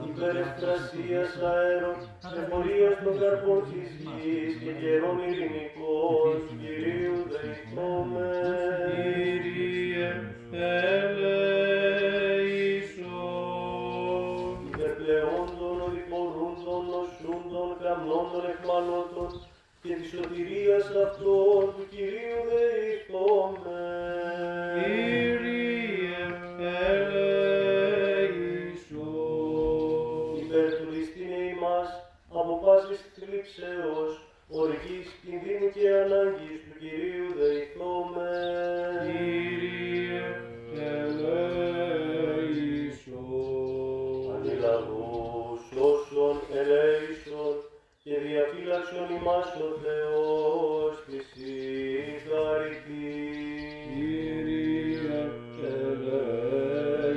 Υπέρ ἐκστρασίας αέρων, εὐφορίας τῶν καρπῶν τῆς γῆς και καιρῶν ειρηνικῶν, του Κυρίου δεηθώμεν. Κύριε ελέησον. Υπερπλεόντων, οδηπορούντων, νοσούντων, καμνόντων, αιχμαλώτων, και της σωτηρίας αὐτῶν, του Κυρίου δεηθώμεν. Κύριε ελέησον. ἀπὸ πάσης θλίψεως, ὀργῆς, κινδύνου καὶ ἀνάγκης, τοῦ Κυρίου δεηθῶμεν. Κύριε, ελέησον. Ἀνηλαγοὺς σώσον, ελέησον, καὶ διαφύλαξον ἡμᾶς ὁ Θεός τοῖς ἠρχαριθμοῖς. Κύριε, ελέησον.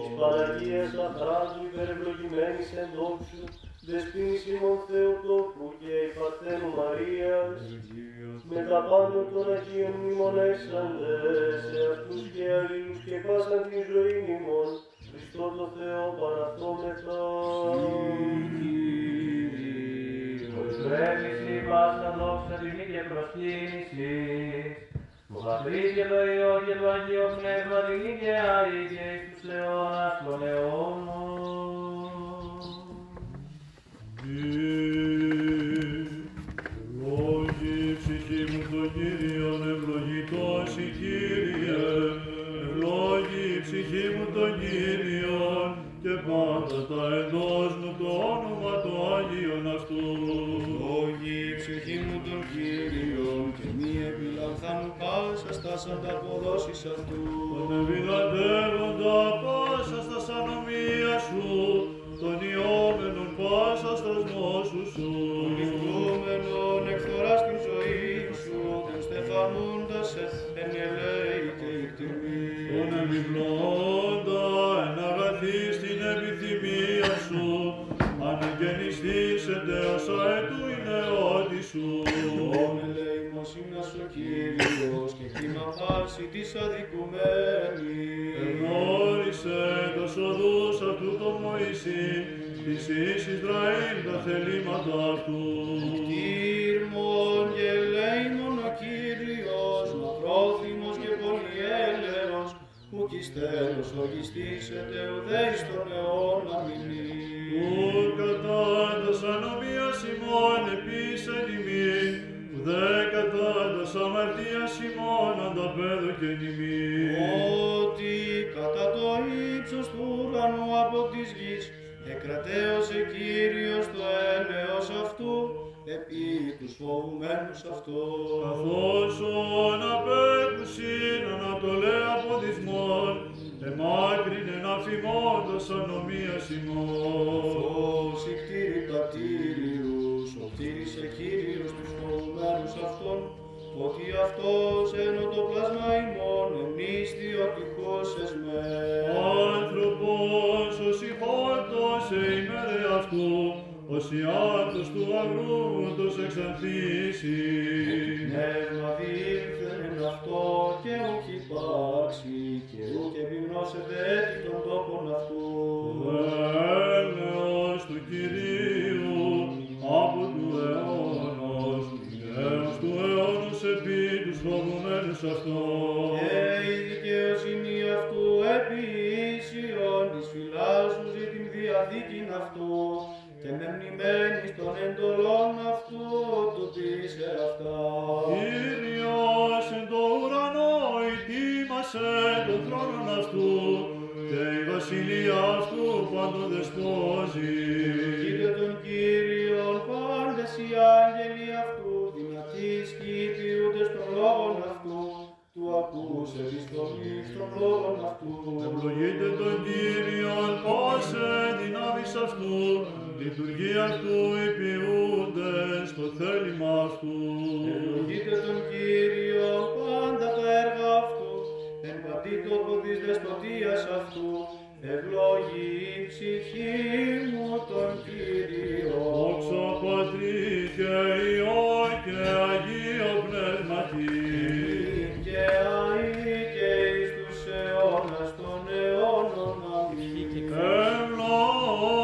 Τῆς Παναγίας Λαχράντου ὑπερευλογημένης ἐν δόξου, δεσποίνης ἡμῶν Θεοτόκου καὶ ἡ Παρθένου Μαρίας, με τὰ πάντων τῶν Ἁγίων μνημονεύσαντες, ἑαυτοὺς καὶ ἀλλήλους καὶ πᾶσαν τὴν ζωήν ἡμῶν, Χριστῷ τῷ Θεῷ παραθώμεθα. Σύ, Κύριε. Ὁ εἰσπρέπεις σὺ πᾶσα δόξα τιμὴ καὶ προσκύνησις, τῷ Πατρί καὶ τῷ Υἱῷ καὶ τῷ Ἁγίῳ Πνεύματι, νυν καὶ αΐ καὶ εἰς τοὺς αἰῶνας τῶν αἰώνων. Εὐλόγη ἡ ψυχή μου τὸν Κύριον, ευλογητός σοι, Κύριε, ευλόγη ἡ ψυχή μου τὸν Κύριον, καὶ πάντα τὰ εντός μου τὸ ὄνομα τὸ ἅγιον αὐτοῦ. Ευλόγη ἡ ψυχή μου τὸν Κύριον, καὶ μὴ ἐπιλανθάνου πάσας τὰς ἀνταποδόσεις αὐτοῦ. Τὸν εὐηλατεύοντα πάσας τὰς ἀνομίας σου, τὸν ἰώμενον πάσας τὰς νόσους σου. Τὸν ηὐλούμενον ἐκ φθορᾶς τὴν ζωήν σου, τὸν στεφανοῦντα σε ἐν ἐλέει καὶ ἐν τιμῇ. Τὸν ἐμβιβλώντα ἐν ἀγαθοῖς τὴν ἐπιθυμίαν σου, ἀναγεννησθήσεται ὡς ἀετοῦ ἡ νεότης σου. Ὃν ἐλεημοσύνας ο Κύριος, καὶ κοίημα πάσῃ τοῖς ἀδικουμένοις. Ἐγνώρισε τὰς οδούς αὐτοῦ τῷ Μωυσῇ, τοῖς υἱοῖς Ἰσραήλ τὰ θελήματα αὐτοῦ. Κτήρμον καὶ ελεήμον ὁ Κύριος, μακρόθυμος καὶ πολυέλεος, οὐκ ὑστέρως ὀλιγισθήσεται, οὐδὲ εἰς τὸν αἰῶνα μηνύει. Οὐ κατὰ τὰς ἀνομίας ἡμῶν ἐποίησεν ἡμῖν, οὐδὲ κατὰ τὰς ἁμαρτίας ἡμῶν ἀνταπέδωκεν ἡμῖν. Ὅτι κατὰ τὸ ὕψος τοῦ οὐρανοῦ ἀπὸ τῆς γῆς ἐκρατέωσε Κύριος τὸ έλεος αὐτοῦ ἐπὶ τοὺς φοβουμένους αὐτόν. Καθώς οὖν ἀπέκουσιν ἀνατολαὶ ἀπὸ δυσμῶν, ἐμάκρυνεν ἀφ᾿ ἡμῶν τὰς ἀνομίας ἡμῶν. Καθώς οἱ κτήριοι κτηρίους, ὃ κτήρισε Κύριος τοὺς φοβουμένους αὐτόν, ὅτι αὐτὸς ἔν ὁ τὸ πλάσμα ἡμῶν ἐν ἴς τί ὁ τοικοῦς ἐσμεν. Ἄνθρωπος, ὃς ἠχόρτωσε ἡ μέρα αὐτοῦ, ὡς ὑάτος τοῦ ἀγροῦ, οὗτος ἐξανθήσει. Ὅτι πνεῦμα διῆλθεν ἐν αὐτῷ, καὶ οὐκ ὑπάρξει, καὶ οὐκ ἐπιγνώσεται ἔτι τὸν τόπον αὐτοῦ. Ὁ ἔλεος τοῦ Κυρίου ἀπὸ τοῦ αἰῶνος, ἕως τοῦ αἰῶνος ἐπὶ τοὺς φοβουμένους αὐτόν. Καὶ ἡ δικαιοσύνη αὐτοῦ ἐπὶ οἴσιον τοῖς φυλάσσουσι τὴν διαθήκην αὐτοῦ, καὶ μεμνημένοι τῶν εντολῶν αὐτοῦ τοῦτοι σε αὐτά. Κύριος ἐν τῷ οὐρανῷ ἡτοίμασε τὸν θρόνον αὐτοῦ, καὶ ἡ βασιλεία αὐτοῦ πάντων δεσπόζει. Εὐλογεῖτε τὸν Κύριον πάντες οἱ ἄγγελοι αὐτοῦ, δυνατοῖς καὶ οἱ ποιοῦντες τὸν λόγον αὐτοῦ, τοῦ ἀκοῦσαι τῆς φωνῆς τὸν λόγον αὐτοῦ. Εὐλογεῖτε τὸν Κύριον πᾶσαι αἱ δυνάμεις αὐτοῦ, λειτουργία αὐτοῦ οἱ ποιοῦντες τὸ θέλημα αὐτοῦ. Εὐλογεῖτε τὸν Κύριον πάντα τὰ ἔργα αὐτοῦ, ἐν παντὶ τόπῳ τῆς δεσποτείας αὐτοῦ. Εὐλογεί ἡ ψυχή μου τὸν Κύριον. Δόξα Πατρί καὶ Υἱῷ καὶ Ἁγίῳ Πνεύματι. Νυν καὶ αΐ καὶ εἰς τοὺς αἰῶνας τῶν αἰώνων. Ἀμήν. Εὐλόγει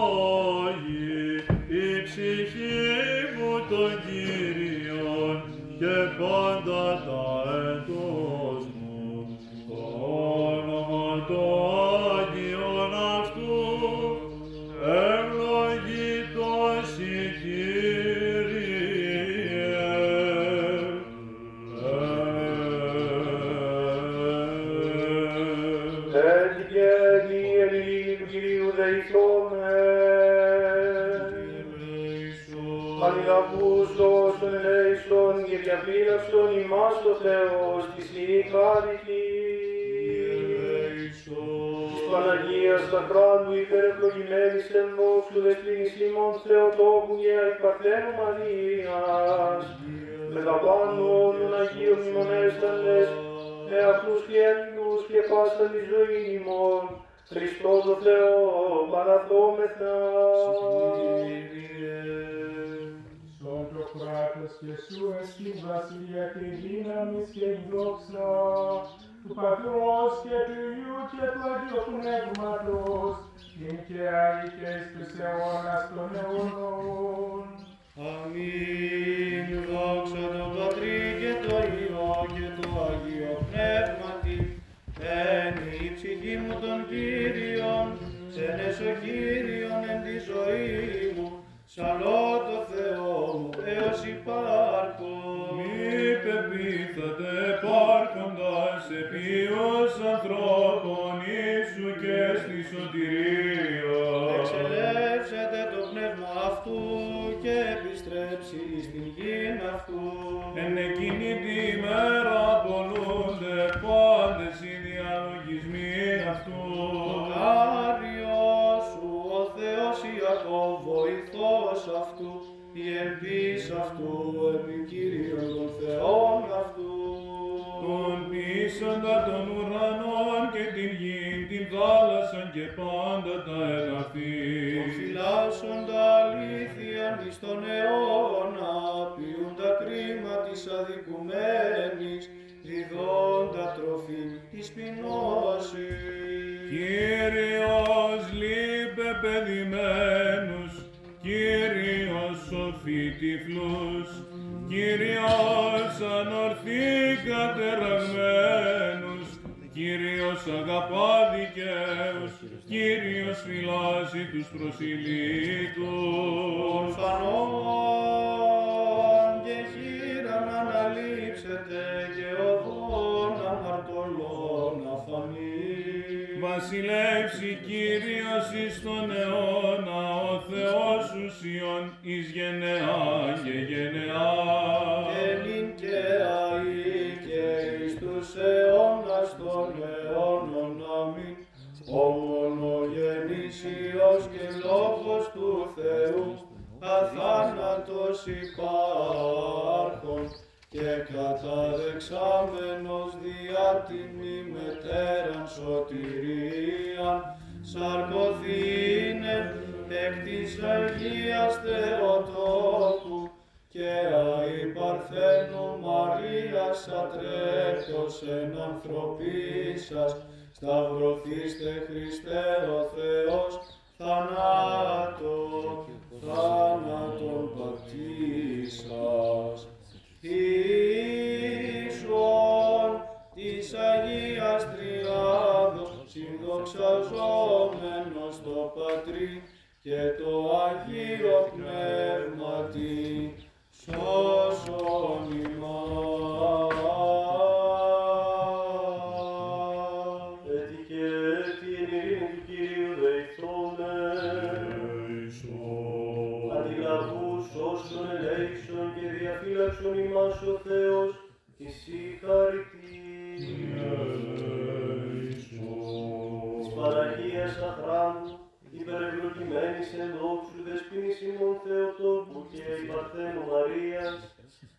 ἡ ψυχή μου τὸν Κύριον, καὶ πάντα τὰ έντος μου τὸ ὄνομα τὸ ἅγιον αὐτοῦ. Εὐλογεῖτός σοι, Κύριε. Έτοιμοι καὶ ἁγίοι, ἐλεοί τοῦ Κυρίου δεηθῶμεν. Ἀνηλαβοὺς ὅσον ἐλέησον καὶ διαφύλαξον ἡμᾶς ὁ Θεός, τοίς εἰ χάριτί. Ελέησον. Τῆς Παναγίας Σαχράντου ὑπερευλογημένης ἐν δόξου δεσποίνης ἡμῶν Θεοτόκου καὶ ἀη Παρθένου Μαρίας, μετὰ πάντων τῶν Ἁγίων μνημονεύσαντες, με αὐτοὺς και ἀλλήλους και πᾶσαν τὴν ζωὴν ἡμῶν, Χριστῷ τῷ Θεῷ παραθώμεθα. Κύριε. Σόν τὸ κράτος και σού ἐστιν βασιλεία και δύναμις και ἡ δόξα, τοῦ Πατρός και τοῦ Υιοῦ και τοῦ Αγίου Πνεύματος, νυν και αΐ και εις τοὺς αἰώνας τῶν αἰώνων. Αμήν. Δόξα τῷ Πατρί και τῷ Υιῷ και τῷ Ἁγίῳ Πνεύματι. Ἔνι ἡ ψυχή μου τὸν Κύριον, ξένες ὁ Κύριον ἐν τῇ ζωῇ μου, ψαλῶ τῷ Θεῷ μου ἕως ὑπάρχων. Μὴ πεποιθάτε ἐπάρχοντας επί οἴους ἀνθρώπων, οἴ σου καίσθη σωτηρία. Ἐξελεύσεται τὸ πνεῦμα αὐτοῦ και ἐπιστρέψει εἰς τὴν γῆν αὐτοῦ. Ἐν ἐκείνῃ τῇ ἡμέρᾳ ἀπολοῦνται πάντες οἱ διαλογισμοί αὐτοῦ. Μακάριος σου ὁ Θεὸς Ἰακώβ, βοηθός αὐτοῦ, ἡ ἐλπίς αὐτοῦ ἐπὶ Κύριον τὸν Θεὸν αὐτοῦ. Τὸν ποιήσαντα τὸν οὐρανὸν καὶ τὴν γῆν, τὴν θάλασσαν καὶ πάντα τὰ ἐν αὐτοῖ. Τὸν φυλάσσοντα ἀλήθειαν εἰς τὸν αἰῶνα, ποιοῦντα κρίμα τοῖς ἀδικουμένοις, διδόντα τροφὴν τοῖς πεινῶσιν. Κύριος λείπε παιδημένους, Κύριος σοφεῖ τυφλούς, Κύριος ἀνορθεῖ κατεραγμένους, Κύριος ἀγαπᾷ δικαίους, Κύριος φυλάσσει τοὺς προσηλύτους. Ὀρφανὸν καὶ χήραν ἀναλείψεται, καὶ ὁδὸν ἀμαρτωλῶν ἀφανεῖ. Βασιλεύσει Κύριος εἰς τὸν αἰῶνα, ὁ Θεὸς ὁ Σιών, εἰς γενεὰν καὶ γενεὰν. Και νυν και αΐ και εἰς τοὺς αἰῶνας τῶν αἰώνων. Ἀμήν. Ὁ μονογενὴς Υἱός και Λόγος του Θεοῦ, ἀθάνατος ὑπάρχων και καταδεξάμενος διὰ τὴν μὴ μετέραν σωτηρίαν, σαρκωθῆναι ἐκ τῆς Αγίας Θεοτόκου, και αΐ Παρθένου Μαρίας ατρέπτος ἐν ανθρωπίσας, σταυρωθεῖς τε, Χριστέ, ὁ Θεός θανάτῳ θάνατον πατήσας. Ἴσον τῆς Αγίας Τριάδος συνδοξαζόμενος τῷ Πατρί και τῷ Αγίῳ Πνεύματι, σώσον ἡμᾶς. Αἰτοί και αἰτοί, ἐν εἰρήνῃ του Κυρίου δεηθῶμεν. Ελέησον. Ἀνηλαβοὺς ὅσον ἐλέησον και διαφύλαξον ἡμᾶς ὁ Θεός, τοίς εἰ χάριτί. Ελέησον. Τῆς Παναγίας Σαχράντου, ὑπερευλογημένης ἐν δόξου δεσποίνης ἡμῶν Θεοτόκου και ἀη Παρθένου Μαρίας,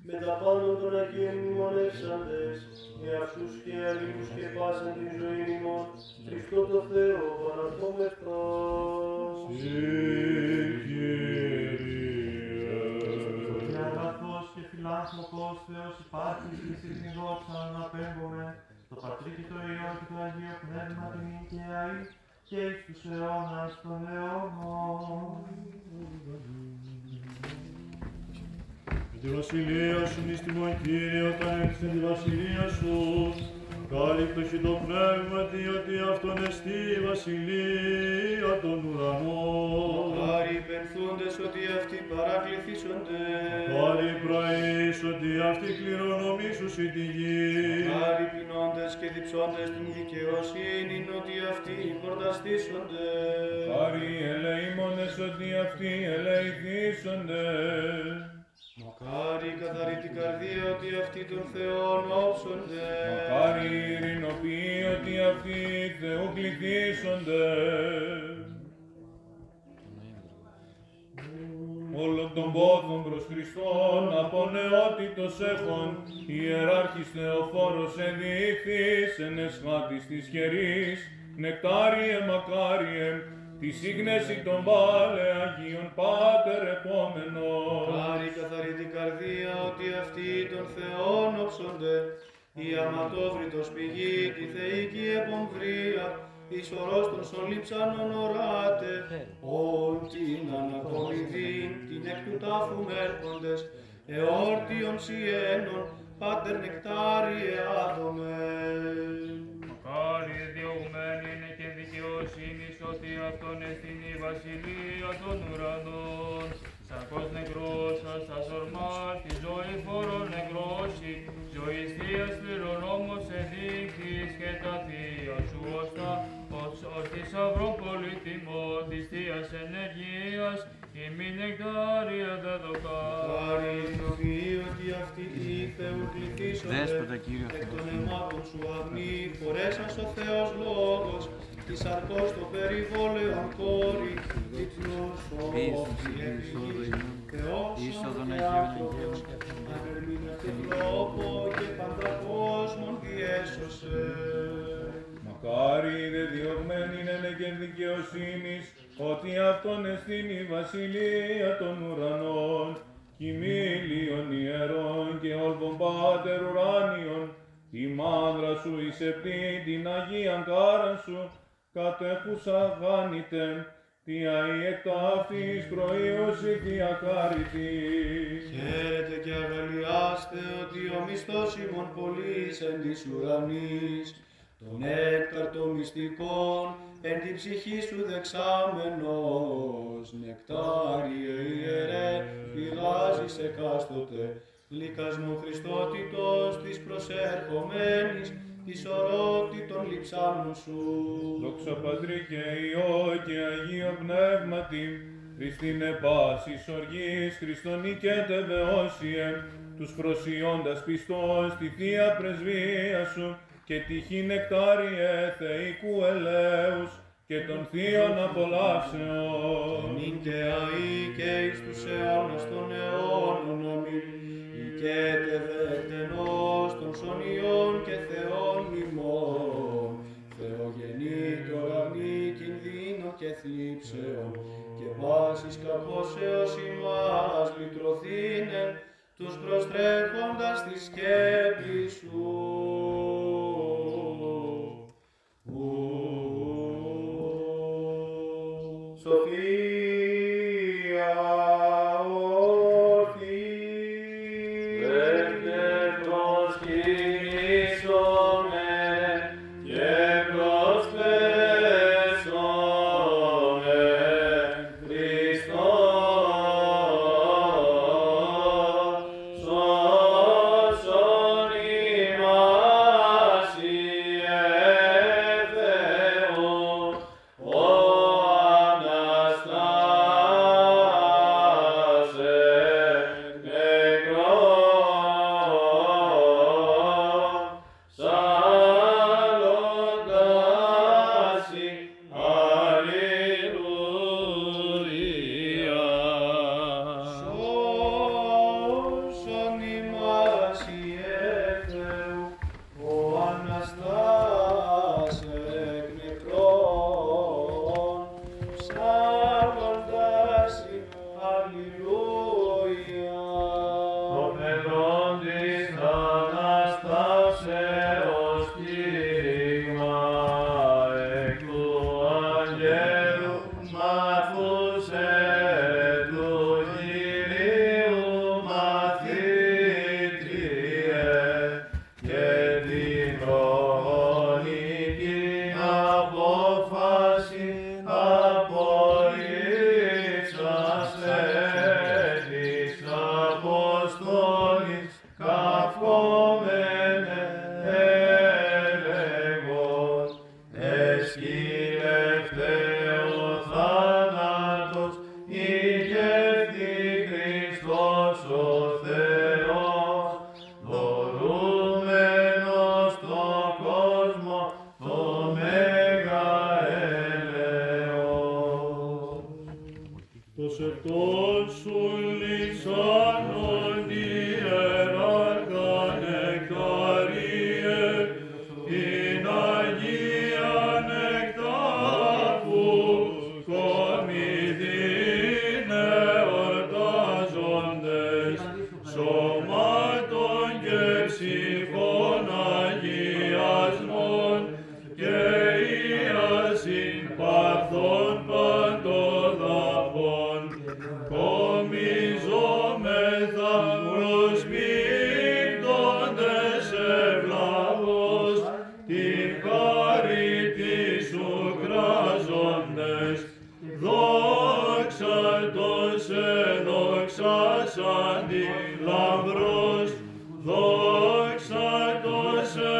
μετὰ πάντων τῶν Ἁγίων μνημονεύσαντες, με αὐτοὺς και ἀλλήλους και πᾶσαν τὴν ζωὴν ἡμῶν, Χριστῷ τῷ Θεῷ παραθώμεθα. Συ Κύριε. Ὁ δὲ ἀγαθὸς και φιλάνθρωπος Θεός ὑπάρχης και σοι τὴν δόξαν ἀναπέμπομεν, τῷ Πατρί και τῷ Υιῷ και τῷ Ἁγίῳ Πνεύματι, νυν και αΐ και εἰς τοὺς αἰώνας τῶν αἰώνων. Ἐν τῇ βασιλείᾳ σου μνηστείμον, Κύριε, όταν ἔρχεσαι ἐν τῇ βασιλείᾳ σου, κάλυπτο χειτὸν πνεύματι, ὅτι αὐτόν ἐστι ἡ βασιλεία τῶν ουρανῶν. Μακάρι οι πενθούντες, ὅτι αὐτοὶ παρακληθήσονται. Μακάρι οι πραίοις, ώτι αὐτοὶ κληρονομήσουσι τη γῆν. Μακάρι οι πεινώντες και διψώντες τὴν δικαιοσύνην, ὅτι αὐτοὶ χορταστήσονται. Μακάρι οι ελεήμονες, ὅτι αὐτοὶ ἐλεηθήσονται. Μακάρι οι καθαροί τῇ καρδίᾳ, ὅτι αὐτοὶ τὸν Θεὸν ὄψονται. Μακάρι οι εἰρηνοποιοί, ὅτι αὐτοὶ Θεοῦ κληθήσονται. Όλων τῶν πόθων πρὸς Χριστόν ἀπὸ νεότητος ἔχων, ἱεράρχης Θεοφόρος ἐδείχθη ἐν αἰσχάτισι τῆς κεραίας, νεκτάριε μακάριε, τοῖς ἴχνεσι τῶν πάλαι Ἁγίων Πάτερ ἐπόμενος. Μακάρι οι καθαροί τῇ καρδίᾳ, ὅτι αὐτοὶ τὸν Θεὸν ὄψονται. Οἱ ἁματόβρυτος πηγῇ τῇ θεοίκῃ ἐπομβρίᾳ, εἰς ὁρὸς τῶν σων λείψανον ὁράται, ὅ τιναν ἀκομιδήν τινεκ τοῦ τάφου μέλποντες, ἑόρτιον σοι ἔνον, Πάτερ, νεκτάριε ᾅδομεν. Μακάρι διωγμένοι εἶναι καὶ δικαιοσύνης, ὅτι αὐτῶν ἐστιν ἡ βασιλεία τῶν οὐρανῶν. Σαρκὸς νεκρός, ἀσθανής ὀρμάς, τὴν ζωὴν φορῶν νεκρός εἶ, ζωῆς θείος κληρονόμος ἐδείχθη, καὶ τὰ θεία σου ὀστά, ὡς, ὡς θησαυρὸν πολύτιμον τῆς θείας ἐνεργίας, ἡμῖν νεκτάρια δέδωκαν. Μακάρι οἱ ηθοποιοί, ὅτι αὐτοὶ Θεοῦ κληθήσονται. Δέσποτα, Κύριε, εκ τῶν αἰμάτων σου ἁγνοί, πορέσας ὁ Θεὸς Λόγος, τῆς σαρκὸς τὸ περιβόλαιον κόρυ, διπλοῦ σώπου ἐπιγεῖς, Θεὸς ὁμοθεάνθρωπος, ἀνερμήνας τὸ τρόπον καὶ πανταχκόσμον διέσωσεν. Μακάρι οἱ δὲ διωγμένοι εἶναι καὶ δικαιοσύνης, ὅτι αὐτῶν ἐστιν ἡ βασιλεία τῶν οὐρανῶν, κειμήλιον ἱερὸν καὶ ὅλβον, Πάτερ ουράνιον, τὴν μάνδραν σου εἰς ἑπτὴν, τὴν Ἁγίαν κάραν σου, κατ᾽ ἔχουσα γάνηται, τί ἀεὶ ἐκ ταύτης προεῖωσι διακάρητη. Χαίρετε καὶ ἀγαλλιᾶστε, ὅτι ὁ μισθὸς ὑμῶν πολύς ἐν τοῖς οὐρανίς, τὸ νέκταρ τὸ μυστικόν, ἐν τῇ ψυχῇ σου δεξάμενος, νεκτάριε ἱερέ, πηγάζεις ἑκάστοτε, λυκασμὸν Χριστότητος τοῖς προσερχομένοις, τοῖς ὁρῶν τῶν λειψάνων σου. Δόξα Πατρί καὶ Υἱῷ καὶ Ἁγίῳ Πνεύματι, χρηστίνε πάσης οργῆς, Χριστόν νικέτευε ὅσιε, τοὺς προσιώντας πιστός τῇ θείᾳ πρεσβείᾳ σου, καὶ τύχει νεκτάριε θεοικοῦ ἐλέους, καὶ τῶν θείων ἀπολαύσεως. Νυν καὶ αΐ καὶ εἰς τοὺς αἰῶνας τῶν αἰώνων. Ἀμήν. Νικέτευε ἐκτενῶς τῶν σωνιῶν καὶ θεῶν ἡμῶν, Θεογεννήτωρ, ἀγνοῖ κινδύνων καὶ θλίψεων, καὶ πάσης κακώσεως ἡμᾶς λυτρωθῆναι, τοὺς προστρέχοντας τοῖς σκέπτοις σου. Σοφία ορθή. Δέκτε προσκυνήσομεν καὶ προσπέσσομεν Χριστόν, σώσον ἡμᾶς Θεὸ, ὁ ἀναστὰς ἐκ νεκρῶν, σαλώντας σοι. Αλληλούια. Σώσον ἡμᾶς, Υιέ Θεοῦ, ὁ ἀναστὰς ἐκ νεκρῶν, ψάλλοντάς σοι. Αλληλούια. Τρομερόν τῆς Ἀναστάσεως κήρυγμα, ἐκ τοῦ ἀγγέλου μαθοῦσαι τοῦ Κυρίου μαθήτριε, καὶ τὴν προγονεῖκην ἀπόφασιν ἀπολείψας ἐν τοῖς ἀποστόλοις καυκόμεναι ἐλέγον, ἐσκύλευτε ὁ θάνατος Προσευχῶν σου λυσάνων ἱεράρχα, νεκτάριε, τὴν Ἁγίαν ἐκ τάφου κομιδεῖν ἑορτάζοντες, σώματον καὶ ψυχὸν ἁγιασμόν, καὶ ἰασύνην παθῶν παντοδαπῶν, κομιζόμεθα, προσπίπτοντες εὐλάβως τὴν χάριτί σου κράζοντες, δόξα τῷ σε, δοξάσαντι λαμπρός, δόξα τῷ σε,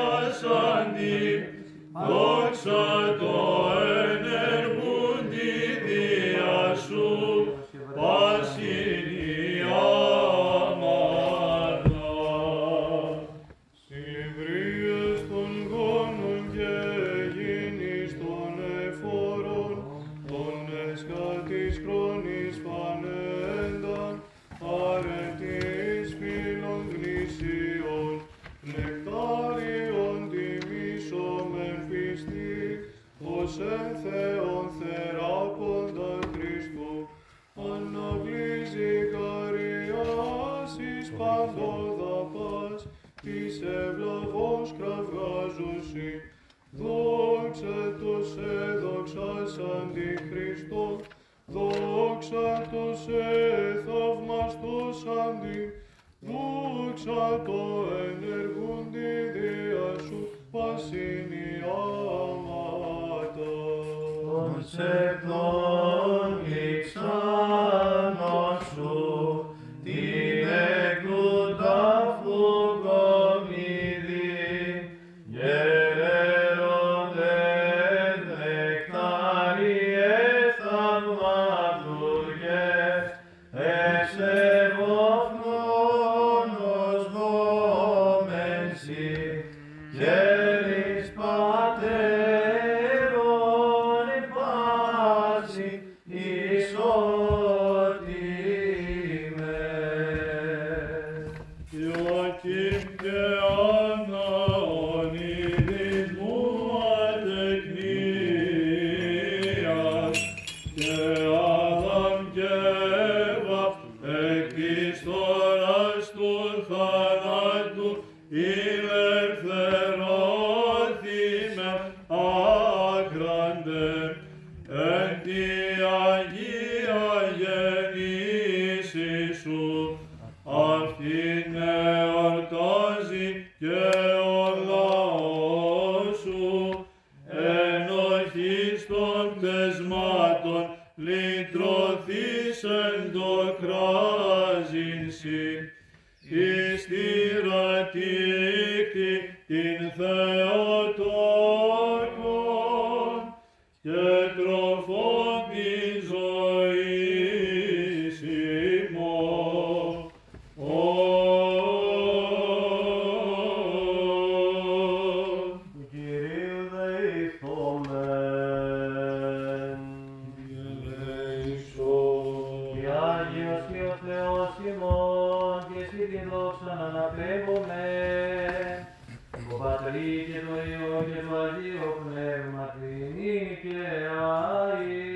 ἁγιάσαντι, δόξα τῷ ἐνεργοῦντι διὰ σού, πᾶσιν ἡ ἅματα. Συλληβρύες τῶν γόνων καὶ ἐγίνης τῶν εὐθόρων, τῶν ἐσχάτης κρόνης φανέντα, χάριτις φίλων γνησίων, νεκτάριον τιμήσομεν πίστει, ὡς ἐν Θεὸν θεράποντα Χριστῷ, ἀναβλὴς ζυγαριάσας παντοδαπάς, τῆς εὐλαβῶς κραυγάζουσι. Δόξα τῷ σε, δοξάσαντι Χριστόν, δόξα τῷ σε, θαυμαστώσαντι, δόξα τῷ ἐνεργοῦντι διὰ σού, πᾶσιν ἡ ἅματα. Τὸν σεπτὸν λυξάνων σου, τὴν ἐκ τοῦ τάφου κομιδεῖν, γεραίροντες, νεκτάριε, θαυματουργέ, εὐσεβόφρονος δόμεν σοι, χέρις πατέρων πᾶσι ἡ σωτή με. Ἰωακεὶμ καὶ Ἀννά, ὁ ᓂδισμοῦ ατεκνίας, καὶ Ἀδάμ καὶ Εὐά, ἐκ τῆς τόρας τοῦ θανάτου ἠλευθερώθημεν, ἄκρανται ἐν τῇ Ἁγίᾳ γεννήσι σου, αὐτὴν ἑορτάζει καὶ ὁ λαός σου, ἐν ὀχύς τῶν πτεσμάτων λυτρωθεὶς ἐν τῷ κράζειν σοι, εἰς τῇ ῥατίκτῃ τὴν Θεοτόκον καὶ τροφὸν τῆς ζωῆς ἡμῶν. Τοῦ Κυρίου δεηθῶμεν. Κύριε ελέησον. Καὶ Ἅγιος καὶ ὁ Θεὸς ἡμῶν, καὶ σοι τὴν δόξαν ἀναπέμπομεν, τῷ Πατρί καὶ τῷ Υἱῷ καὶ τῷ Ἁγίῳ Πνεύματι, νῦν καὶ αΐ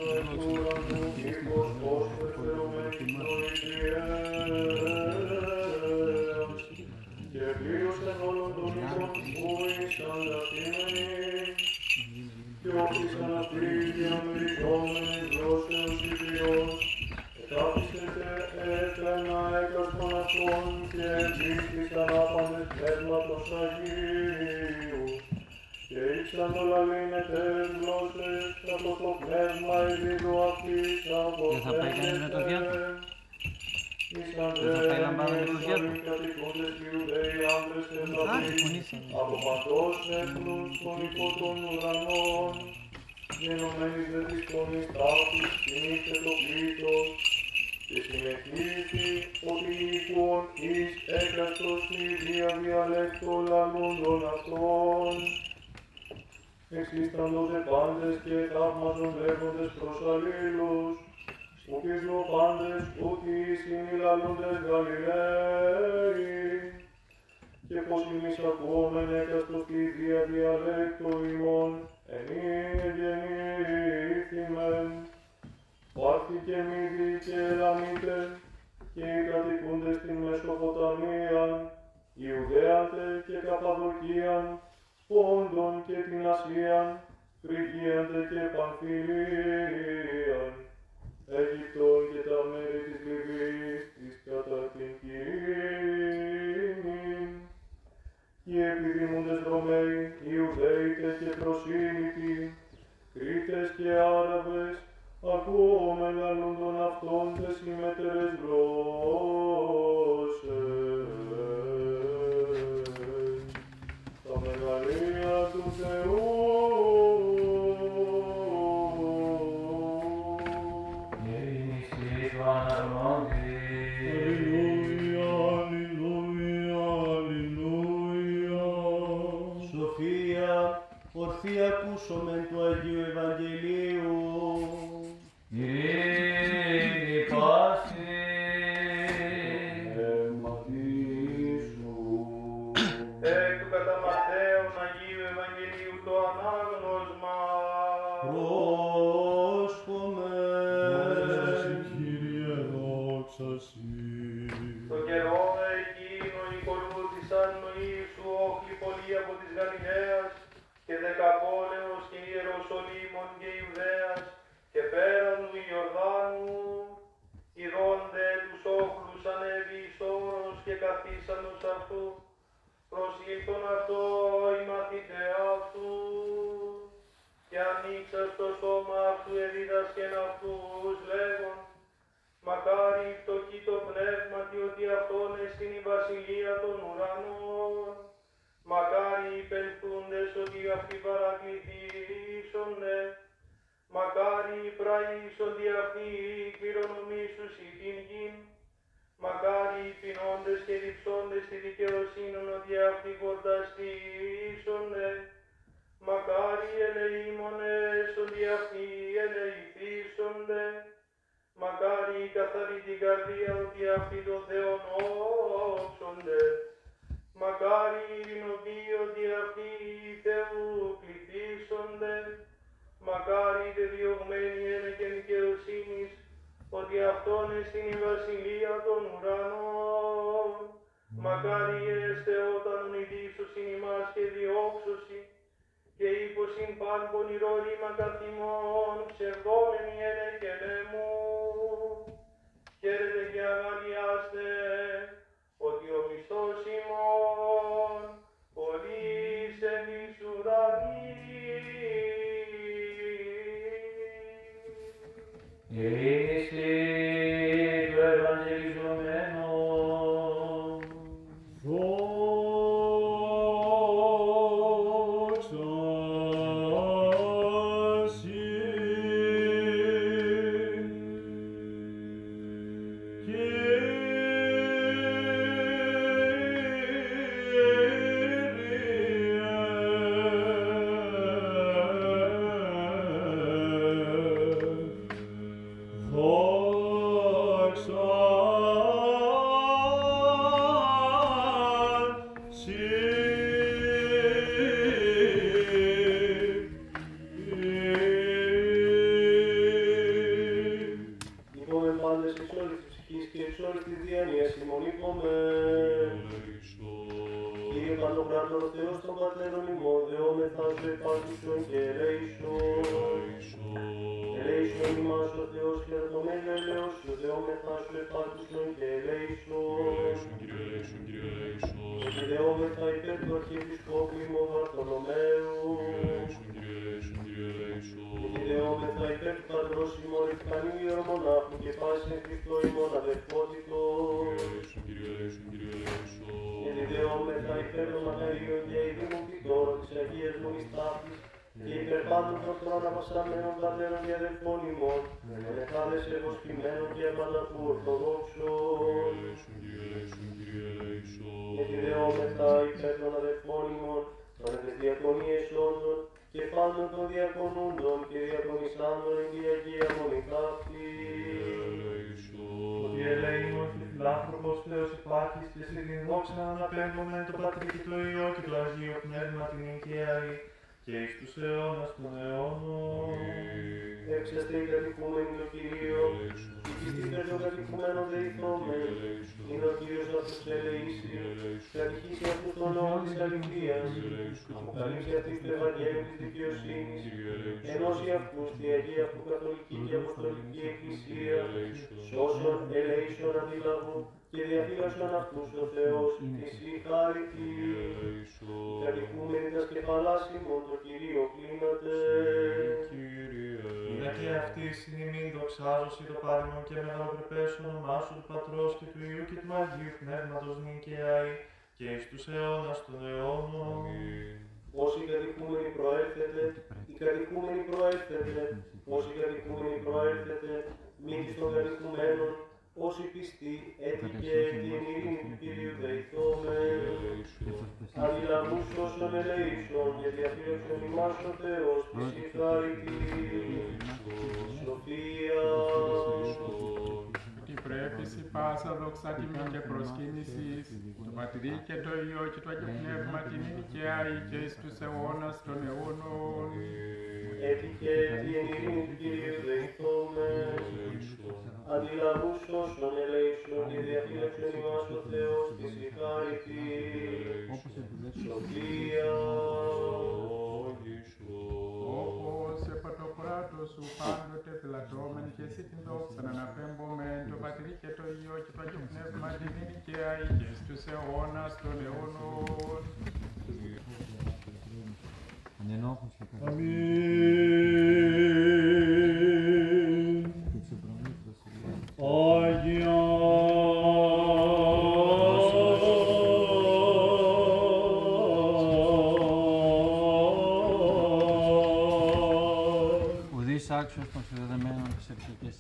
Ουρανοῦ ύφος, ὥσπερ θερομενὴς νοηδίας, κεκλείδωσεν ὅλον τὸν οἶκον οὗ ἦσαν ταπεινεμένοι, καὶ ὤφθησαν αὐτοὶ διαμυροιτώμενοι γλώσσεως ἰδιῶν, ἐκάθισθαι τε ἔθνια ἕκαστον αὐτῶν, καὶ ἐπίστησαν ἅπαντες Πνεύματος Ἁγίου, καὶ ἤξαντο λαλεῖν ἑτέρες γλώσσαις, καθὼς τὸ Πνεῦμα ἐδίδου αὐτοῖς ἀποφθέγεται. Δεν θα πάει κανείς με το διάλογο. Ἦσαν δὲ ἐνὶ Ἱερουσαλὴμ κατοικοῦντες Ἰουδαῖοι ἄνδρες τεχνατοί ἀπὸ παντὸς έθνους τῶν ὑπὸ τὸν οὐρανόν. Γενομένης δὲ τῆς φωνῆς ταύτης τιμήσθαι τὸ πλῆθος, καὶ συνεχίσθη ὅτι ἤκουον εἷς ἕκαστος τῇ ἰδίᾳ διαλέκτῳ λαλούντων αὐτῶν. Ἐξίσταντο δὲ πάντες καὶ ἐθαύμαζον λέγοντες πρὸς ἀλλήλους, οὐκ ἰδοῦ πάντες οὗτοι εἰσιν οἱ λαλοῦντες Γαλιλαίοι; Καὶ πῶς ἡμεῖς ἀκούομεν ἕκαστος τῇ ἰδίᾳ διαλέκτῳ ἡμῶν, ἐν ᾗ ἐγεννήθημεν; Πάρθοι καὶ Μήδοι καὶ Ἐλαμῖται, καὶ οἱ κατοικοῦντες τὴν Μεσοποταμίαν, Ἰουδαίαν τε καὶ Καπαδοκίαν, Πόντον καὶ τὴν Ἀσίαν, Φρυγίαν τε καὶ Παμφυλίαν, Αἴγυπτον καὶ τὰ μέρη τῆς Λιβύης τῆς κατὰ τὴν Κυρήνην. Καὶ ἐπιδημοῦντες Ρωμαίοι, Ἰουδαίοι τε καὶ προσήλυτοι, Κρίτες καὶ Ἄραβες, ἀκούομεν λαλούντων αὐτῶν ταῖς ὑμέτεραις γλώσσαις τὰ μεγαλεῖα τοῦ Θεοῦ. Ειρήνη εις Χριστῷ ἀναγνώθη. Αλληλούια, αλληλούια, αλληλούια. Σοφία, ὀρθεῖ ἀκούσομεν τοῦ Ἁγίου Εὐαγγελίου. Ειρήνη πᾶσι. Αίμα Ἰησοῦ. Εκ τοῦ κατὰ Ματθαῖον Ἁγίου Εὐαγγελίου τὸ ἀνάγνωσμα. Πρόσχομεν. Δόξα σοι, Κύριε, δόξα σοι. Τῷ καιρῷ εκείνῳ ἠκολούθησαν οἱ Ἰησοῦ ὄχλοι πολλοὶ ἀπὸ τῆς Γαλιλαίας καὶ Δεκαπόλεως καὶ Ἱεροσολύμων καὶ Ἰουδαίας καὶ πέραν τοῦ Ἰορδάνου. Ἰδὼν δὲ τοὺς ὄχλους ἀνέβη εἰς ὄρος καὶ καθίσαντος αὐτοῦ, προσῆλθον αὐτῷ οἱ μαθηταὶ αὐτοῦ, καὶ ἀνοίξας τὸ στόμα αὐτοῦ ἐδίδασκεν αὐτούς λέγων: Μακάρι οἱ φτωχοὶ τῷ πνεύματι, ὅτι αὐτῶν ἐστιν ἡ βασιλεία τῶν οὐρανῶν. Μακάρι οἱ πενθοῦντες, ὅτι αὐτοὶ παρακληθήσονται. Μακάρι οἱ πραΐσσοντοι, αὐτοὶ κληρονομήσουσι τὴν γῆν. Μακάρι οἱ πεινῶντες καὶ διψῶντες τὴν δικαιοσύνην, ὅτι αὐτοὶ γορτασθήσονται. Μακάρι οἱ ἐλεήμονες, ὅτι αὐτοὶ ἐλεηθήσονται. Μακάρι οἱ καθαροί τὴν καρδίαν, ὅτι αὐτοὶ τὸν Θεὸν ὄψονται. Μακάρι οἱ ειρηνοποιοί, ὅτι αὐτοὶ Θεοῦ κληθήσονται. Μακάρι οἱ τετριωγμένοι ἕνεκεν δικαιοσύνης, ὅτι αὐτῶν ἐστιν ἡ βασιλεία τῶν οὐρανῶν. Μακάρι ἔσται, ὅταν ὁ ᓂδίσωσιν ὑμᾶς καὶ διώξωσι, καὶ εἴπωσιν πᾶν πονηρὸ ρῆμα καθ᾽ ὑμῶν, ψευδόμενοι ἕνεκεν ἐμοῦ. Χαίρετε καὶ ἀγαλλιᾶσθε, ὅτι ὁ μισθὸς ὑμῶν πολλὴς ἐν τοῖς οὐρανίοις. Ειρήνη εις Χριστῷ ἐβαγγελιζομένον. Δόξα σοι, Κύριε. ἐλέησον. Κύριε Παντοκράτωρ Θεός τῶν πατέρων ἡμῶν, δεόμεθά σου ἐπ᾽ ἄκουσον καὶ ἐλέησον. Ἐλέησον ἡμᾶς ὁ Θεός καὶ ἐρχομέν ἐν αἰλεώσει σου, δεόμεθά σου ἐπ᾽ ἄκουσον καὶ ἐλέησον. Κύριε, ἐλέησον, Κύριε, ἐλέησον. Ἐπιδεόμεθα ὑπέρ τοῦ ἀρχιεπισκόπου ἡμῶν Βαρθολομαίου. Κύριε, ἐλέησον, Κύριε, ἐλέησον. Ἐπιδεόμεθα ὑπέρ τοῦ πατρὸς ἡμῶν Εὐκανίου ἱερομονάχου καὶ πᾶσι ἐν Χριστῷ ἡμῶν ἀδελφότητος. Κύριε, ἐλέησον, Κύριε, ἐλέησον, Κύριε, ἐλέησον. Ἐπιδεόμεθα ὑπέρ τῶν μακαρίων καὶ ἐδήμων κτητόρων τῆς Ἁγίας Μονῆς Ταύτης, καὶ ὑπὲρ πάντων τῶν προαναπαυσαμένων πατέρων καὶ ἀδελφῶν ἡμῶν, τῶν ἐχάδες ἐγοσκημένων καὶ ἀπαναχοῦ ορθοδόξων. Κύριε, ἐλέησον, Κύριε, ἐλέησον. Ἐπιδεόμεθα ὑπέρ τῶν ἀδελφῶν ἡμῶν, τῶν ἐν ταῖς διακονίαις ὄντων, καὶ πάντων τῶν διακονούντων καὶ διακονισάντων ἐν τῇ Ἁγίᾳ Μονῇ Ταύτῃ. Κύριε, ἐλέησον. Ὅτι ἐλέημον καὶ φιλάνθρωπος Θεὸς ὑπάρχεις, καὶ σοι τὴν δόξαν ἀναπέμπομεν τῷ Πατρὶ καὶ τῷ Υἱῷ καὶ τῷ Ἁγίῳ Πνεύματι νυν καὶ αΐ, καὶ εἰς τοὺς αἰῶνας τῶν αἰώνων. Άμην. Εὐξέστες οἱ κατηχούμενοι τῷ Κυρίῳ, ἡ πίστει ὑπέρ τῶν κατηχουμένων δεηθῶμεν, ἵνα ὁ Κύριος αὐτοὺς ἐλεήσει, κατηχήσει αὐτοὺς τὸν λαὸν τῆς ἀληθείας, ἀποκαλύψει αὐτοῖς τὸ εὐαγγέλιον τῆς δικαιοσύνης, ἐνώσει αὐτοὺς τῇ ἁγίᾳ αὐτοῦ καθολικῇ καὶ ἀποστολικῇ ἐκκλησίᾳ, σώσον ἐλεήσον ἀντιλαβοῦ, καὶ διαφύλαξον αὐτοὺς ὁ Θεὸς τοῖς σοι χάριτι. Κύριε, ἐλεήσον. Οἱ κατηχούμενοι τὰς κεφαλὰς ὑμῶν τῷ Κυρίῳ κλίνατε. Κύριε. Ἵνα καὶ αὐτοὶ σὺν ὑμῖν δοξάζωσι τὸ πᾶν ἡμῶν καὶ μεγαλοπρεπέσ᾽ ὄνομά σου, τοῦ Πατρὸς καὶ τοῦ Υἱοῦ καὶ τοῦ Ἁγίου Πνεύματος, νυν καὶ αΐ, καὶ εἰς τοὺς αἰῶνας τῶν αἰώνων. Άμην. Ὅσοι κατηχούμενοι προέλθετε, οἱ κατηχούμενοι προέλθετε, ὅσοι κατηχούμενοι προέλθετε, μήτης τῶν κατηχουμένων, ὅσοι πιστοί, ἔτι καὶ ἔτι ἐν εἰρήνῃ τοῦ Κυρίου δεηθῶμεν. Ἀντιλαβοῦς σώσον ἐλεήσον καὶ διαφύλαξον ἡμᾶς ὁ Θεὸς τοῖς σοι χάριτι. Σοφία. Ὅτι πρέπεις σοι πᾶσα δοξά τιμὴ καὶ προσκύνησις, τῷ Πατρί καὶ τῷ Υἱῷ καὶ τῷ Ἁγίῳ Πνεύματι, νυν καὶ αΐ καὶ εἰς τοὺς αἰῶνας τῶν αἰώνων. Ἔτι καὶ ἔτι ἐν εἰρήνῃ τοῦ Κυρίου δεηθῶμεν. Ἀντιλαβοῦς σώσον ἐλεήσον καὶ διαφύλαξον ἡμᾶς ὁ Θεὸς τοῖς σοι χάριτι. Σοφία. Όπως ἐπ᾽ τὸ κράτος σου πάντοτε φυλαττώμεν, καὶ σοι τὴν δόξαν ἀναπέμπομεν, τῷ Πατρί καὶ τῷ Υἱῷ καὶ τῷ Ἁγίῳ Πνεύματι, νυν καὶ αΐ καὶ εἰς τοὺς αἰῶνας τῶν αἰώνων. Άμην. Άγια. Ουδείς ἄξιος τῶν συνδεδεμένων τοῖς ἐπιθλιπταῖς.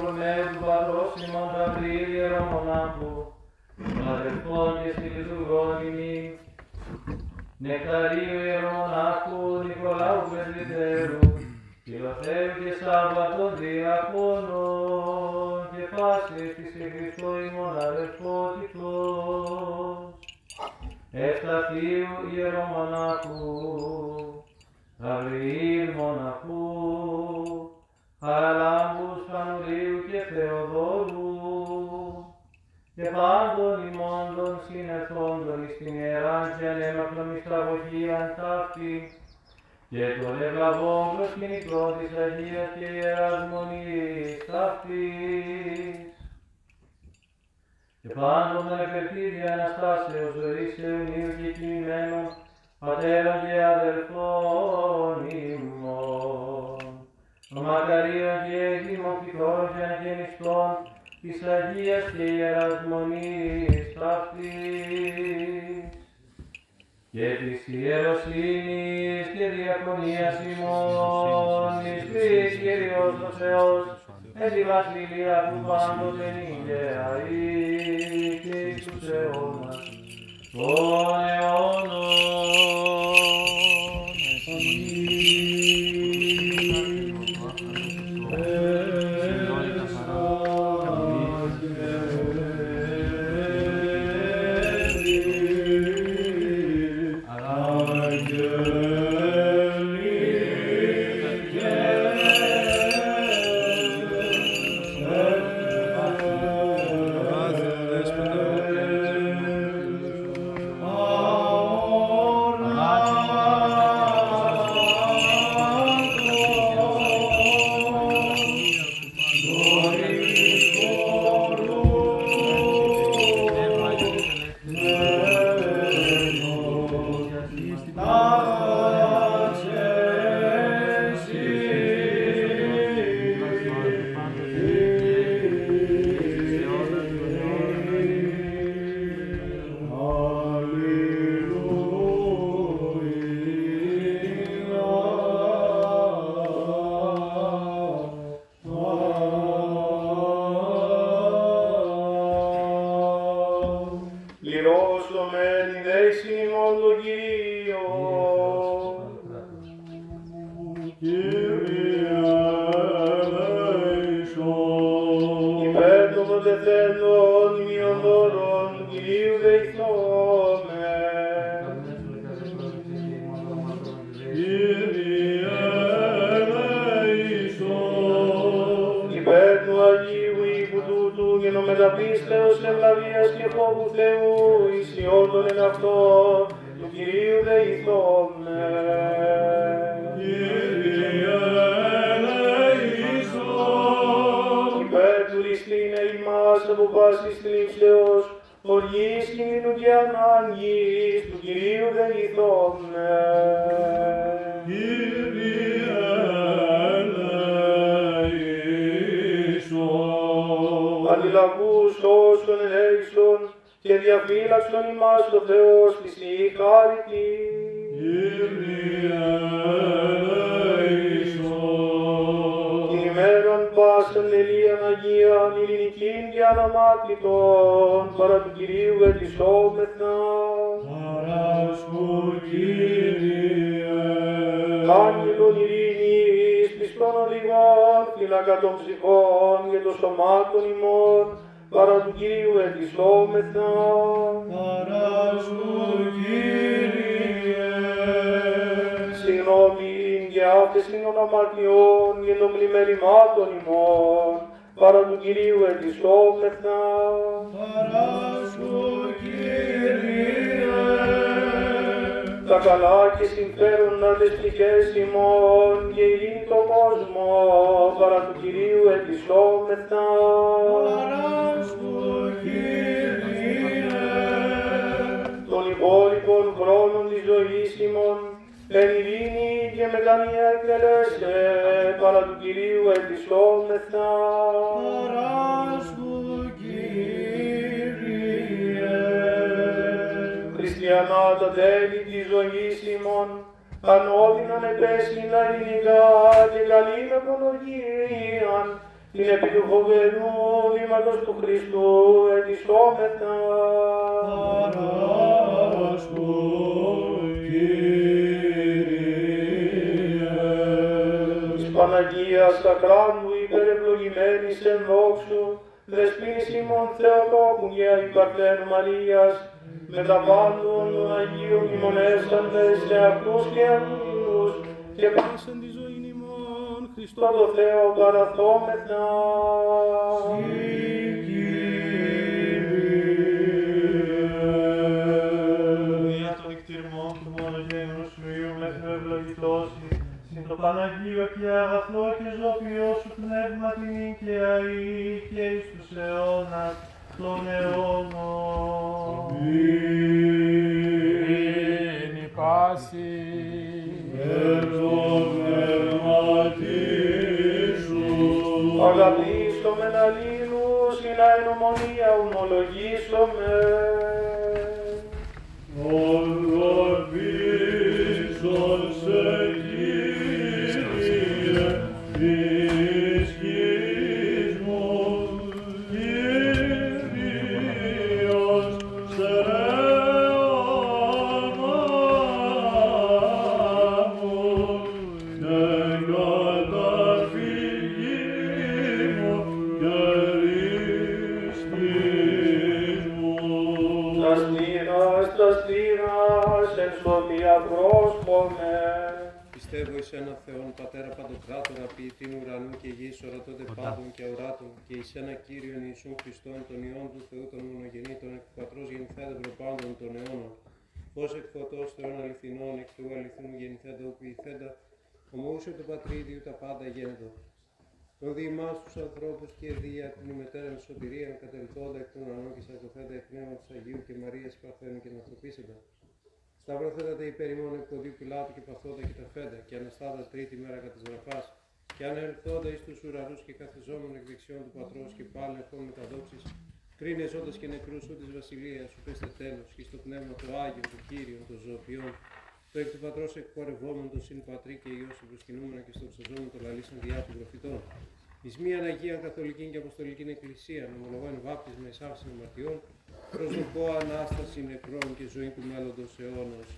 Ρωμαίου τοῦ πατρὸς ἡμῶν Γαβριήλ ἱερομονάχου, ἀδελφῶν καὶ συλλειτουργῶν ἡμῖν, Νεκταρίου ἱερομονάχου, Νικολάου πρεσβυτέρου, Τιμοθέου καὶ Σάββατον διάκονον, καὶ πάσης τῆς ἐν Χριστῷ ἡμῶν ἀδελφότητος, Εὐσταθίου ἱερομονάχου, Γαβριήλ μοναχοῦ, Χαραλάμπους Φανουρίου καὶ Θεοδόρου, καὶ πάντων ὑμῶν τῶν συνελθόντων εἰς τὴν ἱερὰν καὶ ἀνέμακρον μυσταγωγίαν ταύτην, καὶ τῶν εὐλαβῶν προσκυνητῶν τῆς ἁγίας καὶ ἱερᾶς μονῆς ταύτης. Καὶ πάντων τῶν ἐπ᾽ ἐρτίλῃ ἀναστάσεως ζωῆς αἰωνίου κεκτημημένων πατέρων καὶ ἀδελφῶν ἡμῶν, τῶν μακαρίων καὶ ἐγγύμων κτητόρων καὶ ἀναγενιστῶν τῆς ἁγίας καὶ ἱερᾶς μονῆς ταύτης. Καὶ τῆς ἱεροσύνης καὶ διακονίας ἡμῶν εἰσπείρει Κύριος ὁ Θεός, ἐν τῇ βασιλείᾳ Αὐτοῦ πάντοτε νυν καὶ αΐ καὶ εἰς τοὺς αἰῶνας τῶν αἰώνων. Ἀμήν. Πληρώσομεν τὴν δέησιν ὑμῶν τῷ Κυρίῳ. Κύριε ελέησον. Ὑπέρ τῶν πρωτοθέτων τιμίων δώρων Κυρίου δεηθῶμεν. Κύριε ελέησον. Ὑπέρ τοῦ Αγίου οἴκου τούτου καὶ τῶν μεταπίστεως εὐλαβίας καὶ φόβου Θεοῦ εἰσιώτων ἐν αὐτῷ, τοῦ Κυρίου δεηθῶμεν. Κύριε ελέησον. Ὑπέρ τοῦ ληστεῖναι ἡμᾶς ἀπὸ πάσης θλίψεως, οργῆς κινδύνου καὶ ἀνάγκης, τοῦ Κυρίου δεηθῶμεν. Κύριε ελέησον. Αντιλαβοὺς ὅσον ελέησον, καὶ διαφύλαξον ἡμᾶς ὁ Θεός τοῖς ἡ χάριτί. Κύριε ελέησον. Τὴν ἡμέραν πᾶσαν τελείαν ἁγίαν, εἰληνικὴν καὶ ἀναμάρτητον, παρὰ τοῦ Κυρίου αἰτησόμεθα. Παράσχου, Κύριε. Ἄγγελον εἰρήνης, πιστὸν ὁδηγὸν, φύλακα τῶν ψυχῶν καὶ τῶν σωμάτων ἡμῶν, παρὰ τοῦ Κυρίου αἰτησόμεθα. Παράσχου, Κύριε. Συγγνώμην καὶ ἄφεσιν τῶν ἁμαρτιῶν καὶ τῶν πλημμυρημάτων ἡμῶν, παρὰ τοῦ Κυρίου αἰτησόμεθα. Παράσχου, Κύριε. Τα καλά καὶ συμφέροντα ταῖς ψυχαῖς ἡμῶν καὶ εἰρήνην τῷ κόσμῳ, παρὰ τοῦ Κυρίου αιτησόμεθα. Παράσχου, Κύριε. Τὸν ὑπόλοιπον χρόνον τῆς ζωῆς ἡμῶν, ἐν εἰρήνῃ καὶ μετανοίᾳ ἐκτελέσαι, παρὰ τοῦ Κυρίου αιτησόμεθα. Παράσχου, Κύριε. Χριστιανά, τα τέλη τῆς ζωῆς ἡμῶν, ἀνώδυναν ἐπέσχυντα εἰρηνικά καὶ καλὴν ἀπολογίαν, Τινέπει τοῦ φοβεροῦ βήματος τοῦ Χριστοῦ αἰτησόμεθα. Παράσχου, Κύριε. Της Παναγίας Σακράντου, ὑπερευλογημένης ἐν δόξου, δεσποίνης ἡμῶν Θεοτόκου και ἀεὶ Παρθένου Μαρίας, μετὰ πάντων τῶν Ἁγίων μνημονεύσαντες σε αὐτοὺς και ἀλλήλους, και πᾶσαν τη ζωὴν ἡμῶν Χριστῷ τῷ Θεῷ παραθώμεθα. Σοι, Κύριε. Δια τῶν οἰκτιρμῶν τοῦ μονογένους σου Υἱοῦ μεθ᾽ εὐ ευλογητός εἶ, σὺν τῷ Παναγίῳ και ἀγαθῷ και ζώπιό σου Πνεύματι, νυν και αΐ και εις τοὺς αἰῶνας τῶν αἰώνων. Ἀμήν. Ἡ πᾶση ἐν τῷ Πνεύματί σου. Ἀγαπήσομεν ἀλλήλους, ἵνα ἐν ὁμονίᾳ οὐμολογήσομεν. Ὁλγορπίζων σε, Κύριε, ἰσχύς μου, Κύριος, στρέφον άμον, και καταφυγή μου και ληστής μου. Τας τίνας, τας τίνας, ἐν σοφίᾳ πρόσκομεν. Πιστεύω εις έναν Θεόν, Πατέρα Παντοκράτορα, ποιητήν ουρανοῦ και γῆς, ορατὸν τῶν πάντων και αοράτων, και εις έναν Κύριον Ιησοῦν Χριστόν, τὸν υἱὸν τοῦ Θεοῦ τὸν μονογεννῆ, τὸν ἐκ τοῦ πατρὸς γεννηθέντα προπάντων τῶν αἰώνων, φως ἐκ φωτός, Θεὸν ἀληθινὸν, ἐκ Θεοῦ ἀληθνοῦ γεννηθέντα, οὐ ποιηθέντα, ὁμοοῦσαι τῷ πατρὶ, ἐδίου τὰ πάντα γένετο. Ὁ δι᾽ ἡμᾶς τοὺς ἀνθρώπους και δια τὴν ἡμετέραν σωτηρίαν κατελθόντα ἐκ τῶν ουρανῶν και σαρκωθέντα ἐκ Πνεύματος Ἁγίου και Μαρίας Παρθένου καὶ ἐνανθρωπίσαντα, σταυρωθέντα τε ὑπὲρ ἡμῶν ἐπὶ ποδίοις Πιλάτου και παθόντα και ταφέντα, και ἀναστᾶτα τρίτη μέρα κατ᾽ τὰς γραφάς, και ἀνελθόντα εἰς τοὺς ουρανούς και καθιζόμενον ἐκ δεξιῶν τοῦ πατρός, και πάλιν ἐρχόμενον μετὰ δόξης, κρίναι ζῶντας και νεκρούς, οὗ τῆς βασιλείας οὐκ ἔσται τέλος, και εἰς τὸ Πνεῦμα τὸ Ἅγιον, τὸ Κύριον τῶν ζωοποιῶν, τὸ ἐκ τοῦ πατρὸς ἐκπορευόμενον τὸ σὺν πατρί και υἱὸς ἐπροσκυνούμενον και στοξαζόμενον τὸ λαλεῖσαν διά τοῦ προφητῶν. Εἰς μίαν Ἁγίαν Καθολικήν και Ἀποστολικήν Ἐκκλησίαν, ὁμολογῶ ἐν βάπτισμα εἰς ἄφεσιν ἁμαρτιῶν, προσδοκῶ ἀνάστασιν νεκρῶν και ζωὴν τοῦ μέλλοντος αἰῶνος.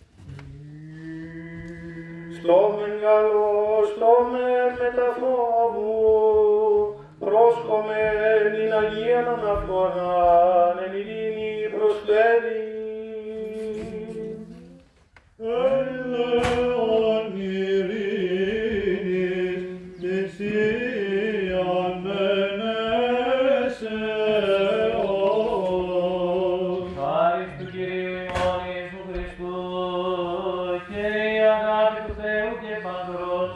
Στόμεν καλῶ, στόμεν μετὰ φόβου, πρόσκομεν τὴν Ἁγίαν ἀναφοράν, ἐν εἰρήνῃ προσφέρειν. Ἔλεον εἰρήνης μισίαν μενέσεως. Χάρις τοῦ Κυρίου ἡμῶν Ἰησοῦ Χριστοῦ και ἡ ἀγάπη τοῦ Θεοῦ και Πατρός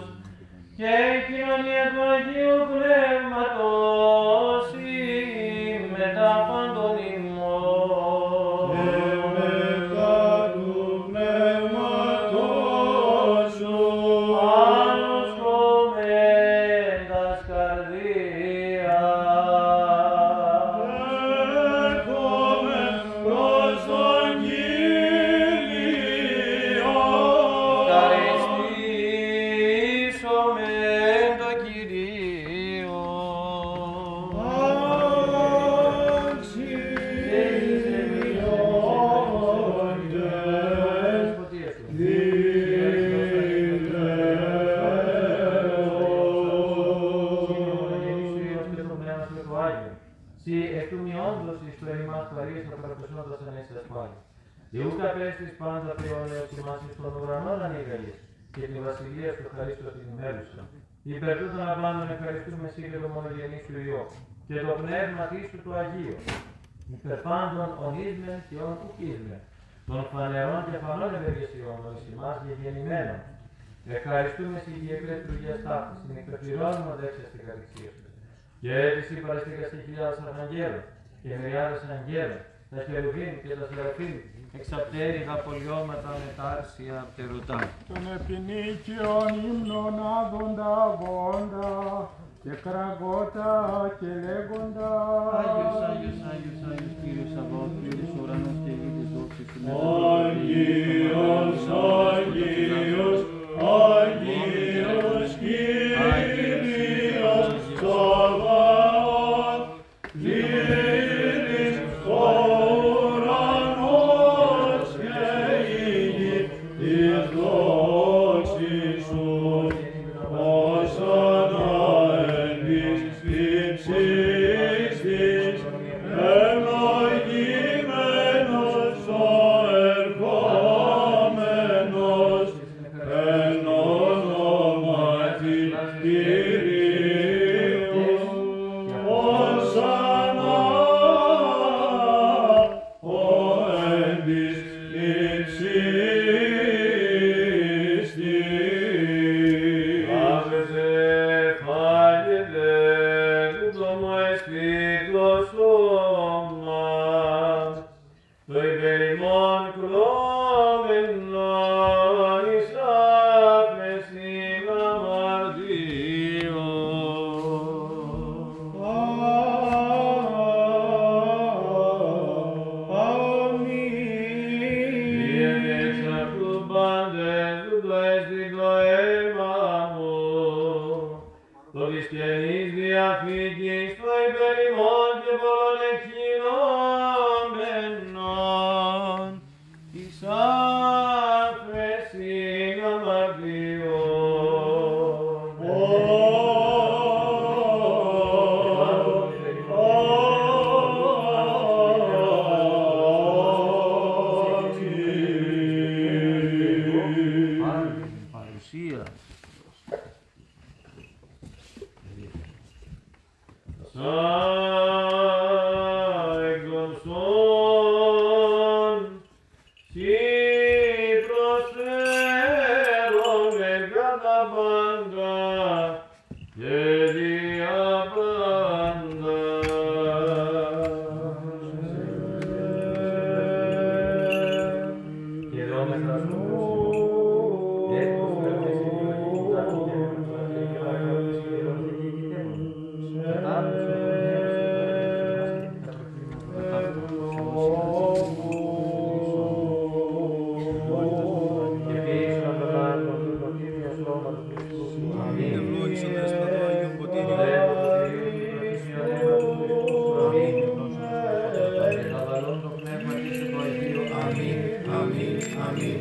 και ἡ κοινωνία τοῦ Ἁγίου Πνεύματος ἦν μετὰ πάντων ὑμῶν. Και μετὰ τοῦ πνεύματός σου. Ἀνοσχόμεν τὰς καρδίας. Ἔχομεν Πρὸς τὸν Κύριον. Ευχαριστήσομεν τὸν Κύριον. Άξιον και Σύ ἐκ τοῦ μη όντος εις το ἐν ἡμᾶς παρεῖς ἀπραπτωσσόντας ἀνέσιας πάλιν. Διούκ ἀπέστειλες πάντα πλεόνεως ἡμᾶς εἰς τὸν οὐρανὸν ἀνήγαγες, και τὴν βασιλείαν σου ἐχαρίστως τὴν ἡμέρουσαν. Ὑπερ τούτων απάντων ἐχαριστοῦμαί σοι και τῷ μονογενεῖ σου Υἱῷ, και τῷ Πνεύματί σου τῷ Ἁγίῳ, ὑπερ πάντων ὃν εἶσμεν και ὃν οὐκ εἶσμεν, τῶν φανερῶν και αφανῶν εὐεργεσιόμενον εἰς ἡμᾶς γεγενημένον. Ἐχαριστοῦμαί σοι, Κύριε, ἐπ᾽ ταῖς ευλογίας ταύταις, τὴν ὑπερπληρώνην οδέξας τῆς ἐκατοικίας σου. Και αίτησι παρεστήκας και χιλιάδας αρχαγγέλων, και μυριάδας αγγέλων, τα χερουβίμ και τα σεραφείμ, ἐξαπτέρυγα πολιώματα μετάρσια πτερωτά. Τὸν ἐπινίκαιον ύμνον άδοντα αβόντα, και κραγόντα και λέγοντα. Ἅγιος, Ἅγιος, Ἅγιος, Ἅγιος, Κύριος Σαβαώθ, πλήρης ο ουρανός και η γῆ της δόξης σου. Άγιος, Άγιος, Άγιος, Κύριος Σαββαώθ. Εὐλογημένος ὁ ἐρχόμενος ἐν ὀνόματι Κυρίου. Ωσαννά, ὁ ἐν τοῖς ὑψίστοις. Λάβεσθε, φάγετε, τοῦτό μου ἐστὶ τὸ σῶμά, τὸ ὑπὲρ ὑμῶν κλώμενον εἰς ἄφεσιν ἁμαρτίων. Ἀμήν. Διέπεσ' αὐτοῦ πάντες, τοῦτό ἐστιν τὸ αἷμά μου, τὸ τῆς καινῆς διαθήκης, τὸ ὑπὲρ ὑμῶν καὶ πολλῶν ἐκεῖνομενον εἰς ἄφεσιν ἁμαρτίων. Παρουσία. Σαρ' ἐκ τῶν σῶν σοι προσφέρομεν κατὰ πάντα καὶ δια πάντα. Ἀμήν, ἀμήν, ἀμήν.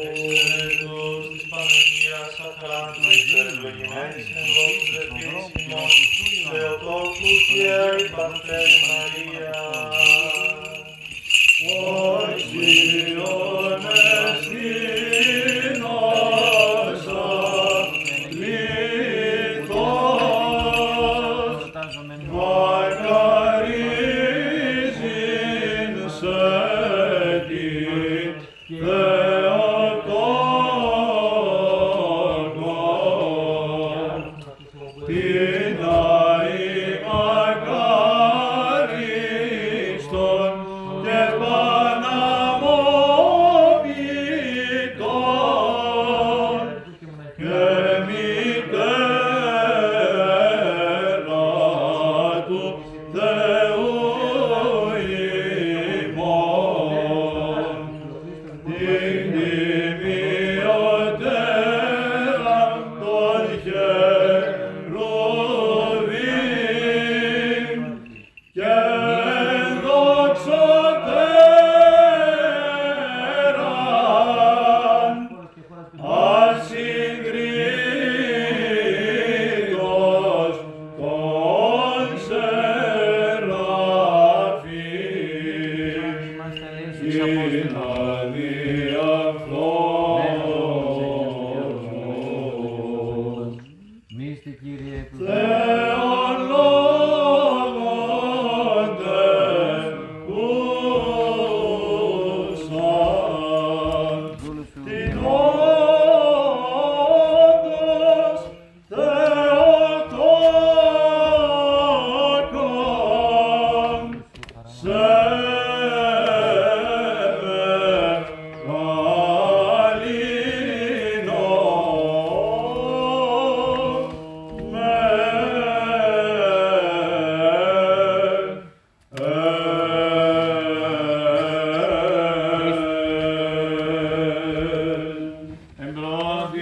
Ἐξελέγοντος τῆς Παναγίας Σακράντου, ὑπερευλογημένης ἐν δόξῃ Θεοστοίς ημών, Θεοτόκου και Αϊπαρθένου Μαρία. Ὁ Κύριος ἐστιν ὁ ἀσαλήτως, μακαρίζειν σε τὴν Θεοτόκον, τινά ἡ μακάρι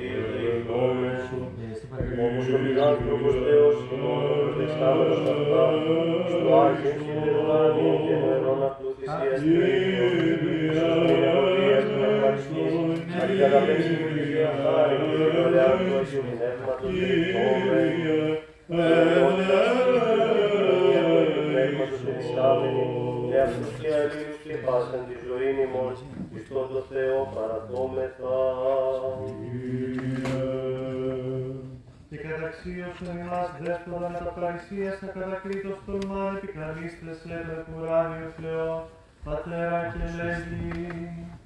Κυρίου, περιευχόμεν. Όπως ο φιλάνθρωπος Θεός ημών, ὁ προτεστάμενος αὐτά, εἰς τὸ Ἅγιον Σιδηροδρόμιον καὶ ἐν ὁ ἐρῶν αὐτοῦ θυσίας Κυρίου, ἐσοῦς μὴ νεκροδίας μὴ ἀπαρχής, ἀλλ᾽ ἐγαπεύσας τὴν Αγίαν Χάριν καὶ τὴν δωρεὰν τοῦ Αγίου Πνεύματος, περιευχόμεν. Ὁ Θεὸς ἐπιστρέφει ἐν τῷ Αγίῳ Πνεύματι ἐπιστάμενοι, ἐν αὐτοῦ καὶ ἀλλήλους καὶ πᾶσαν τὴν ζωὴν ἡμῶν, Χριστῷ τῷ Θεῷ παραδόμεθα. Και καταξίωσον ἡμᾶς, Δέσποτα, μετ' ἀπαρρησίας ἀκατακλήτως τολμᾶν επικαλεῖσθαι σε, πεπουράνει ὁ Θεός, πατέρα, καὶ λέγει: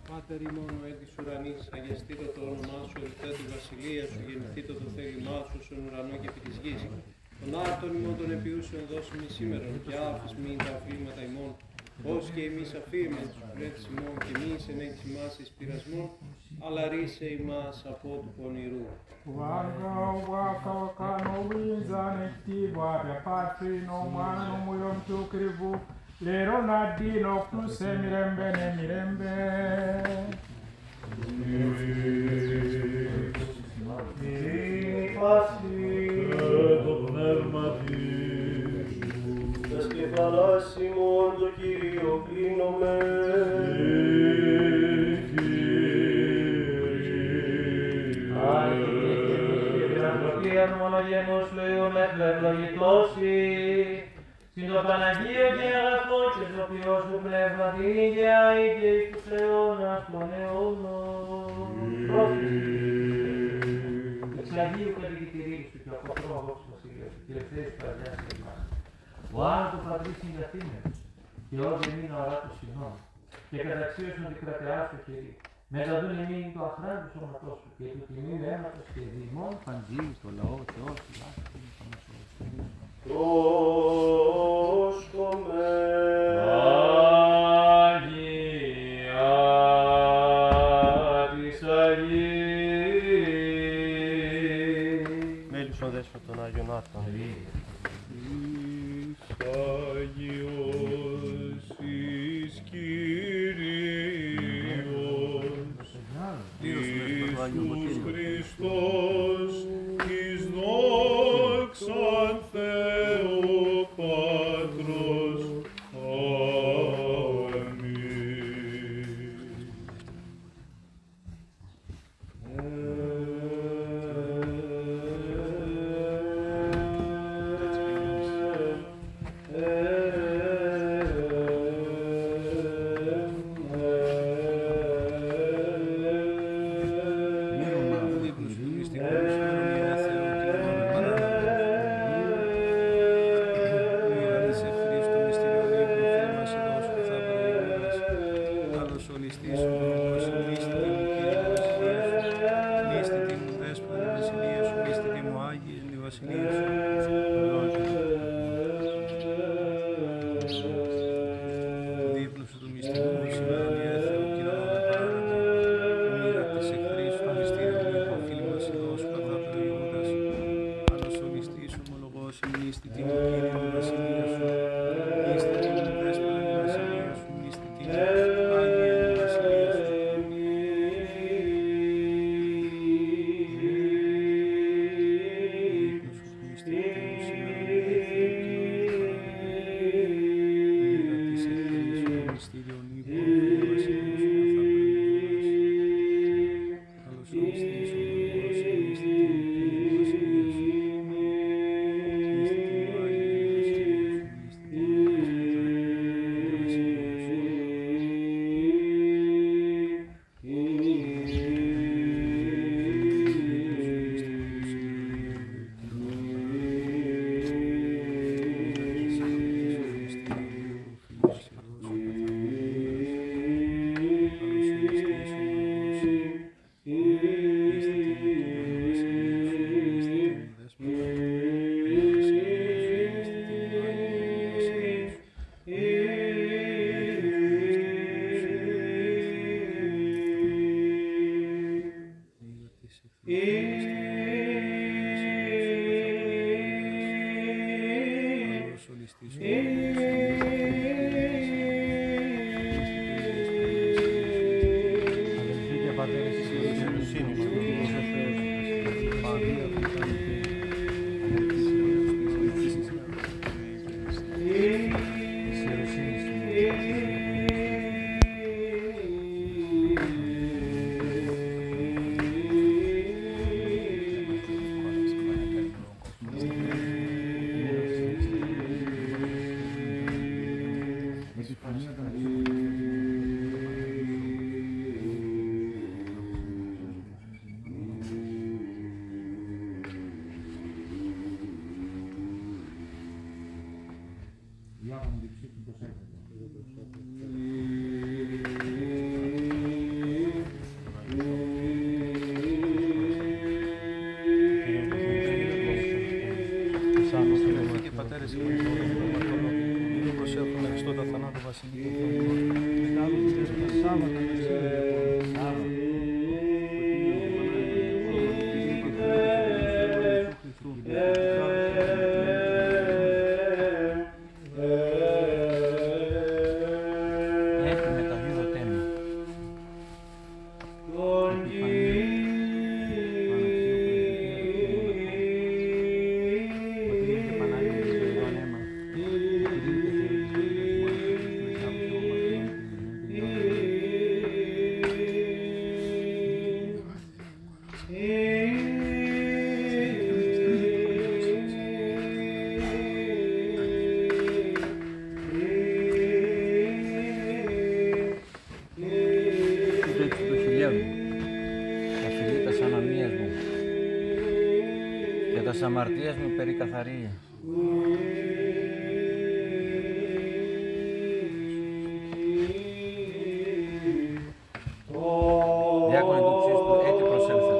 Πάτερ ἡμῶν ὁ ἐν τοῖς οὐρανοῖς, ἁγιασθήτω τὸ ὄνομά σου, ελθέτω ἡ βασιλεία σου, γενηθήτω τὸ θέλημά σου, ὡς ἐν ουρανῷ καὶ ἐπὶ τῆς γῆς. Τὸν ἄρτον ἡμῶν τὸν ἐπιούσιον δός ἡμῖν σήμερον, καὶ ἄφες ἡμῖν τὰ ὀφθαλμάτα ἡμῶν, ὡς καὶ ἡμεῖς ἀφίεμεν τοὺς ὀφειλέτες ἡμῶν, καὶ μὴ εἰσενέχεις ἡμᾶς εἰς πειρασμόν, ἀλλὰ ῥῆσαι ἡμᾶς ἀπὸ τοῦ πονηροῦ. Waka waka waka no winds and it keep waka patri no man no muyon to krivu lero nadino kuse mirembe ne mirembe. Ειρήνη πάσῃ. Και το πνεύμα σου. Τας κεφαλάς ἡμῶν τῷ Κυρίῳ κλίνομεν. Άλκη και τίμη και φιλανθρωπία του μονογενούς σου Υιού ευλογητός σοι, σὺν τῷ Παναγίῳ και ἀγαθῷ και σοφίῳ σου Πνεύματι, ἡ γεάη και εις τους αἰώνας των αἰώνων. Πρόσεξε. Εξ Αγίου κατοικητηρίου σου και ἀποστρόπου δόξης βασιλείας σου, και ελευθέρης παγιάς και εμάς. Ὁ ἄνατον, πατρί, συγκαθήμενος, και όδε μήνα οράτε συγνώμη, και καταξίωσον την κρατεά σου, Κυρίε, μεταδοῦν ἡμῖν τὸ αχράντου σώματός σου και τοῦ τιμίου αίματος και δι᾽ ἡμῶν παντζή εἰς τὸ λαὸ Θεός. Τοσκομέν. Αγία της Αγίας. Μέλους ὁ Δέσποτον Άγιον Άρτον. Εις Άγιος εις Κύριος, Κύριος Mesper, το Άγιο Iisus Evangelium. Χριστός εις δόξαν Θεῷ Πατρός. Ἀμήν. Μνήσθητι μου, Δέσποτα, ἡ βασιλεία σου, μνήσθητι μου, Άγιε, ἡ βασιλεία σου. Δίπλωψε τοῦ μυστηρίου, σήμερον ἔθεω, κυνηγῶν παράνομον. Ούμιλα τοῖς εχθροί σου, τὸ μυστήριον ὑποφύλμας ἡδός, καθάπερ ὁ Ἰούδας, άλλος ο ληστής, ομολογός, μνήσθητι μου, Κύριε, ἡ βασιλεία σου. Μνήσθητι μου, Δέσποτα, ἡ βασιλεία σου, μνήσθητι μου, Άγιε, ἡ βασιλεία σου. Αδελφοί και πατέρες, Αδελφοί και πατέρες, εμείς προσεύχομαι Χριστό τα θανάτου βασιλείου. Σάββατο, Σάββατο. Ἔτι μεταδίδονταί μοι. Τούτο ἐπιστροφή λέγω, τα φιλί τας ἀνομίας μου, καὶ τας ἁμαρτίας μου περικαθαρεῖ. Διάκονε τοῦ ύψους τοῦ, ἔτι προσέλθετε.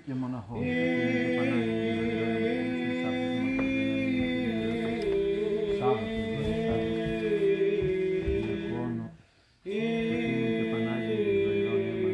Και μοναχόν, και Πανάγιον Μιχαήλ, Σάββατο, Σάββατο, διακόνο, και Πανάγιον Μιχαήλ, αίμα.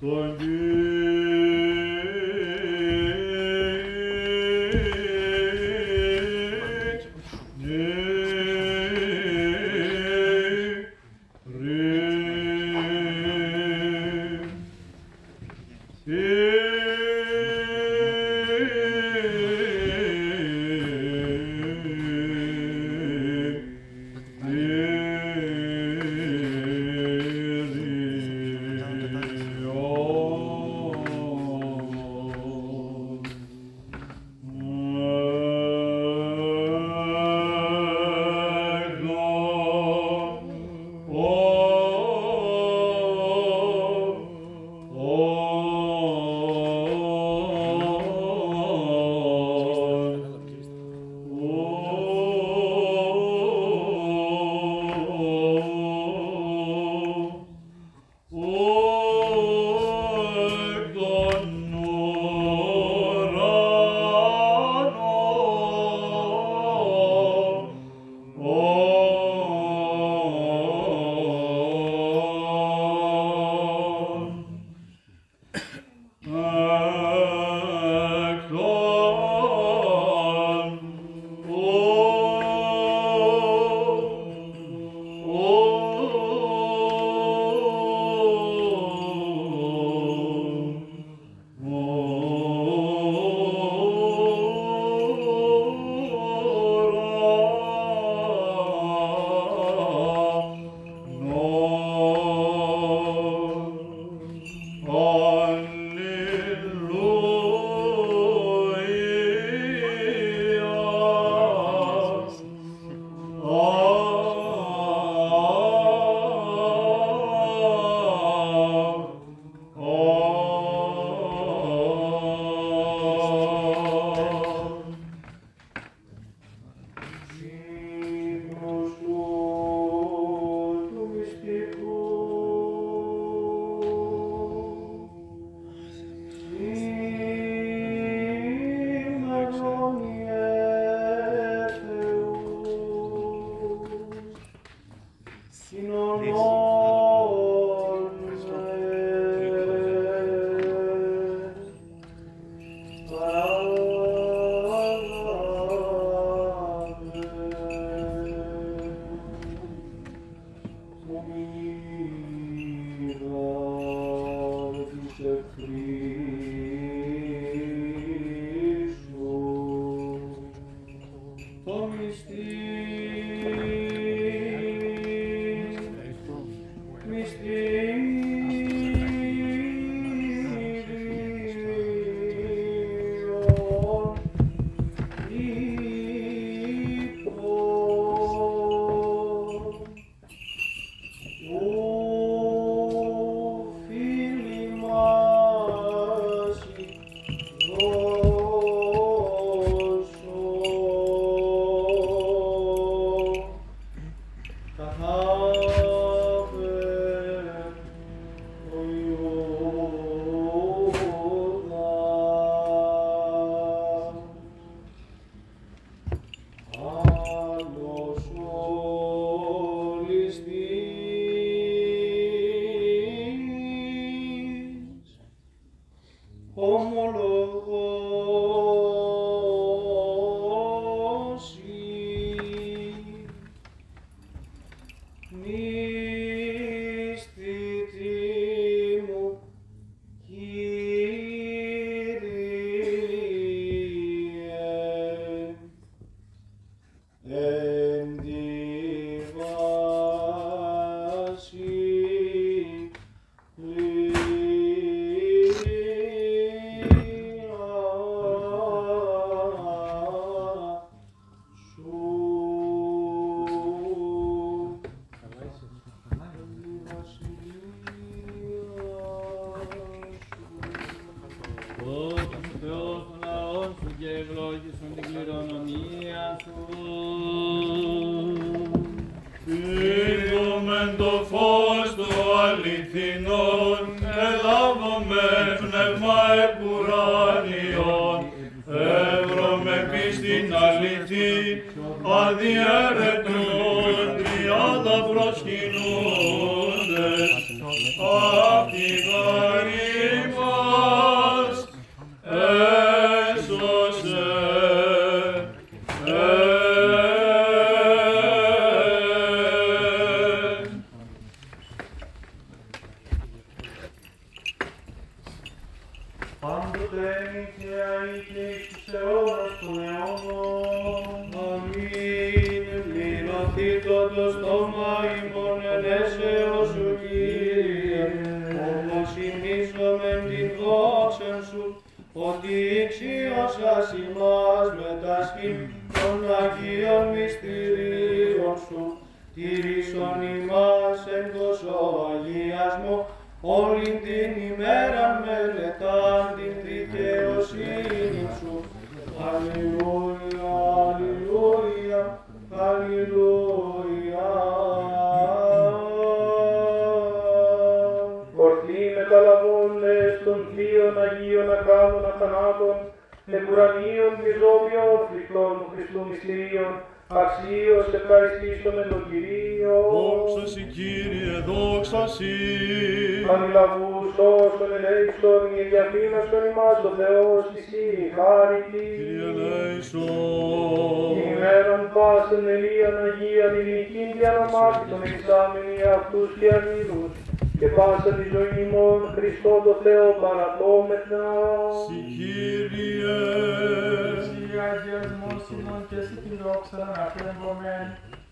Τον Ω͂ Θεός, ὁ λαός σου και ευλόγησον την κληρονομίαν σου. Εἴδομεν τὸ φῶς τὸ ἀληθινόν, ἐλάβομεν πνεῦμα ἐπ᾽ οὐράνιον, εὕρομεν πίστιν ἀληθήν, αδιαιρέτω τριάδα προσκυνοῦντες, αὕτη γάρ Πάντοτε νυν καὶ αΐ καὶ ἐκεῖ καὶ ἐκεῖ καὶ ἐκεῖ αιῶν. Ἀμήν. Πληρωθήτω τὸ στόμα ὑμῶν ελεύσεως σου, Κύριε, ὅπως ἡμείζομεν τὴν δόξαν σου, ὅτι ἠξίωσας ἡμᾶς μετάσχειν τῶν ἁγίων μυστηρίων σου, τήρησον ἡμᾶς ἐν τῷ σῳ ἁγιασμῷ, ὅλην τὴν ἡμέραν μελετὰν τὴν δικαιοσύνην σου. Αλληλούια, αλληλούια, αλληλούια. Ὁρθροί μεταλαβόντες τῶν θείων ἁγίων ἀκράτων ἀθανάτων, ἐκ οὐρανίων και ζώδιων τυφλών τοῦ Χριστοῦ μυστηρίων, ἀξίως εὐχαριστήσομεν τὸν Κυρίον. Δόξα σοι, Κύριε, δόξα σοι. Ἀνηλαβοὺς ὅσον ἐλέησον, ἐδιαθήνασον ἡμᾶς ὁ Θεός εἰσὶ χάριτι. Κύριε, ἐλέησον. Ἡμέραν πᾶσαν αἰλίαν ἁγίαν ἡλικὴν διανομάσθητον ἐκεισάμενοι ἑαυτοὺς και ἀλλήλους, καὶ πᾶσαν τὴν ζωὴν ἡμῶν Χριστῷ τῷ Θεῷ παρατώμεθα. Σοι, Κύριε. Σοι ἁγιασμὸς ἡμῶν καὶ σοι τὴν δόξαν ἀναπέμπομεν,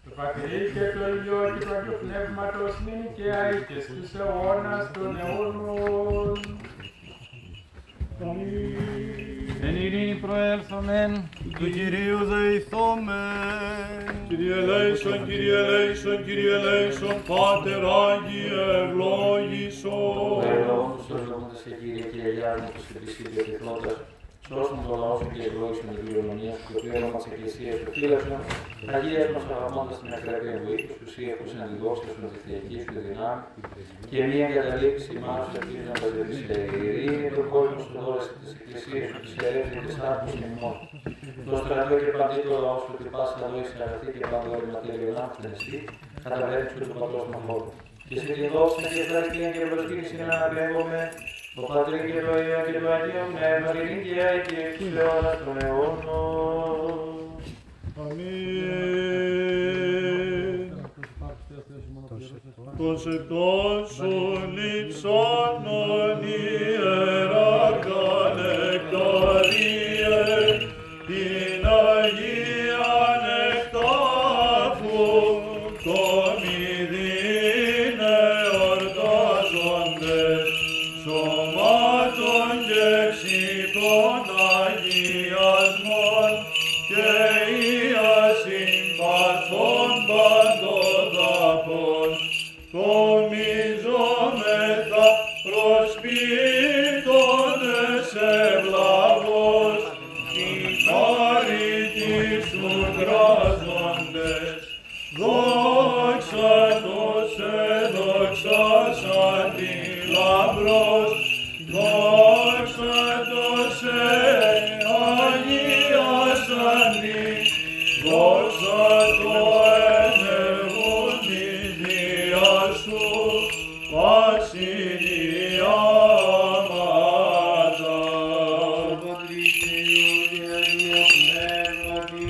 τῷ Πατρὶ καὶ τῷ Υἱῷ καὶ τῷ Αγίῳ Πνεύματος, νῦν καὶ αΐ καὶ στοὺς αἰῶνας τῶν αἰώνων. Ἀμήν. Ἐν ειρήνῃ προέλθομεν, τοῦ Κυρίου δεηθῶμεν. Κύριε ἐλέησον, Κύριε ἐλέησον, Κύριε ἐλέησον, Πάτερ Άγιε ευλόγησον. Ὁ Θεός, ὁ Θεός, Κύριε, καὶ ἁγιάζομεν τοὺς ἐπὶ σοι πεποιθόντας, σώσον τὸν λαόν σου καὶ εὐλόγησον τὴν κληρονομίαν σου, τὸ κτήρωμα τῆς εκκλησίας σου, φύλασον, ἁγίασον θαυμάζοντες τὴν ἀκράτειαν τοῦ οἴκου σου, σὺ εὑκούσας τὴν δόξαν σου, τὴν θεακήν σου δυνάμει, καὶ μὴ ἐγκαταλείψῃ ἡμᾶς ἐπὶ τῆς ἀναβολῆς. Ἐειρήνη τοῦ κόσμου σου δώσ' τοῖς εκκλησίαις σου τοῖς χερεύουντες τάκουσιν ἡμῶν. Τῷ στρατῷ καὶ παντὶ τῷ λαῷ σου, ὅτι πᾶσα δόξα ἐν ἀρθρὶ καὶ παντὸ ρηματεύει ὁ ἄνθρακς ἐστί, κατ' ἀπέρριψαν τοῦ πατρός μαχών. Και σοι τὴν δόξαν καὶ εὐχαριστίαν καὶ προσκύνησιν ἀναπέμπομεν, τῷ Πατρὶ καὶ τῷ Υἱῷ καὶ τῷ Ἁγίῳ Πνεύματι, νῦν καὶ αΐ καὶ ἐκεῖ καὶ αιώνας τῶν αιώνων. Ἀμήν. Τὸν σεπτὸν σου λείψανον, ἱεραρχά, νεκτάριε, τὴν Ἁγίαν ἐκ τάφου, τὸ μηδεῖν ἑορτάζοντες, σωμάτων καὶ ψυχῶν ἁγιασμὸν, καὶ Ἰασύν παθῶν παντοδαπῶν, κομιζόμεθα προσποιητῶν εὐλαβῶς, τὴν χάριτί σου κράζοντες. Δόξα τῷ σε, δοξάσαντι λαμπρός, δόξα τῷ σε, ἁγίασαντι, δόξα τῷ ἔνευγον τῆς βίας σου, πάσιν ἡ ἁμάτα. Πατρί και Υιό και Αγίου Πνεύματι,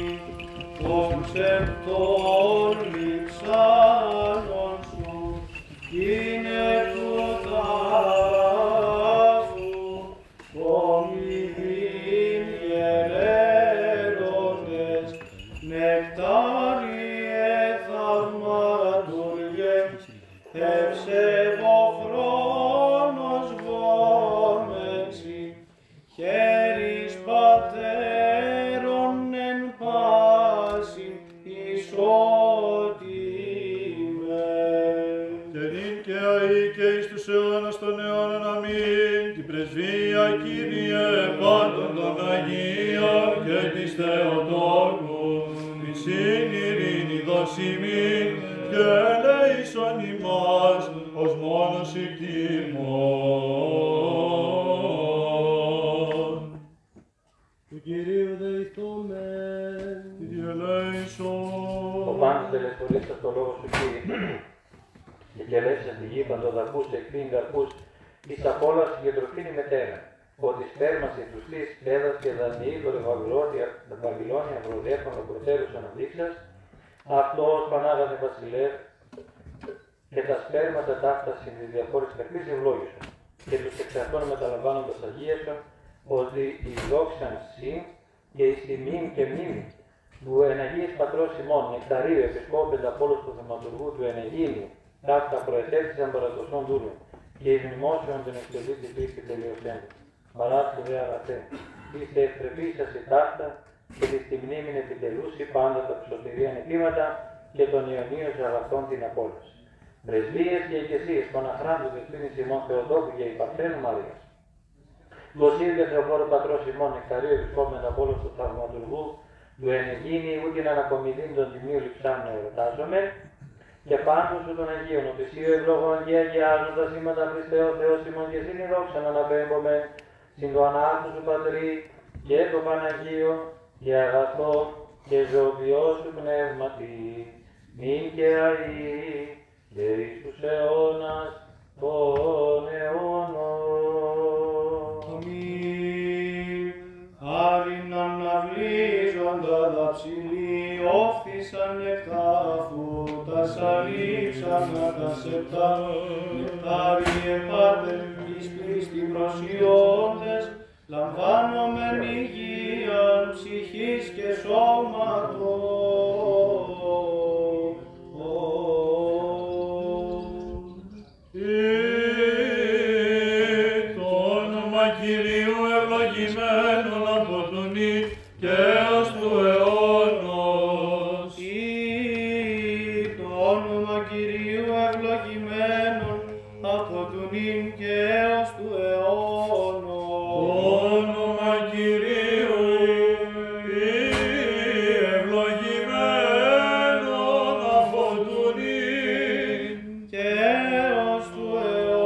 τὸν σεπτὸν λείψανον σου, κείνε τοῦ τάφου, κομιδίν γεραίροντες, νεκτάριε θαυματούργε, ευσεβοχρόνος βόμεξι, χαίρεις πατέρων ἐν πάσῃ ἡ σώτιμη. Και νυν και αΐ και εις τοὺς αἰώνας τῶν αἰώνων. Ἀμήν. Τῇ πρεσβείᾳ, Κύριε, πάντων τῶν Ἁγίων και της Θεοτόκου, τὴν σὴν εἰρήνην δὸς ἡμῖν, καὶ ἐλέησον ἡμᾶς, ὡς μόνον σοι τιμῶν. Τοῦ Κυρίου δεηθῶμεν. Κύριε ἐλέησον. Ο πάντοτε δεσποτεύς τὸ λόγον σου, Κύριε, καὶ κελεύσας τη γῆ παντοδαπούς, ἐκπίν καρπούς, εις τὰ πόλα σου καὶ τροφήν ἡ μετέρα. Ὅτι σπέρμα σοι τοὺς θεῖς έδας, καὶ Δανιήλ ὁ Βαβυλώνια, Βαβυλώνια βροντεύων ὁ πρωτεύουσα ἀναδείξας, αὐτὸς παν ἄγαθεν βασιλεύ, καὶ τὰ σπέρματα ταῦτα σὺν τοῖς διαφόροις ταχθείοις ευλόγησον. καὶ τοὺς ἐξ αὐτῶν μεταλαμβάνοντας ἁγίασον, ὅτι εἰς δόξαν σοι καὶ εἰς τιμήν καὶ μνήμην τοῦ ἐν ἁγίοις πατρὸς ἡμῶν Νεκταρίου, ἐπισκόπου πενταπόλου του Θαυματουργού, τοῦ ἐν Αιγίνῃ ταῦτα προετέθησαν παρὰ τὸ σὸν δοῦλον, καὶ εἰς μνημόσυνον τοῦ ἐν Εξελούτει πίστει τελειωσέντος. Παράσχου δὲ, ἀγαθέ, οἷς τε ἐπρεπήσας σοι ταῦτα, καὶ τοῖς τὴν μνήμην ἐπιτελοῦσι πάντα τὰ σωτηρίαν αἰτήματα καὶ τῶν αἰωνίως ἀγαθῶν τὴν ἀπόλαυσιν. Πρεσβείες καὶ ἐκκλησίας, πᾶν αὐτοῦ δεσπίνης ἡμῶν Θεοτόκου καὶ ὑπ᾿ Παρθένου Μαρίας, τοῦ ὁ Σύριος Θεοφόρου πατρὸς ἡμῶν Νεκταρίου ἐπισκόπου πενταπόλου του Θαυματουργού, τοῦ ἐν Αιγίνῃ οὗτ᾿ ην ἀνακομιδήν τῶν τιμίων λειψάνων ἐρωτάζομεν, καὶ πάντων σου τῶν Ἁγίων, ὁ ἐστι εὐλογῶν καὶ ἁγιάζων τὰ σήματα Χριστέ ὁ Θεός ἡμῶν, καὶ σὺν ἡ δόξαν ἀναπέμπομεν, σὺν τῷ ἀνάθου σου Πατρί καὶ τῷ Παναγίῳ καὶ ἀγαθῷ καὶ ζωοποιῷ σου Πνεύματι, νῦν καὶ αΐ καὶ εἰς τοὺς αἰῶνας τῶν αἰώνων. Ἀμήν. Ἄρην ἀναβλίζοντα τὰ ψηλοῖ ὤφθησαν νεκτάφου, τὰς ἀλείψανα τὰς ἑπτὰ. Νεκτάριε Πάτερ, εἰς πίστιν προσιώντες, λαμβάνομεν ὑγίαν ψυχῆς καὶ σώματος. Εἰ τὸ ὄνομα Κυρίου εὐλογημένον ἀπὸ τοῦ νῦν καὶ ἕως τοῦ αἰῶνος. Εἰ τὸ ὄνομα Κυρίου εὐλογημένον ἀπὸ τοῦ νῦν καὶ ἕως τοῦ αἰῶνος. Τὸ ὄνομα Κυρίου εἰ εὐλογημένον ἀπὸ τοῦ νῦν καὶ ἕως τοῦ αἰῶνος.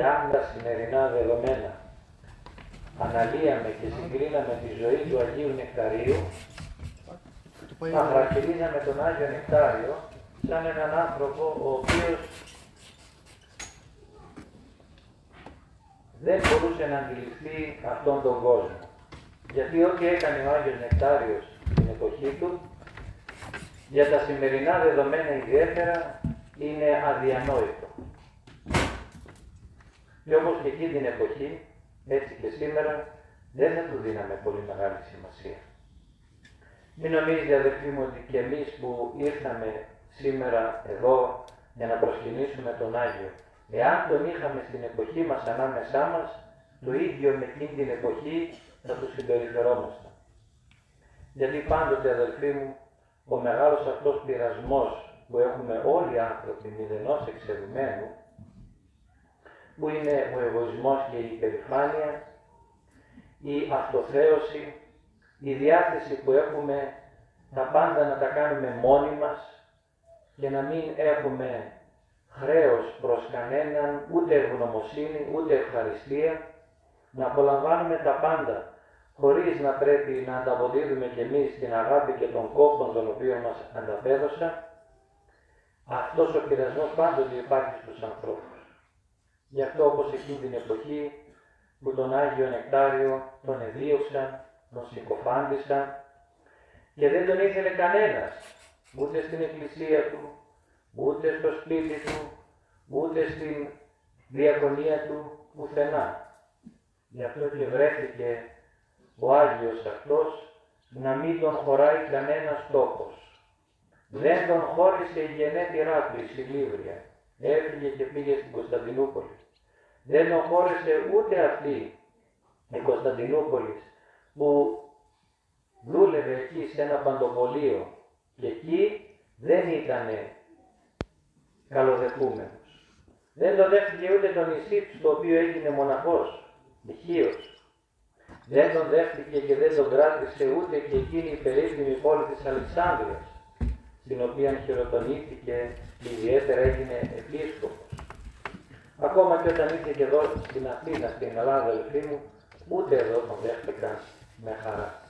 Εάν τα σημερινά δεδομένα αναλύαμε και συγκρίναμε τη ζωή του Αγίου Νεκταρίου, θα χαρακτηρίζαμε τον Άγιο Νεκτάριο σαν έναν άνθρωπο ο οποίος δεν μπορούσε να αντιληφθεί αυτόν τον κόσμο. Γιατί ό,τι έκανε ο Άγιος Νεκτάριος στην εποχή του, για τα σημερινά δεδομένα ιδιαίτερα, είναι αδιανόητο. Και όπως και εκείνη την εποχή, έτσι και σήμερα, δεν θα του δίναμε πολύ μεγάλη σημασία. Μην νομίζετε, αδελφοί μου, ότι κι εμείς που ήρθαμε σήμερα εδώ για να προσκυνήσουμε τον Άγιο, εάν τον είχαμε στην εποχή μας ανάμεσά μας, το ίδιο με εκείνη την εποχή θα του συμπεριφερόμασταν. Γιατί πάντοτε, αδελφοί μου, ο μεγάλος αυτός πειρασμός που έχουμε όλοι οι άνθρωποι, μηδενός εξαιρουμένου, που είναι ο εγωισμός και η υπερηφάνεια, η αυτοθέωση, η διάθεση που έχουμε τα πάντα να τα κάνουμε μόνοι μας και να μην έχουμε χρέος προς κανέναν, ούτε ευγνωμοσύνη, ούτε ευχαριστία, να απολαμβάνουμε τα πάντα, χωρίς να πρέπει να ανταποδίδουμε κι εμείς την αγάπη και τον κόπον τον οποίο μας ανταπέδωσαν, αυτός ο πειρασμός πάντοτε υπάρχει στους ανθρώπους. Γι' αυτό, όπως εκείνη την εποχή που τον Άγιο Νεκτάριο τον εδίωξαν, τον συκοφάντησαν και δεν τον ήθελε κανένας, ούτε στην εκκλησία του, ούτε στο σπίτι του, ούτε στην διακονία του, πουθενά. Γι' αυτό και βρέθηκε ο Άγιος αυτός να μην τον χωράει κανένας τόπος. Δεν τον χώρισε η γενέτειρά του, η Σιλίβρια. Έφυγε και πήγε στην Κωνσταντινούπολη. Δεν τον χώρισε ούτε αυτή η Κωνσταντινούπολη που δούλευε εκεί σε ένα παντοπολείο και εκεί δεν ήτανε καλοδεχούμενος. Δεν το δέχτηκε ούτε το νησί του, στο οποίο έγινε μοναχός, ηχείος. Δεν τον δέχτηκε και δεν τον κράτησε ούτε και εκείνη η περίφημη πόλη της Αλεξάνδρειας, στην οποία χειροτονήθηκε και ιδιαίτερα έγινε επίσκοπος. Ακόμα και όταν ήρθε και εδώ στην Αθήνα, στην Ελλάδα, αδελφοί μου, ούτε εδώ τον δέχτηκαν με χαρά.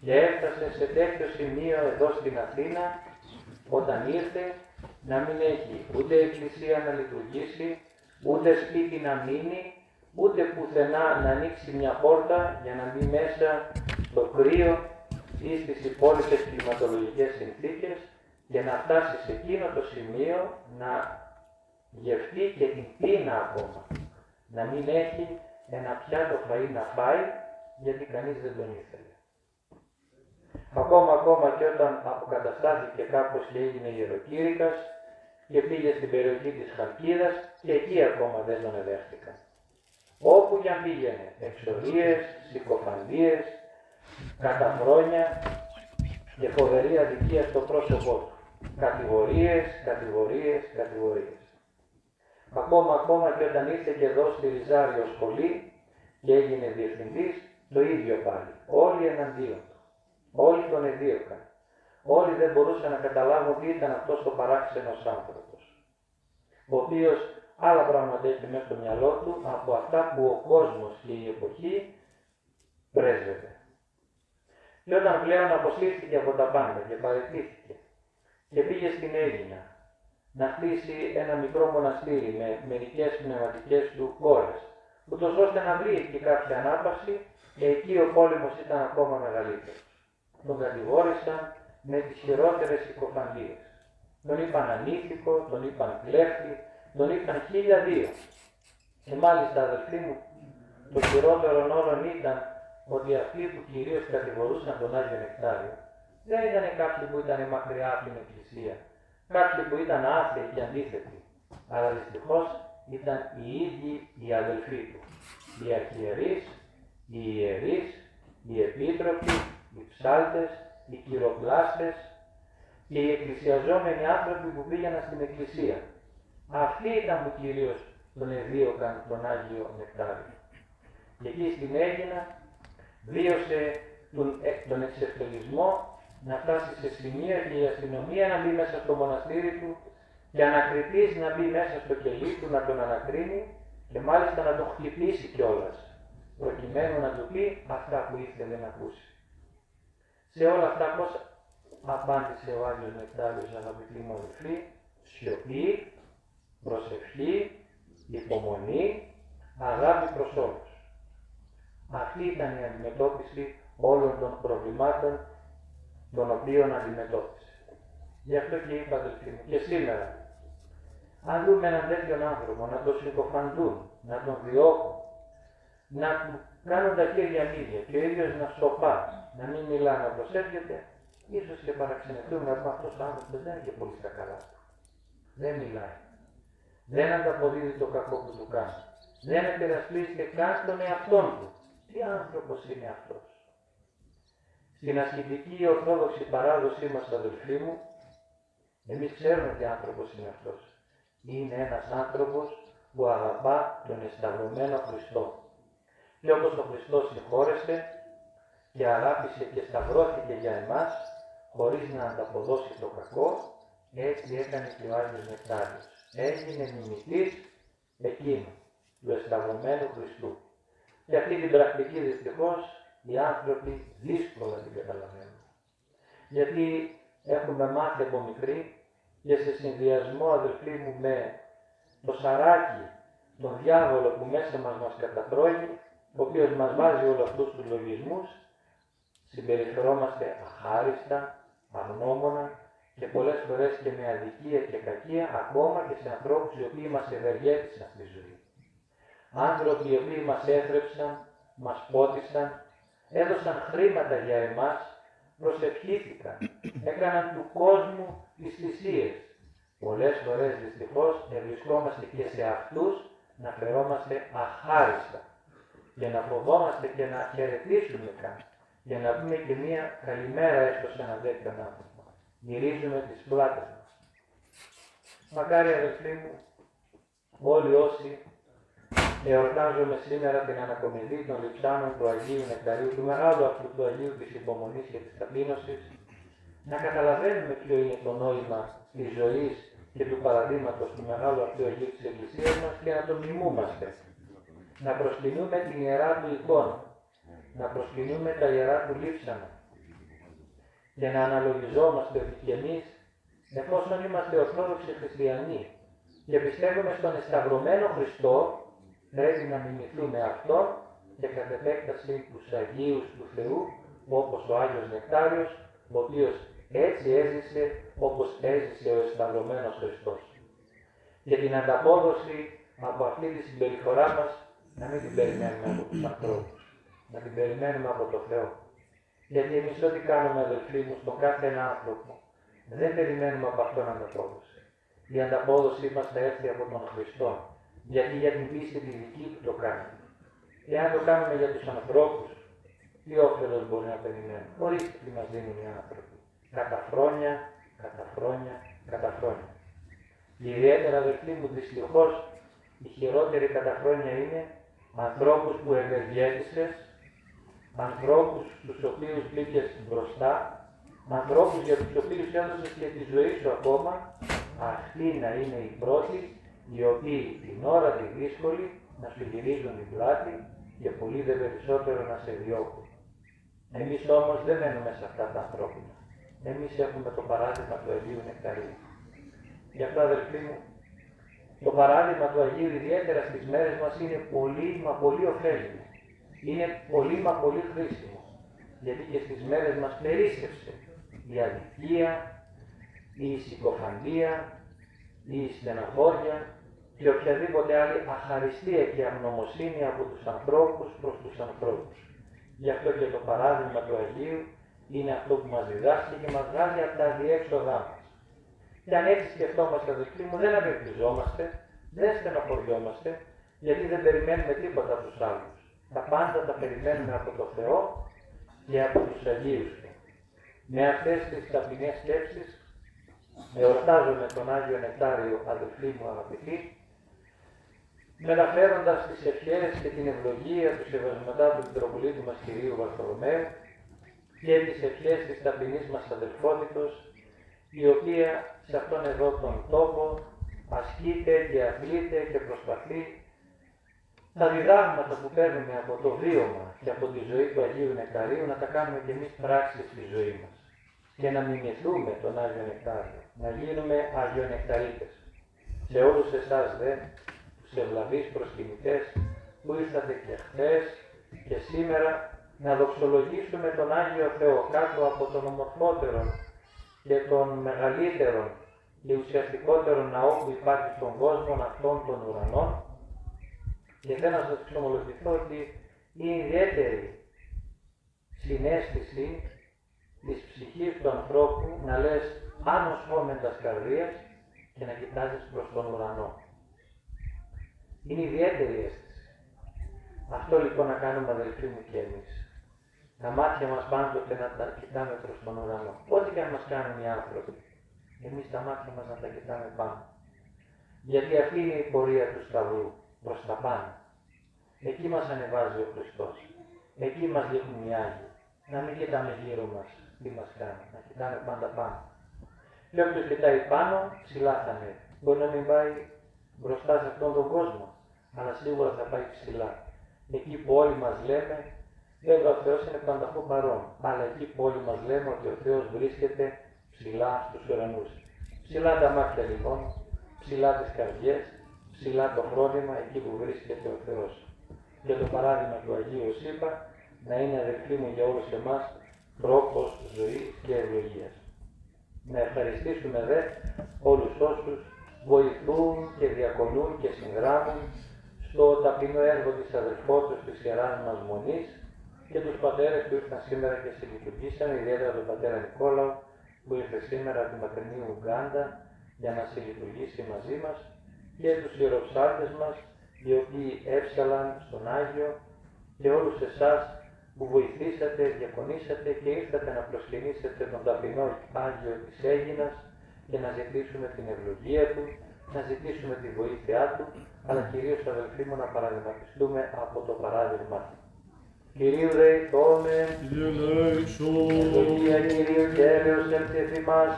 Και έφτασε σε τέτοιο σημείο εδώ στην Αθήνα, όταν ήρθε, να μην έχει ούτε εκκλησία να λειτουργήσει, ούτε σπίτι να μείνει, ούτε πουθενά να ανοίξει μια πόρτα για να μπει μέσα στο κρύο ή στις υπόλοιπες κλιματολογικές συνθήκες, και να φτάσει σε εκείνο το σημείο να γευτεί και την πείνα ακόμα. Να μην έχει ένα πιάτο φαΐ να φάει, γιατί κανείς δεν τον ήθελε. Ακόμα, ακόμα και όταν αποκαταστάθηκε κάπως και έγινε ιεροκήρυκας και πήγε στην περιοχή της Χαλκίδας, και εκεί ακόμα δεν τον εδέχτηκαν. Όπου κι αν πήγαινε, εξορίες, συκοφαντίες, καταφρόνια και φοβερή αδικία στο πρόσωπό του. Κατηγορίες, κατηγορίες, κατηγορίες. Ακόμα, ακόμα και όταν ήρθε και εδώ στη Ριζάριο σχολή και έγινε διευθυντής, το ίδιο πάλι. Όλοι εναντίον του. Όλοι τον εδίωκαν. Όλοι δεν μπορούσαν να καταλάβουν τι ήταν αυτός ο παράξενος άνθρωπος, ο οποίος άλλα πράγματα έχει μέσα στο μυαλό του από αυτά που ο κόσμος και η εποχή πρέσβευε. Και όταν πλέον αποσύρθηκε από τα πάντα και παραιτήθηκε και πήγε στην Αίγινα να χτίσει ένα μικρό μοναστήρι με μερικές πνευματικές του κόρες, ούτως ώστε να βρει εκεί κάποια ανάπαυση, εκεί ο πόλεμος ήταν ακόμα μεγαλύτερος. Τον κατηγόρησαν με τις χειρότερες συκοφαντίες. Τον είπαν ανήθικο, τον είπαν κλέφτη, τον είπαν χίλια δύο. Και μάλιστα, αδελφοί μου, το χειρότερον όλων ήταν ότι αυτοί που κυρίως κατηγορούσαν τον Άγιο Νεκτάριο δεν ήταν κάποιοι που ήταν μακριά από την Εκκλησία, κάποιοι που ήταν άθεοι και αντίθετοι, αλλά δυστυχώς ήταν οι ίδιοι οι αδελφοί του, οι αρχιερείς, οι ιερείς, οι επίτροποι, οι ψάλτες, οι κυροπλάστες και οι εκκλησιαζόμενοι άνθρωποι που πήγαιναν στην εκκλησία. Αυτοί ήταν που κυρίως τον εδίωκαν τον Άγιο Νεκτάριο. Και εκεί στην Αίγινα βίωσε τον, ε, τον εξευτελισμό, να φτάσει σε σημεία και η αστυνομία να μπει μέσα στο μοναστήρι του και ανακριτής να μπει μέσα στο κελί του να τον ανακρίνει και μάλιστα να τον χτυπήσει κιόλας, προκειμένου να του πει αυτά που ήθελε να ακούσει. Σε όλα αυτά πώς απάντησε ο Άγιος Νεκτάριος, αγαπητοί μου αδελφοί? Σιωπή, προσευχή, υπομονή, αγάπη προς όλους. Αυτή ήταν η αντιμετώπιση όλων των προβλημάτων, των οποίων αντιμετώπισε. Γι' αυτό και είπα, αδελφοί μου, και σήμερα, αν δούμε έναν τέτοιον άνθρωπο να τον συκοφαντούν, να τον διώκουν, να του κάνουν τα χέρια μύδια και ο ίδιος να σοπά, να μην μιλά, να προσεύχεται, ίσως και παραξενευτούμε, να πούμε, «Αυτός ο άνθρωπος δεν είναι και πολύ στα καλά του. Δεν μιλάει. Δεν ανταποδίδει το κακό που του κάνει. Δεν επερασπίζεται καν τον εαυτόν του. Τι άνθρωπος είναι αυτός?» Στην ασκητική ορθόδοξη παράδοσή μας, αδελφοί μου, εμείς ξέρουμε τι άνθρωπος είναι αυτός. Είναι ένας άνθρωπος που αγαπά τον εσταυρωμένο Χριστό. Και όπως ο Χριστός συγχώρεσε και αγάπησε και σταυρώθηκε για εμάς, χωρίς να ανταποδώσει το κακό, έτσι έκανε και ο Άγιος Νεκτάριος. Έγινε μιμητής εκείνου, του εσταυρωμένου Χριστού. Και αυτή την πρακτική, δυστυχώς, οι άνθρωποι δύσκολα την καταλαβαίνουν. Γιατί έχουμε μάθει από μικροί και σε συνδυασμό, αδελφοί μου, με το σαράκι, τον διάβολο που μέσα μας μας κατατρώγει, ο οποίος μας βάζει όλους αυτούς τους λογισμούς, συμπεριφερόμαστε αχάριστα, αγνώμονα και πολλές φορές και με αδικία και κακία, ακόμα και σε ανθρώπους οι οποίοι μας ευεργέτησαν στη ζωή. Άνθρωποι οι οποίοι μας έθρεψαν, μας πότισαν, έδωσαν χρήματα για εμάς, προσευχήθηκαν, έκαναν του κόσμου τις θυσίες. Πολλές φορές, δυστυχώς, ευρισκόμαστε και σε αυτούς να φερόμαστε αχάριστα και να φοβόμαστε και να χαιρετήσουμε καν και να πούμε και μία καλημέρα έστω σε έναν τέτοιον άνθρωπο. Γυρίζουμε τις πλάτες μας. Μακάρι, αδελφοί μου, όλοι όσοι εορτάζουμε σήμερα την ανακομιδή των λειψάνων του Αγίου Νεκταρίου, του μεγάλου αυτού του Αγίου της υπομονής και της ταπείνωσης, να καταλαβαίνουμε ποιο είναι το νόημα της ζωής και του παραδείγματος του μεγάλου αυτού Αγίου της Εκκλησίας μας και να τον μιμούμαστε. Να προσκυνούμε την Ιερά Του εικόνα, να προσκυνούμε τα Ιερά Του λείψανα και να αναλογιζόμαστε ότι κι εμείς, εφόσον είμαστε Ορθόδοξοι Χριστιανοί και πιστεύουμε στον εσταυρωμένο Χριστό, πρέπει να μιμηθούμε Αυτόν και κατ' επέκταση τους Αγίους του Θεού, όπως ο Άγιος Νεκτάριος, ο οποίος έτσι έζησε όπως έζησε ο εσταυρωμένος Χριστός. Και την ανταπόδοση από αυτή τη συμπεριφορά μας να μην την περιμένουμε από τους ανθρώπους, να την περιμένουμε από το Θεό. Γιατί εμείς, ό,τι κάνουμε, αδελφοί μου, στον κάθε έναν άνθρωπο, δεν περιμένουμε από αυτόν ανταπόδοση. Η ανταπόδοσή μας θα έρθει από τον Χριστό, γιατί για την πίστη τη δική του το κάνουμε. Εάν το κάνουμε για τους ανθρώπους, τι όφελος μπορεί να περιμένουμε; Ορίστε τι μας δίνουν οι άνθρωποι. Καταφρόνια, καταφρόνια, καταφρόνια. Και ιδιαίτερα, αδελφοί μου, δυστυχώς, η χειρότερη καταφρόνια είναι ανθρώπους που ευεργέτησες, ανθρώπους στους οποίους μπήκες μπροστά, ανθρώπους για τους οποίους έδωσες και τη ζωή σου ακόμα, αυτοί να είναι οι πρώτοι οι οποίοι την ώρα τη δύσκολη να σου γυρίζουν την πλάτη και πολύ δε περισσότερο να σε διώκουν. Εμείς όμως δεν μένουμε σε αυτά τα ανθρώπινα. Εμείς έχουμε το παράδειγμα του Αγίου Νεκταρίου. Γι' αυτό, αδελφοί μου, το παράδειγμα του Αγίου, ιδιαίτερα στις μέρες μας, είναι πολύ, μα πολύ ωφέλιμο. Είναι πολύ, μα πολύ χρήσιμο. Γιατί και στις μέρες μας περίσσευσε η αδικία, η συκοφαντία, η στεναχώρια και οποιαδήποτε άλλη αχαριστία και αγνωμοσύνη από τους ανθρώπους προς τους ανθρώπους. Γι' αυτό και το παράδειγμα του Αγίου είναι αυτό που μας διδάσκει και μας βγάζει από τα αδιέξοδά μας. Και αν έτσι σκεφτόμαστε, αδελφοί μου, δεν απελπιζόμαστε, δεν στεναχωριόμαστε, γιατί δεν περιμένουμε τίποτα από τους άλλους. Τα πάντα τα περιμένουμε από το Θεό και από τους Αγίους Του. Με αυτές τις ταπεινές σκέψεις εορτάζουμε τον Άγιο Νεκτάριο, αδελφοί μου αγαπητοί, μεταφέροντας τις ευχές και την ευλογία του Σεβασμιωτάτου Μητροπολίτου μας Κυρίου Βαρθολομαίου και τις ευχές της ταπεινής μας αδελφότητος, η οποία σε αυτόν εδώ τον τόπο ασκείται και αθλείται και προσπαθεί τα διδάγματα που παίρνουμε από το βίωμα και από τη ζωή του Αγίου Νεκταρίου να τα κάνουμε κι εμείς πράξη στη ζωή μας και να μιμηθούμε τον Άγιο Νεκτάριο, να γίνουμε Αγιονεκταρίτες. Σε όλους εσάς, δε, τους ευλαβείς προσκυνητές που ήρθατε και χθες και σήμερα να δοξολογήσουμε τον Άγιο Θεό κάτω από τον ομορφότερον και τον μεγαλύτερον και ουσιαστικότερον ναό που υπάρχει στον κόσμον, αυτόν τον ουρανόν, και θέλω να σας εξομολογηθώ ότι είναι ιδιαίτερη συναίσθηση της ψυχής του ανθρώπου να λες άνω σώμεν τας καρδίας και να κοιτάζεις προς τον ουρανό. Είναι ιδιαίτερη αίσθηση. Αυτό λοιπόν να κάνουμε, αδελφοί μου, και εμείς. Τα μάτια μας πάντοτε να τα κοιτάμε προς τον ουρανό. Ό,τι και αν μας κάνουν οι άνθρωποι, εμείς τα μάτια μας να τα κοιτάμε πάνω. Γιατί αυτή είναι η πορεία του Σταυρού, προς τα πάνω. Εκεί μας ανεβάζει ο Χριστός. Εκεί μας δείχνουν οι Άγιοι. Να μην κοιτάμε γύρω μας τι μας κάνουν, να κοιτάμε πάντα πάνω. Και όποιος κοιτάει πάνω, ψηλά θα ανέβει. Μπορεί να μην πάει μπροστά σε αυτόν τον κόσμο, αλλά σίγουρα θα πάει ψηλά. Εκεί που όλοι μας λέμε, βέβαια ο Θεός είναι πανταχού παρόν, αλλά εκεί που όλοι μας λέμε ότι ο Θεός βρίσκεται ψηλά στους ουρανούς. Ψηλά τα μάτια λοιπόν, ψηλά τις καρδιές, ψηλά το φρόνημα εκεί που βρίσκεται ο Θεός. Και το παράδειγμα του Αγίου, όπως είπα, να είναι, αδελφοί μου, για όλους εμάς τρόπος ζωής και ευλογίας. Να ευχαριστήσουμε, δε, όλους όσους βοηθούν και διακονούν και συνδράμουν στο ταπεινό έργο της αδελφότητος της Ιεράς μας Μονής και τους πατέρες που ήρθαν σήμερα και συλλειτουργήσαν, ιδιαίτερα τον πατέρα Νικόλαο, που ήρθε σήμερα από τη μακρινή Ουγγάντα για να συλλειτουργήσει μαζί μας, και τους ιεροψάρτες μας, οι οποίοι έψαλαν στον Άγιο, και όλους εσάς που βοηθήσατε, διακονήσατε και ήρθατε να προσκυνήσετε τον ταπεινό Άγιο της Αίγινας και να ζητήσουμε την ευλογία του, να ζητήσουμε τη βοήθειά του, αλλά κυρίως, αδελφοί μου, να παραδειγματιστούμε από το παράδειγμα του. Κυρίου δεηθώμεν. Κύριε ελέησον. Ευλογία Κυρίου και έλεος ελθ' ἐφ' ημάς,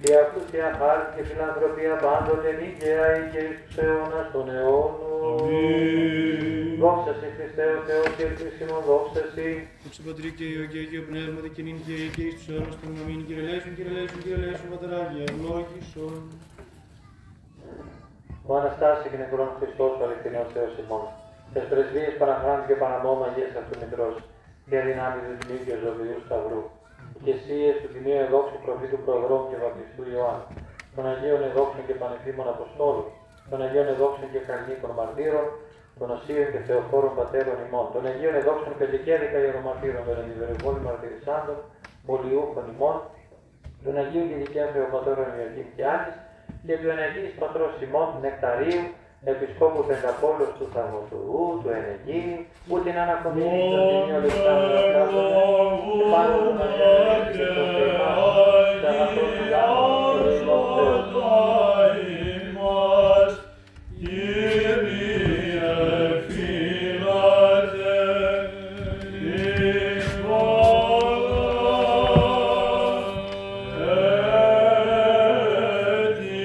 και αυτούς η αχάρτητη φιλανθρωπία πάντοτε νίκαια, εί και εις τους αιώνας των αιώνων. Αμήν. Δόξα σε, Χριστέ ο Θεός, και ελπίσιμον δόξα σοι. Δόξα Πατρί και Υιό και Αγίου Πνεύματι, και νυν και αΐ και εις τους αιώνας των αιώνων. Αμήν. Κύριε ελέησον, Κύριε ελέησον, Κύριε ελέησον, Πατρά, για ευλόγησον. Ο Αναστάς εκ νεκρών Χριστός, ο αληθινός Θεός ημών, τες πρεσβείες Παναχράντου και Παναμόμου Αγίας Αυτουμητρός, και δυνάμει του Τιμίου και Ζωοποιού Σταυρού, Καὶ σὺ ἐς τοῦ τιμίου ἐδόξου προφήτου προδρόμου καὶ βαπτιστοῦ Ἰωάννου, τῶν Ἁγίων ἐδόξων καὶ πανεφήμων ἀποστόλων, τῶν Ἁγίων ἐδόξων καὶ καλλινίκων μαρτύρων, τῶν ὀσίων καὶ θεοφόρων πατέρων ἡμῶν, τῶν Ἁγίων ἐδόξων πεντεκαίδικα ἱερομαρτύρων, τῶν ἐν τῇ Βερβόλῃ μαρτυρησάντων, πολιούχων ἡμῶν, τῶν Ἁγίων καὶ δικαίων θεοπατώρων Ἰωακήμ καὶ Ἄννης, καὶ τοῦ ἐν Ἁγίης πατρὸς ἡμῶν Νεκταρίου, ἐπισκόπου Πενταπόλεως τοῦ Θαυμοσουρού, τοῦ ἐν Αἰγίνῃ, οὗ τινάν ἀκομιδήσας τιμίῳ Ἀλεξάνδρου ἐκάθομε, καὶ πάντων τῶν ἁγίων ἐπιστευσθαι ἡμᾶς, τοῦ ἀγαθοῦ τοῦ γάμου τοῦ Θεοῦ. Κύριε, φύλαγε τὴν χώραν αἰτή.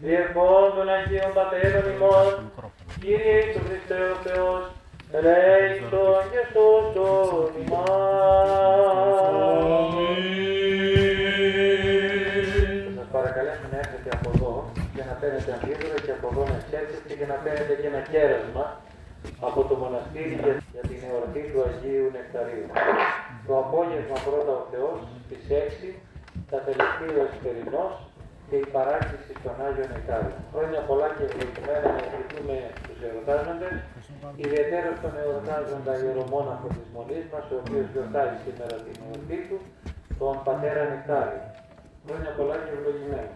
Διευχών τῶν Ἁγίων Πατέρων ημῶν, Κύριε Ἰησοῦ Χριστέ ὁ Θεός, ελέησον καὶ σώσον ἡμᾶς. Αμήν. Θα σας παρακαλέσω να έρθετε από εδώ και να παίρνετε αντίδωρα και από εδώ να εξέρχεστε και να παίρνετε και ένα κέρασμα από το μοναστήρι για, για την εορτή του Αγίου Νεκταρίου. Το απόγευμα πρώτα ο Θεός, στις έξι, θα τελεστεί ο Εσπερινός και η παράκληση στον Άγιο Νεκτάριο. Χρόνια πολλά και ευλογημένα να ευχηθούμε στους εορτάζοντες, ιδιαιτέρως τον εορτάζοντα ιερομόναχο της μονής μας, ο οποίος γιορτάζει σήμερα την εορτή του, τον πατέρα Νεκτάριο. Χρόνια πολλά και ευλογημένα.